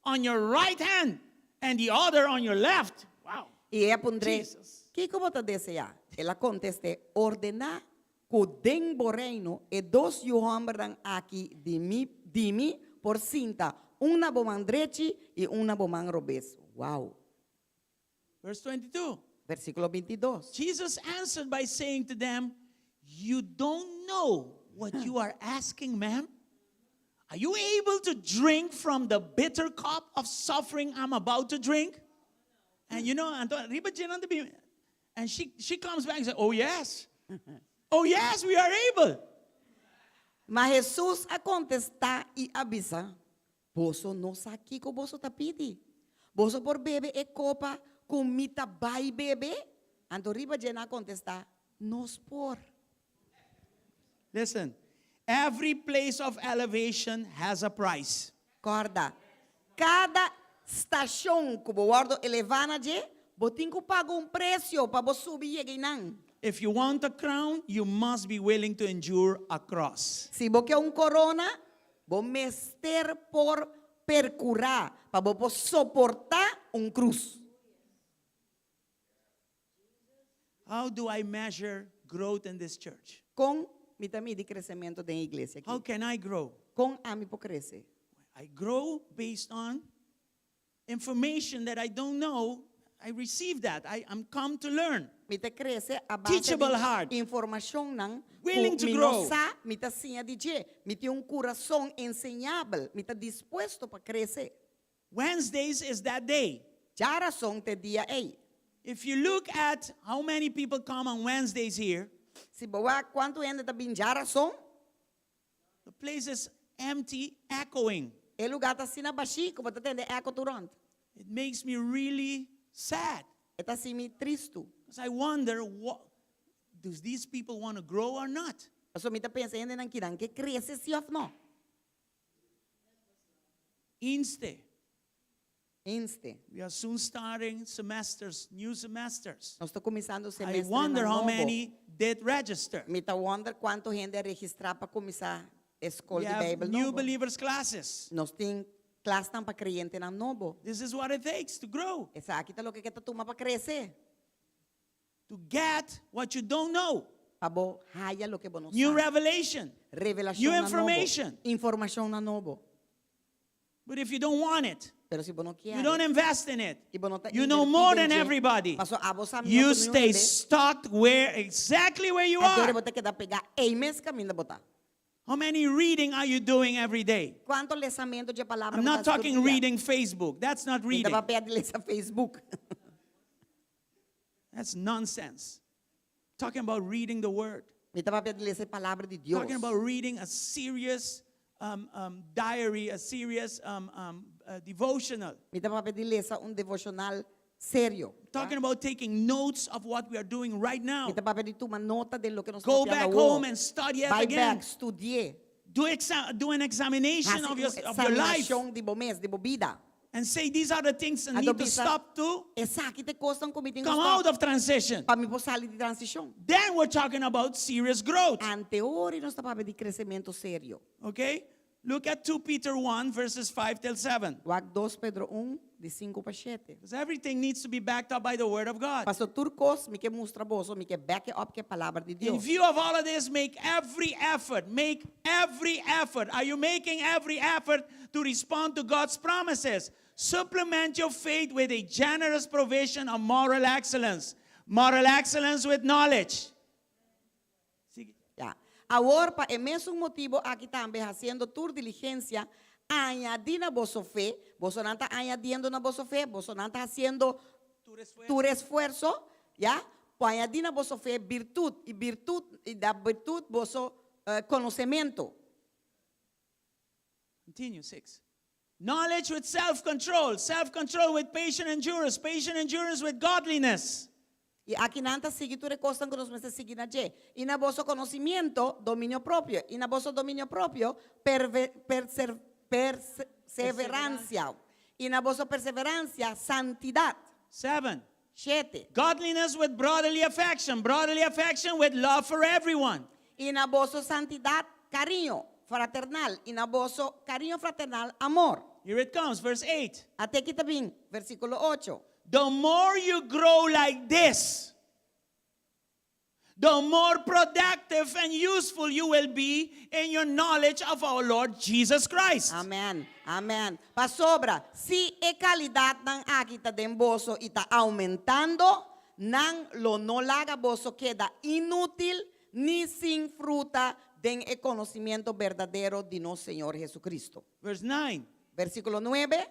on your right hand and the other on your left. Wow. I e a puntr'é, Jesus. Kiko bo ta deseá? El a kontest'é, Ordená ku den bo reino e dos yu hòmbernan aki di mi, di mi por sinta, un na bo man drechi i un na bo man robes. Wow. Verse 22. Versíkulo 22. Jesus answered by saying to them, You don't know what you are asking, ma'am. Are you able to drink from the bitter cup of suffering I'm about to drink? And you know, Anto, riba dje nan ta bin. And she, she comes back and says, Oh, yes. Oh, yes, we are able. Ma Hesus a kontestá i a bisa, Boso no sa kiko boso ta pidi. Boso por bebe e kopa ku mi ta bai bebe? Anto riba dje nan a kontestá, Nos por. Listen, every place of elevation has a price. Kòrda, kada. Stashon ku bo wòrdu elevá na dje, bo tin ku paga un presio pa bo subi yega einan. If you want a crown, you must be willing to endure a cross. Si bo ke un korona, bo mester por perkurá pa bo por soportá un krus. How do I measure growth in this church? Kon mi ta midi kresementu den e iglesia How akí? can I grow? Kon ami por krese? I grow based on information that I don't know. I receive that. I, I'm come to learn. Mi ta krese a base Teachable heart. di informashonnan ku Willing to mi no grow. sa, mi ta siña di dje. Mi tin un kurason enseñabel, mi ta dispuesto pa krese. Wednesdays is that day. Djarason ta e dia ei. If you look at how many people come on Wednesdays here, Si bo wak kuantu hende ta bin djarason, the place is empty, echoing. e lugá ta asina bashí ku bo ta tende eko tur rònt. It makes me really sad E ta hasi mi tristu. because I wonder what does these people want to grow or not? Pasobra mi ta pensa e hendenan kinan ke krese si òf nò. Inste. Inste. We are soon starting semesters, new semesters. Nos ta kuminsando I semestrenan wonder how nobo. many did register. Mi ta wonder kuantu hende a registrá pa kuminsá e skol We di have Beibel new nobo. believers classes. Nos tin klasnan pa kreyentenan nobo. This is what it takes to grow, Esaki ta loke ke ta tuma pa krese. to get what you don't know. Pa bo haya loke bo no New sa. revelation, Revelashonnan new nobo. information. Informashonnan nobo. But if you don't want it, Pero si bo no kier, you don't invest in it, i bo no ta you know invertí more den than dje, everybody, paso abo sa mihó you ku niun stay hende, stuck where exactly where you anto are. bo ta keda pegá ei mes kaminda bo ta. How many reading are you doing every day? Kuantu lesamentu dje palabra I'm bo not ta hasi tur talking dia? reading Facebook. That's not Mi ta reading. papia di lesa Facebook. That's nonsense. Talking about reading the word. Mi ta papia di lesa e palabra di Dios. Talking about reading a serious um, um, diary, a serious um, um, uh, devotional. Mi ta papia di lesa un devoshonal serio. Talking about taking notes of what we are doing right now. Mi ta papia di tuma nota di loke nos ta Go papiando back awor. home and study it Bai again. bèk, studi'é. Do, exa- do an examination Hasi of your, un of your life eksaminashon di bo mes, di bo bida. and say, These are the things I Anto need to bisa, stop to Esaki ta e kosnan ku mi tin ku come stop out of transition. pa mi por sali di transishon. Then we're talking about serious growth. Anto ora nos ta papia di kresementu serio. Okay? Look at 2 Peter 1, verses 5 till 7. Wak 2 Pedro 1, di 5 pa 7. Because everything needs to be backed up by the Word of God. Paso tur kos, mi ke mustra boso, mi ke back it up ku e palabra di In Dios. view of all of this, make every effort. Make every effort. Are you making every effort to respond to God's promises? Supplement your faith with a generous provision of moral excellence. Moral excellence with knowledge. Ya. Awor, pa e mesun motibu aki tambe, hasiendo tur diligensia, añadí na boso fe, bosonan ta añadiendo na boso fe, bosonan ta hasiendo tur esfuerso, ya, pa añadí na boso fe birtut, i birtut, i na birtut boso konosementu. Continue, 6. Knowledge with self control, self control with patient endurance, patient endurance with godliness. I aki nan ta sigui tur e kosnan ku nos mester sigui na dje. I na boso konosimiento, dominio propio. I na boso dominio propio, perve, perser, perseveransia. I na boso perseveransia, santidat. 7. Shete. Godliness with brotherly affection, brotherly affection with love for everyone. I na boso santidat, kariño fraternal. I na boso kariño fraternal, amor. Here it comes, verse 8. Ate aki ta bin, versíkulo ocho. The more you grow like this, the more productive and useful you will be in your knowledge of our Lord Jesus Christ. Amen. Amen. Pasobra, si e kalidatnan aki ta den boso i ta aumentando, nan lo no laga boso keda inútil ni sin fruta den e konosimiento berdadero di nos Señor Jesucristo. Verse 9. Versíkulo nuebe.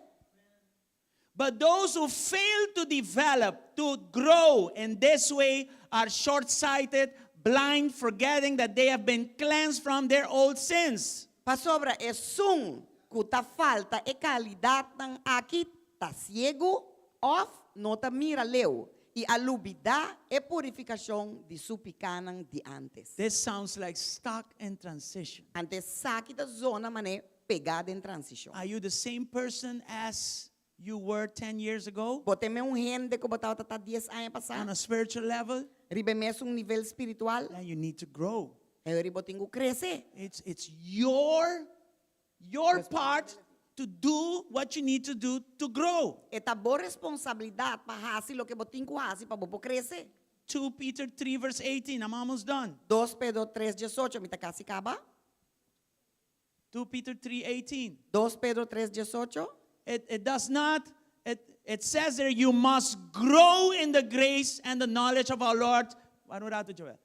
But those who fail to develop, to grow in this way are short sighted, blind, forgetting that they have been cleansed from their old sins. Pasobra esun ku ta falta e kalidatnan aki ta siegu òf no ta mira leu i a lubidá e purifikashon di su pikánan di ántes. This sounds like stuck in transition. Anto esaki ta zona manera pegá den transishon. Are you the same person as you were 10 years ago Bo ta e mesun hende ku bo tabata 10 aña pasá. on a spiritual level? Riba mesun nivel spiritual. Then you need to grow. E ora bo tin ku krese. It's your part to do what you need to do to grow. E ta bo responsabilidat pa hasi loke bo tin ku hasi pa bo por krese. 2 Peter 3 verse 18. I'm almost done. 2 Pedro 3, 18, mi ta kasi kaba. 2 Peter 3 18. 2 Pedro 3, 18. It does not, it says there you must grow in the grace and the knowledge of our Lord. Ano rato, Joel?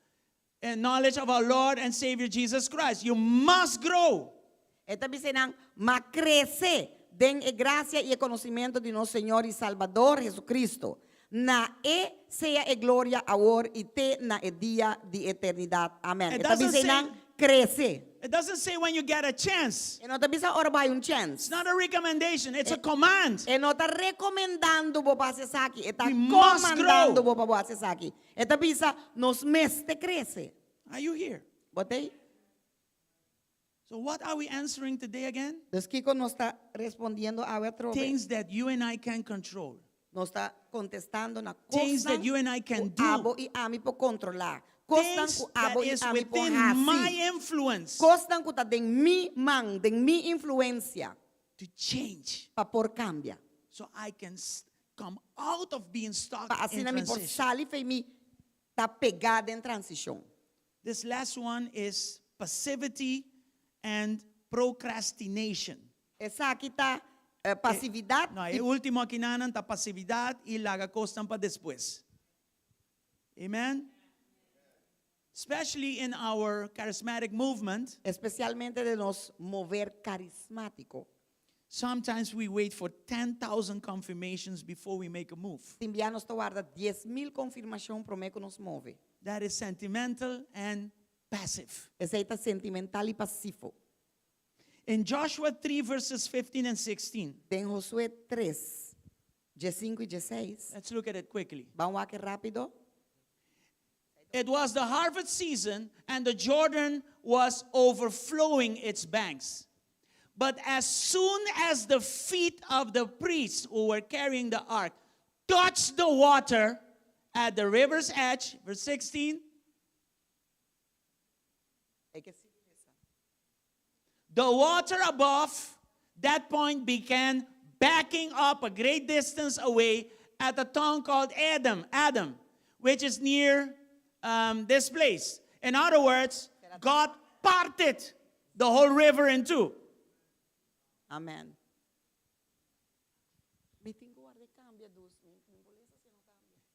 And knowledge of our Lord and Savior Jesus Christ. You must grow. E ta bisa nan, ma krese den e grasia i e konosementu di nos Señor i Salbador Jesucristo. Na e sea e gloria awor i te na e dia di eternidat. Amèn. It E ta doesn't bisa nan krese. It doesn't say when you get a chance. E no ta bisa ora bo haña un chèns. It's not a recommendation, it's a command. E no ta rekomendando bo pa hasi esaki, e ta We must komandando grow. bo pa bo hasi esaki. E ta bisa nos mester krese. Are you here? Bo t'ei? So what are we answering today again? Dus kiko nos ta respondiendo awe atrobe? Things that you and I can control. Nos ta kontestando na Things that kosnan you and I can ku do. abo i ami por kontrolá. Kosnan Things ku abo that i is ami por within hasi. my influence Kosnan ku ta den mi man, den mi influensia to change pa por kambia. so I can come out of being stuck Pa in asina mi por transition. sali for di mi ta pegá den transishon. This last one is passivity and procrastination. Esaki ta pasividat No, e último akinan ta pasividat i laga kosnan pa despues. Amen. Especially in our charismatic movement, Espesialmente den nos mover karismátiko. Sometimes we wait for 10,000 confirmations before we make a move. Tin bia nos ta warda 10,000 konfirmashon promé ku nos move. That is sentimental and passive. Esei ta sentimental i pasivo. In Joshua 3, verses 15 and 16, Den Josué 3, 15 i 16. Let's look at it quickly. Ban wak e rápido. It was the harvest season, and the Jordan was overflowing its banks. But as soon as the feet of the priests who were carrying the ark touched the water at the river's edge, verse 16, E ke si the water above that point began backing up a great distance away at a town called Adam, which is near this place. In other words, God parted the whole river in two. Amen. Mi tin ku warda kambia dus. Mi mi bolesa si no kambia.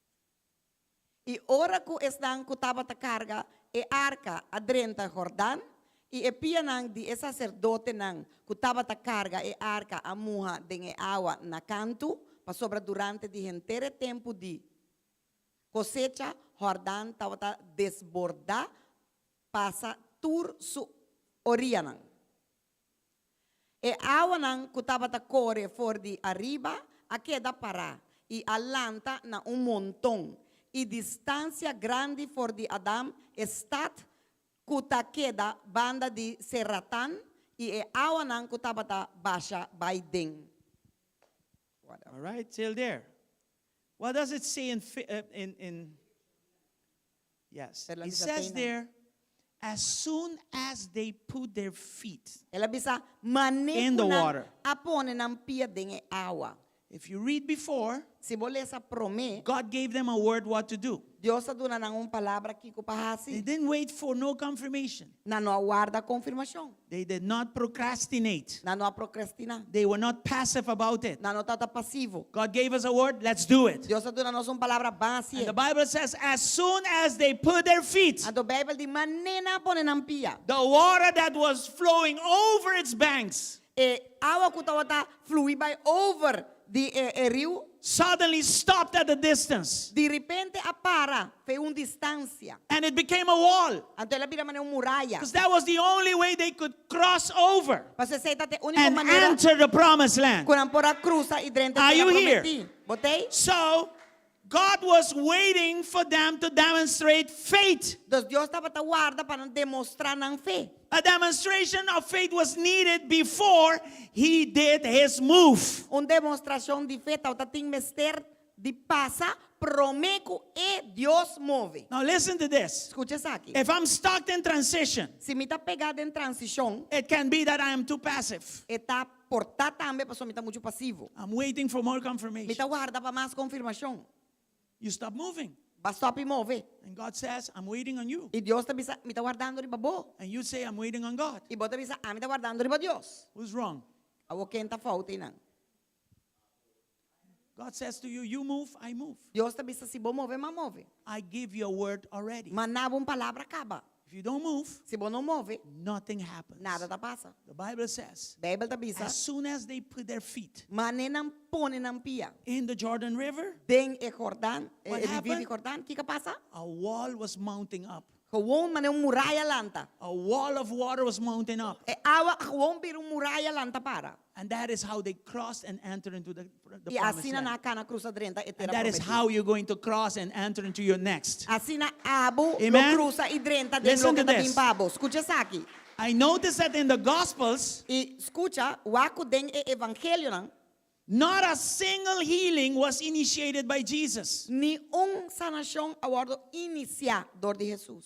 I ora ku esnan ku tabata karga e arka a drenta Jordan, i e pianan di e saserdotenan ku tabata karga e arka a muha den e awa na kantu, pasobra durante di henter e tempu di kosecha Jordan tabata desbordá pasa tur su orianan. E awanan ku tabata kore for di ariba a keda pará i a lanta na un monton i distansia grandi for di Adam, e stat ku ta keda banda di Seratan, i e awanan ku tabata basha bai den. All right, till there. What does it say in Yes. Pero la It bisa says teinan. there, as soon as they put their feet El a bisa mane in the ku nan water. a pone nan pia den e awa. If you read before, Si bo lesa promé, God gave them a word what to do. Dios a duna nan un palabra kiko pa They hasi. didn't wait for no confirmation. Nan no a warda konfirmashon. They did not procrastinate. Nan no a prokrastiná. They were not passive about it. Nan no tabata pasivo. God gave us a word, let's do it. Dios a duna nos un palabra ban hasi. And the Bible says, as soon as they put their feet, Anto Beibel di mane nan a pone nan pia. the water that was flowing over its banks E awa ku tabata flui bai over di e riu. suddenly stopped at a distance. Di repente a para for di un distansia. And it became a wall. Anto el a bira manera un muraya. Because that was the only way they could cross over Pasobra esei tabata e úniko and manera enter the promised land. ku nan por a krusa i drenta Are tera you here? prometí. Bo t'ei? So, God was waiting for them to demonstrate faith. Dus Dios tabata warda pa nan demostrá nan fe. A demonstration of faith was needed before he did his move. Un demostrashon di fe tabata tin mester di pasa promé ku e Dios move. Now listen to this. Skucha esaki. If I'm stuck in transition, Si mi ta pegá den transishon, it can be that I am too passive. e ta por ta tambe pasobra mi ta muchu pasivo. I'm waiting for more Mi confirmation. ta warda pa mas konfirmashon. You stop moving. Bo a stòp di move. And God says, I'm waiting on you. I Dios ta bisa, mi ta wardando riba bo. And you say, I'm waiting on God. I bo ta bisa, ami ta wardando riba Dios. Who's wrong? Awor ken ta fout einan? God says to you, You move, I move. Dios ta bisa, si bo move, m'a move. I give you a word already. M'a duna bo un palabra kaba. If you don't move, Si bo no move, nothing happens. nada ta pasa. The Bible says, Beibel ta bisa, as soon as they put their feet mane nan pone nan pia in the Jordan River, den e Jordan, e What e rivier di happened? Jordan, kiko a pasa? a wall was mounting up. Gewoon mane un muraya lanta. A wall of water was mounting up. E awa a gewoon bira un muraya lanta para. And that is how they crossed and entered into the, the I promised asina land. nan a kana krusa drenta e And tera that is prometí. how you're going to cross and enter into your next. Asina abo Amen. lo krusa i drenta den Listen loke to ta bin this. pa bo. Skucha esaki. I noticed that in the Gospels, I skucha, wak ku den e evangelionan, not a single healing was initiated by Jesus. Ni un sanashon a wòrdu inisiá dor di Hesus.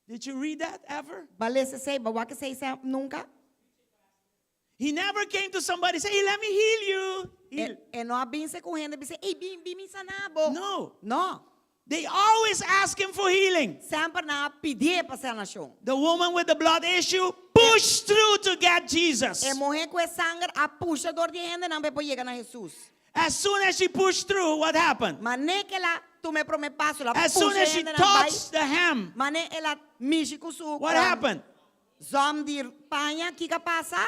Did you read that ever? B'a lesa esei, b'a wak esei sa nunka? He never came to somebody say, hey, let me heal you. Heal. E, e no a bin serka un hende bisa, ei, bin, bin mi sana bo. No. No. They always ask him for healing. Semper nan a pidié pa sanashon. The woman with the blood issue pushed through to get Jesus. E muhé ku e sanger a pusha dor di hendenan pa e por yega na Hesus. As soon as she pushed through, what happened? Mane ku el a tuma e promé paso, el a As soon pusha as she hendenan bai. touched the hem, Mane el a mishi ku su what happened? zòm di paña, kiko a pasa?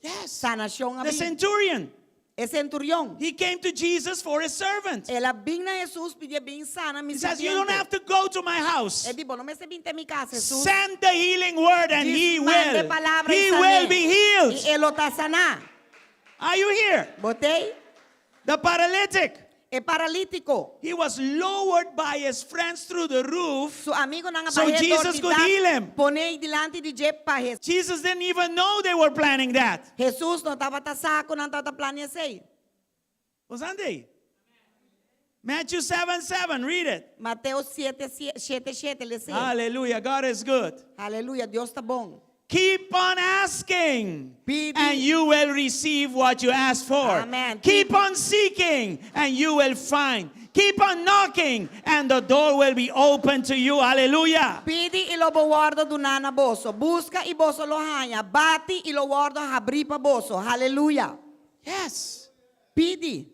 Yes. Sanashon a The bin. centurion, E centurion. he came to Jesus for his servant. El a bin na Hesus pidié bin sana mi He says, You don't sirbiente. have to go to my house. E di, bo no mester bin te mi kas, Hesus. Send the healing word and he Djis manda e will. palabra i He san'é. will be healed. I e lo ta saná. Are you here? Bo t'ei? The paralytic. E paralítiko. He was lowered by his friends through the roof. Su amigunan a So bah'é dor Jesus di could dak, heal him. pon'é dilanti di dje pa Hesus. Jesus didn't even know they were planning that. Hesus no tabata sa ku nan tabata plania esei. Wasn't Matthew 7 7, read it. Mateo 7, 7, 7, les'é. Hallelujah. God is good. Aleluya, Dios ta bon. Keep on asking, Pidi. and you will receive what you ask for. Amen. Keep on seeking, and you will find. Keep on knocking, and the door will be open to you. Hallelujah. Pidi i lo bo wòrdu duná na boso. Buska i boso lo haña. Bati i lo wòrdu habrí pa boso. Haleluya. Yes. Pidi.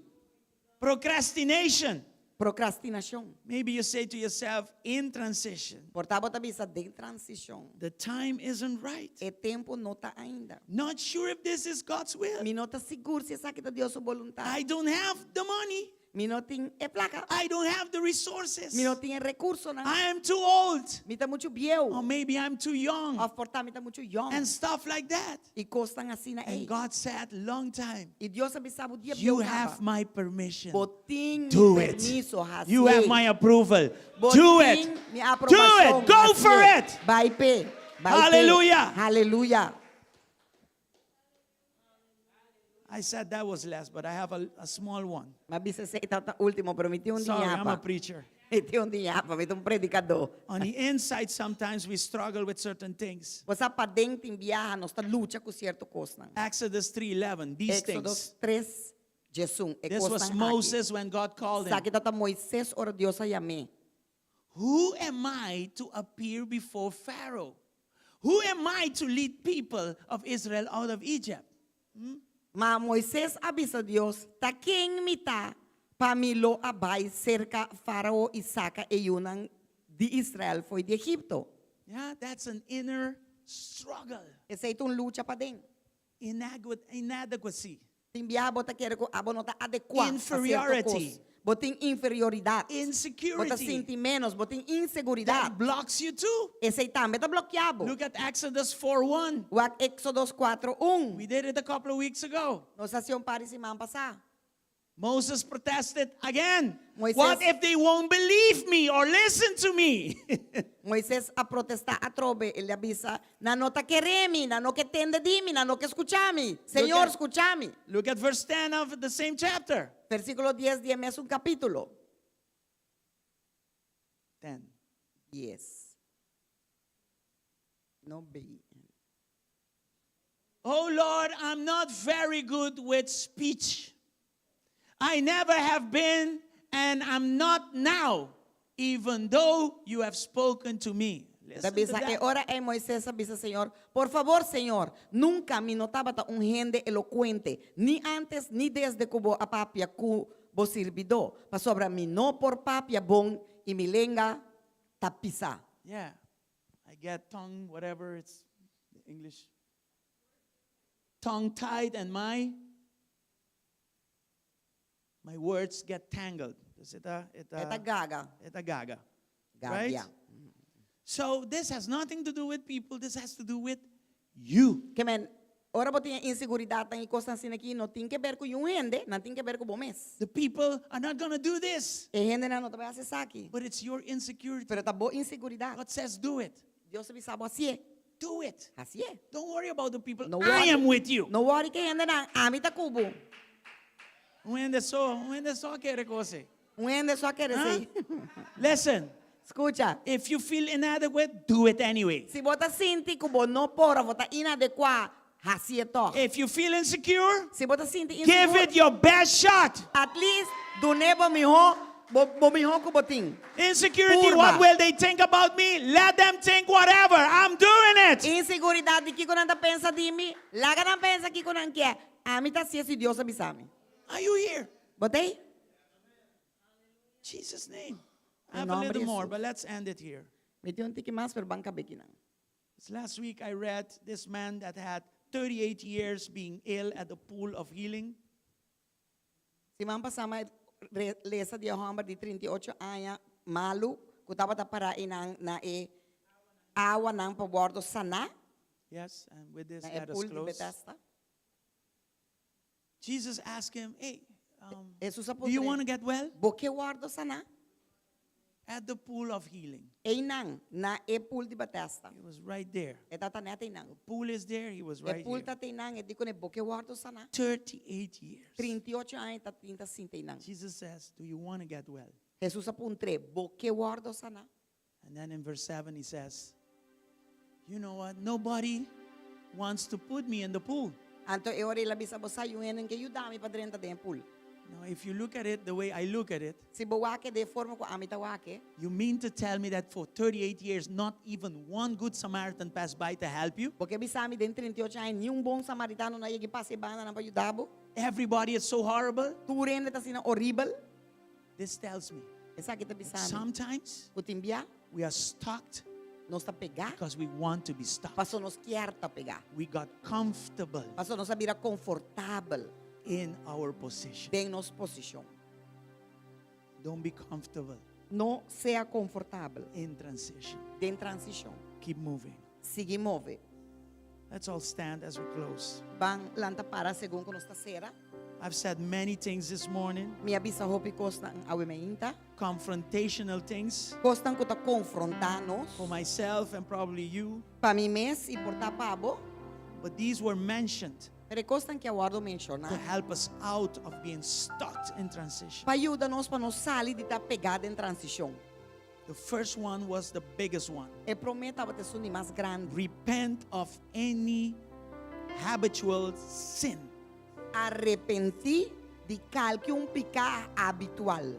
Procrastination. Prokrastinashon. Maybe you say to yourself, in transition, Por ta bo ta bisa den transishon. the time isn't right. E tempu no ta ainda. Not sure if this is God's will. Mi no ta sigur si esaki ta Dios su boluntat. I don't have the money. Mi no tin e plaka. I don't have the resources. Mi no tin e rekursonan. I am too old. Mi ta muchu bieu. Or maybe I'm too young. Òf por ta mi ta muchu yòn. And stuff like that. I kosnan asina And ei. God said, long time, I Dios a bisa bo dia you bieu have kaba. my permission. Bo tin mi Do it. permiso, hasié. You have my approval. Bo Do it. tin mi Do aprobashon, it. Go for hasié. it. Bai p'e. Bai p'e. Hallelujah. Hallelujah. I said that was last, but I have a, a small one. M'a bisa esei tabata último, pero mi tin un Sorry, I'm a diñapa. preacher. Mi tin un diñapa, mi ta un predikadó. On the inside, sometimes we struggle with certain things. Bo sa paden tin biaha, nos ta lucha ku sierto kosnan. Exodus 3:11, these Éxodo things. 3, 11, e This was kosnan aki. Moses when God called him. Esaki tabata Moises ora Dios a yam'é. Who am I to appear before Pharaoh? Who am I to lead people of Israel out of Egypt? Ma Moises a bisa Dios, Ta ken mi ta pa mi lo a bai serka Fárao i saka e yunan di Israel fo'i di Egipto? Yeah, that's an inner struggle. Esei ta un lucha paden. Inadequacy. Tin biaha bo ta kere ku abo no ta adekuá pa sierto Inferiority. kos. Bo tin inferioridat. Bo ta Insecurity. sinti ménos, bo tin inseguridat. That blocks you too. Esei tambe ta blokiá bo. Look at Exodus 4:1. Wak Éxodos 4, 1. We did it a couple of weeks ago. Nos a hasié un par di siman pasá. Moses protested again. Moises- What if they won't believe me or listen to me? Moises a protestá atrobe, el a bisa, Nan no ta kere mi, nan no ke tende di mi, nan no ke skucha mi. Señor, skucha mi. Look at verse 10 of the same chapter. Versíkulo 10 di e mesun kapítulo. 10. 10. No bei. Oh Lord, I'm not very good with speech. I never have been and I'm not now, even though you have spoken to me. Ta Listen to bisa, e that. ora ei Moises a bisa Señor, Por fabor, Señor, nunka mi no tabata un hende elokuente, ni antes ni desde ku bo a papia ku bo sirbidó, pasobra mi no por papia bon i mi lenga ta pisá. Yeah, I get tongue, whatever it's English. Tongue tied and my my words get tangled. Dus e ta, e ta, E ta gaga. E ta gaga. Right? Gabia. So this has nothing to do with people, this has to do with you. Ke men, ora bo tin e inseguridatnan i kosnan asina aki, no tin ke ber ku yun hende, nan tin ke ber ku bo mes. The people are not gonna do this. E hendenan no ta bai hasi esaki. But it's your insecurity. Pero ta bo inseguridat. God says do it. Dios ta bisa bo hasié. Do it. Hasié. Don't worry about the people. No I worry. am with you. No worry ku e hendenan, ami ta ku bo. Un hende so, un hende so a kere kos ei. Un hende so a kere Huh? esei. Listen. Skucha. If you feel inadequate, do it anyway. Si bo ta sinti ku bo no por of bo ta inadekuá, hasié tòg. If you feel insecure, Si bo ta sinti give insigur, it your best shot. at least dun'é bo mihó, bo, bo mihó ku bo tin. Insecurity, Purba. what will they think about me? Let them think whatever. I'm doing it. Inseguridat di kiko nan ta pensa di mi, laga nan pensa kiko nan kier. Ami ta hasié si Dios a bisa mi. Are you here? Bo ta ei? Jesus name. I Den have a nomber little di more, Jesus. but let's end it here. Mi tin un tiki mas, pero ban kab'é kinan. Last week I read this man that had 38 years being ill at the pool of healing. Siman pasá mi a lesa di e hòmber di 38 aña malu ku tabata pará einan na e awanan pa wòrdu saná Yes, and with this na e let us pool di close. Bethesda. Jesus asked him, hey, um, Hesus a do you puntr'é, want to get well? Bo ke wòrdu saná? At the pool of healing. Einan, na e pool di Bethesda. He was right there. E tata nèt einan. The pool is there, he was E right pool here. ta einan, e di kuné, Bo ke wòrdu saná? 38 years. 38 aña e ta tin ta sinta einan. Jesus says, do you want to get well? Hesus a puntr'é, Bo ke wòrdu saná? And then in verse 7 he says, You know what? Nobody wants to put me in the pool. Anto e ora el a bisa, Bo sa, yu hende ke yuda mi pa drenta den e pool. Now, if you look at it the way I look at it, Si bo wak e den e forma ku ami ta wak e. You mean to tell me that for 38 years not even one good Samaritan passed by to help you? Bo ke bisa mi den 38 aña niun bon samaritano no a yega pasa e bandanan pa yuda bo? Everybody is so horrible? Tur hende ta asina horibel? This tells me Esaki ta bisa mi. Sometimes Ku tin bia. we are stuck Nos ta pegá. because we want to be stuck. Paso nos kier ta pegá. We got comfortable Paso nos a bira konfortabel. in our position. Den nos posishon. Don't be comfortable. No sea konfortabel. In transition. Den transishon. Keep moving. Sigui move. Let's all stand as we close. Ban lanta para segun ku nos ta sera. I've said many things this morning. Mi a bisa hopi kosnan awe mainta. Confrontational things. Kosnan ku ta konfrontá nos. For myself and probably you. Pa mi mes i por ta pa bo. But these were mentioned. Pero e kosnan ki a wòrdu menshoná. To help us out of being stuck in transition. Pa yuda nos pa nos sali di ta pegá den transishon. The first one was the biggest one. E promé tabata esun di mas grandi. Repent of any habitual sin. Arepentí di kalke un piká habitual.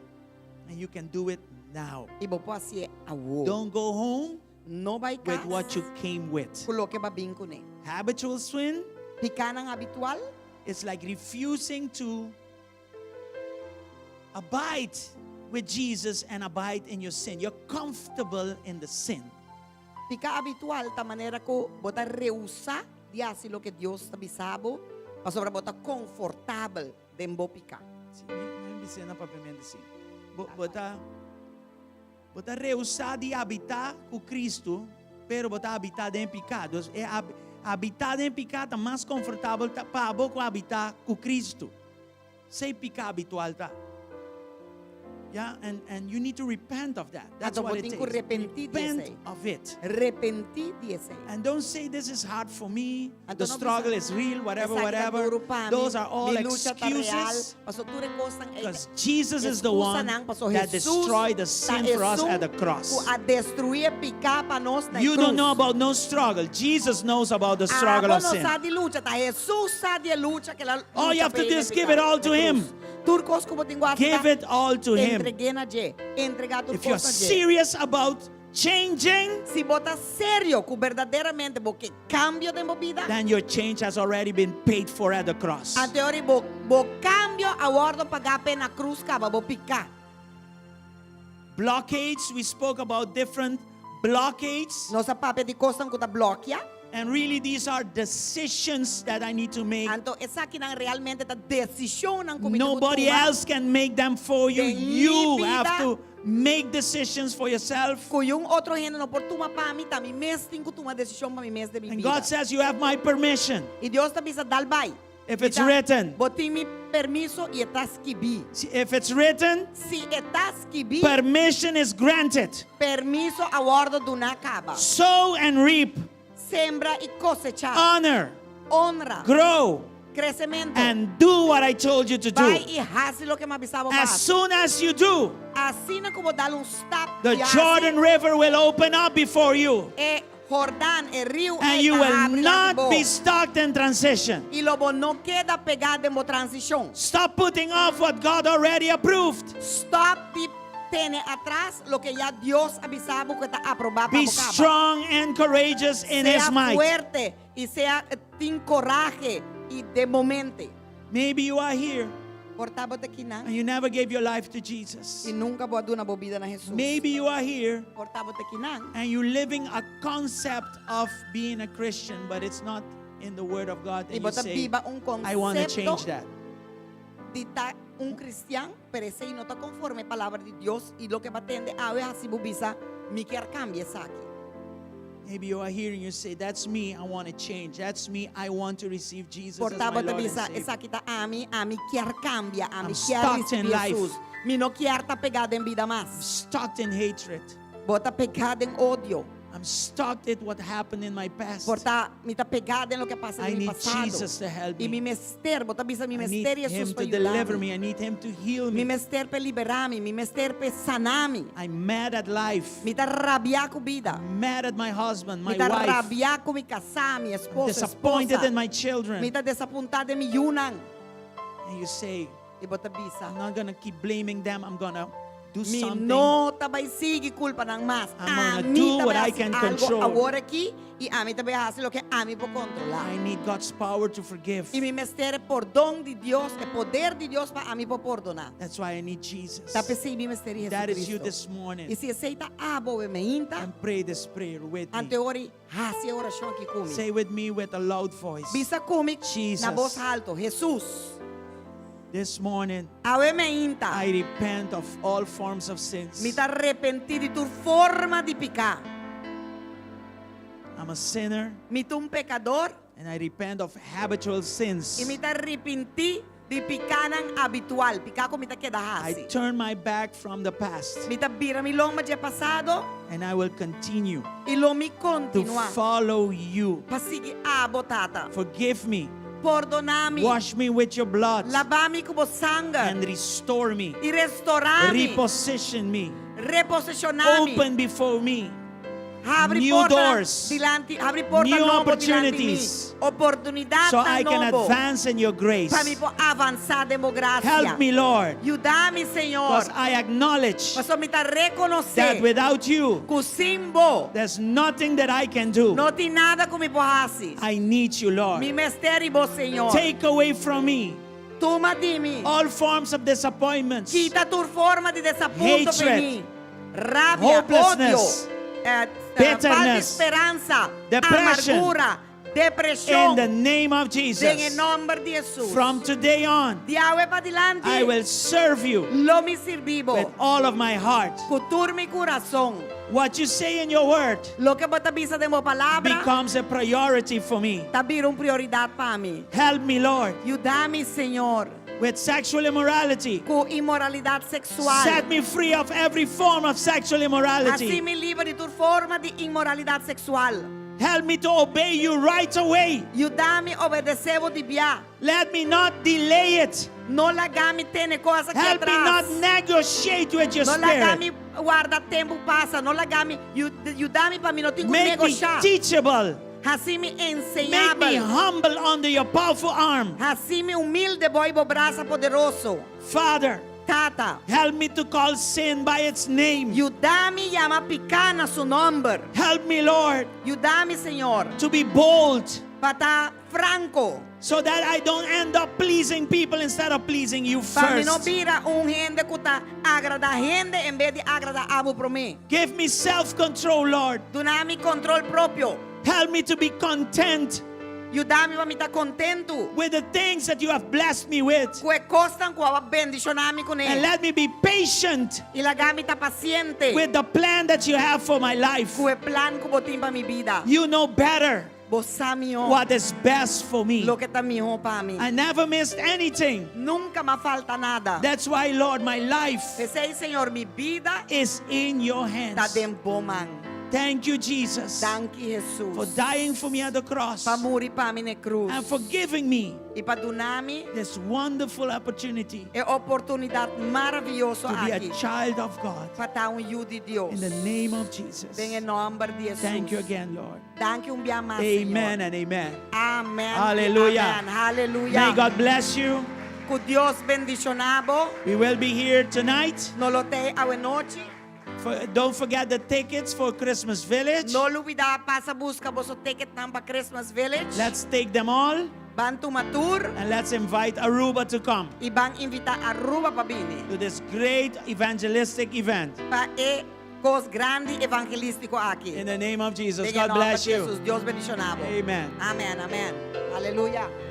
And you can do it now. I bo por hasié awor. Don't go home No bai with kas what you came with. ku loke bo a bin kuné. Habitual sin Pikánan habitual. It's like refusing to abide with Jesus and abide in your sin. You're comfortable in the sin. Piká habitual ta manera ku bo ta rehusá di hasi loke Dios ta bisa bo pasobra bo ta konfortabel den bo piká. Sí, mi, mi bis'é na papiamentu sí. Bo, bo ta, bo ta rehusá di habitá ku Cristo, pero bo ta habitá den piká. Dus e habitá den piká ta mas konfortabel ta pa bo ku habitá ku Cristo. Esei piká habitual ta. Yeah, and, and you need to repent of that. That's Anto what it bo tin ku takes. repentí di Repent esei. of it. Repentí di esei. And don't say this is hard for me. Anto The no struggle bisa, is real, whatever, "Esaki ta whatever. duru pa mi, Those are all mi lucha ta real." excuses. Paso tur e kosnan ei Because Jesus is the one Excusanan, paso that Jesus destroyed the ta sin for us esun at the cross. Ku a destruí e piká pa nos na You krus. don't know about no struggle. Jesus knows about the struggle Abo of no sin. sa di lucha, ta Jesus sa di e lucha ku el a All you lucha have to p'e do is den give it piká all to na him. krus. Tur kos ku bo tin ku hasi Give ta it all to him. Entreg'é na dje. Entregá tur If you're kos na dje. serious about changing, Si bo ta serio ku berdaderamente bo ke kambio den bo bida, then your change has already been paid for at the cross. anto ora bo bo kambio a wòrdu pagá p'e na krus kaba bo piká. Blockades, we spoke about different blockades. Nos a papia di kosnan ku ta blòkia. And really, these are decisions that I need to make. Anto esakinan realmente ta desishonnan ku mi tin ku Nobody tuma. else can make them for you. Den mi You bida, have to make decisions for yourself. Ku niun otro hende no por tuma pa mi, ta mi mes tin ku tuma desishon pa mi mes den mi And bida. God says, You have my permission. I Dios ta bisa dal bai. If it's Mi ta- written. Bo tin mi permiso i e ta skibí. If it's written, Si e ta skibí, permission is granted. permiso a wòrdu duná kaba. Sow and reap. Sembra i kosechá. Honor. Honra. Grow. Kresementu. And do what I told you to do. Bai i hasi loke m'a bisa bo As soon as you do, Asina ku bo dal un stap the i hasi, Jordan River will open up before you. E Jordan, e riu And ei you ta will habri not bo. be stuck in transition. I lo bo no keda pegá den bo transishon. Stop putting off what God already approved. Stop di tene atras loke ya Dios a bisa bo ku ta aprobá pa Be bo kaba. strong and courageous in Sea His might. fuerte i sea tin korahe i den bo mente. Maybe you are here Por ta bo ta akinan and you never gave your life to Jesus. I nunka bo a duna bo bida na Jesus. Maybe you are here Por ta bo ta akinan and you're living a concept of being a Christian, but it's not in the Word of God. I And you bo ta say, biba un I want to konsepto change that. di ta un kristian, pero esei no ta konforme palabra di Dios i loke bo a tende awe hasi bo bisa, mi kier kambia esaki. Maybe you are here and you say, That's me, I want to change. That's me, I want to receive Jesus Por as ta my bo ta Lord and bisa, Savior. esaki ta ami, ami kier kambia, ami I'm kier stuck in risibí life. Jesus. Mi no kier ta pegá den bida mas. I'm stuck in hatred. Bo ta pegá den odio. I'm stuck at what happened in my past. Por ta, mi ta pegá den loke a pasa I den mi need pasado. Jesus to help I me. mi mester, bo ta bisa mi I need mester Him Jesus pa to deliver yuda mi. me. I need Him to heal Mi me. mester p'e liberá mi, mi mester p'e sana mi. I'm mad at life. Mi ta rabiá ku bida. I'm mad at my husband, Mi my ta wife. rabiá ku mi kasá, mi esposo, Disappointed esposa. in my children. Mi ta desapuntá den mi yunan. And you say, I bo ta bisa. I'm not gonna keep blaming them. I'm gonna do Mi something. no ta bai sigui kulpa nan mas. I'm gonna Ami do ta what bai I hasi can algo control. awor aki i ami ta bai hasi loke ami por kontrolá. I need God's power to forgive. I mi mester e pordon di Dios, e poder di Dios pa ami por pordoná. That's why I need Jesus. Ta p'esei mi mester That is you Jesucristo. this morning. I si esei ta abo awe mainta, And pray this prayer with me. anto e ora hasi e orashon aki ku mi. Say with me with a loud voice. Bisa ku mi Jesus. na bos alto, Jesus. This morning, Awe mainta. I repent of all forms of sins. Mi ta arepentí di tur forma di piká. I'm a sinner. Mi ta un pekador. And I repent of habitual sins. I mi ta arepentí di pikánan habitual, piká ku mi ta keda I hasi. turn my back from the past. Mi ta bira mi lomba dje pasado. And I will continue I lo mi to kontinuá follow you. pa sigui abo, Tata. Forgive me. Pordoná mi. Wash me with your blood. Laba mi ku bo sanger. And restore me. I restorá mi. Reposition me. Reposishoná mi. Open before me. Habri new porta doors. dilanti, habri porta New nobo dilanti mi. opportunities. Oportunidat So I can nobo. advance in your grace. Pa mi por avansá den bo grasia. Help me, Lord. Yuda mi, Señor. Because I acknowledge Pasobra mi ta rekonosé that without you, ku sin bo there's nothing that I can do. no tin nada ku mi por hasi. I need you, Lord. Mi mester di bo, Señor. Take away from me Tuma di mi. all forms of disappointments. Kita tur forma di desapunto pa Hatred. mi. Rabia, Hopelessness. odio, eh, falta di Bitterness. speransa, Depression. amargura, depreshon. In the name of Den e Jesus. nòmber di Jesus. From today on, Di awe padilanti, I will serve you lo mi sirbi bo with all of my heart. ku tur mi kurason. What you say in your word Loke bo ta bisa den bo palabra becomes a priority for me. ta bira un prioridat pa mi. Help me, Lord. Yuda mi, Señor. with sexual immorality. Ku inmoralidat seksual. Set me free of every form of sexual immorality. Hasi mi liber di tur forma di inmoralidat seksual. Help me to obey you right away. Yuda mi obedesé bo di bia. Let me not delay it. No laga mi tene kos aki Help me not atras. negotiate with your No spirit. laga mi warda tempu pasa. No laga mi yuda mi pa mi no tin ku Make me negoshá. teachable. Hasi mi Make me enseñabel. humble under your powerful arm. Hasi mi humilde bou bo brasa poderoso. Father, Tata, help me to call sin by its name. Yuda mi yama piká na su nòmber. Help me, Lord, Yuda mi, Señor, to be bold pa ta franko. so that I don't end up pleasing people instead of pleasing you Pa mi no first. bira un hende ku ta agradá hende en bes di agradá abo promé. Give me self control, Lord. Duna mi kontròl propio. Help me to be content Yuda mi pa mi ta kontentu. with the things that you have blessed me with. Ku e kosnan ku bo a bendishoná mi And kuné. let me be patient I laga mi ta pasiente. with the plan that you have for my life. Ku e plan ku bo tin pa mi bida. You know better Bo sa mihó what is best for me. loke ta mihó pa mi. I never missed anything. Nunka m'a falta nada. That's why, Lord, my life P'esei, Señor, mi bida is in your ta hands. den bo man. Thank you, Jesus, Danki, for Jesus. dying for me at the cross Pa muri pa mi na krus. and for giving me I pa duna mi this wonderful opportunity e oportunidat maravioso to be a aki. child of God. Pa ta un yu di Dios. In the name of Jesus. Den nòmber di Jesus. Thank you again, Lord. Danki un bia mas, Amen Señor. and amen. Amèn. Hallelujah. Amèn. Aleluya. May God bless you. Ku Dios bendishoná bo. We will be here tonight. Nos lo t'ei awe nochi. For, don't forget the tickets for Christmas Village. No lubidá pasa buska boso ticketnan pa Christmas Village. Let's take them all Ban tuma tur and let's invite Aruba to come i ban invitá Aruba pa bini. to this great evangelistic event. Pa e kos grandi evangelístiko aki. In the name of Jesus, Den God nòmber bless di you. Jesus, Dios bendishoná bo. Amen. Amèn, amèn. Aleluya.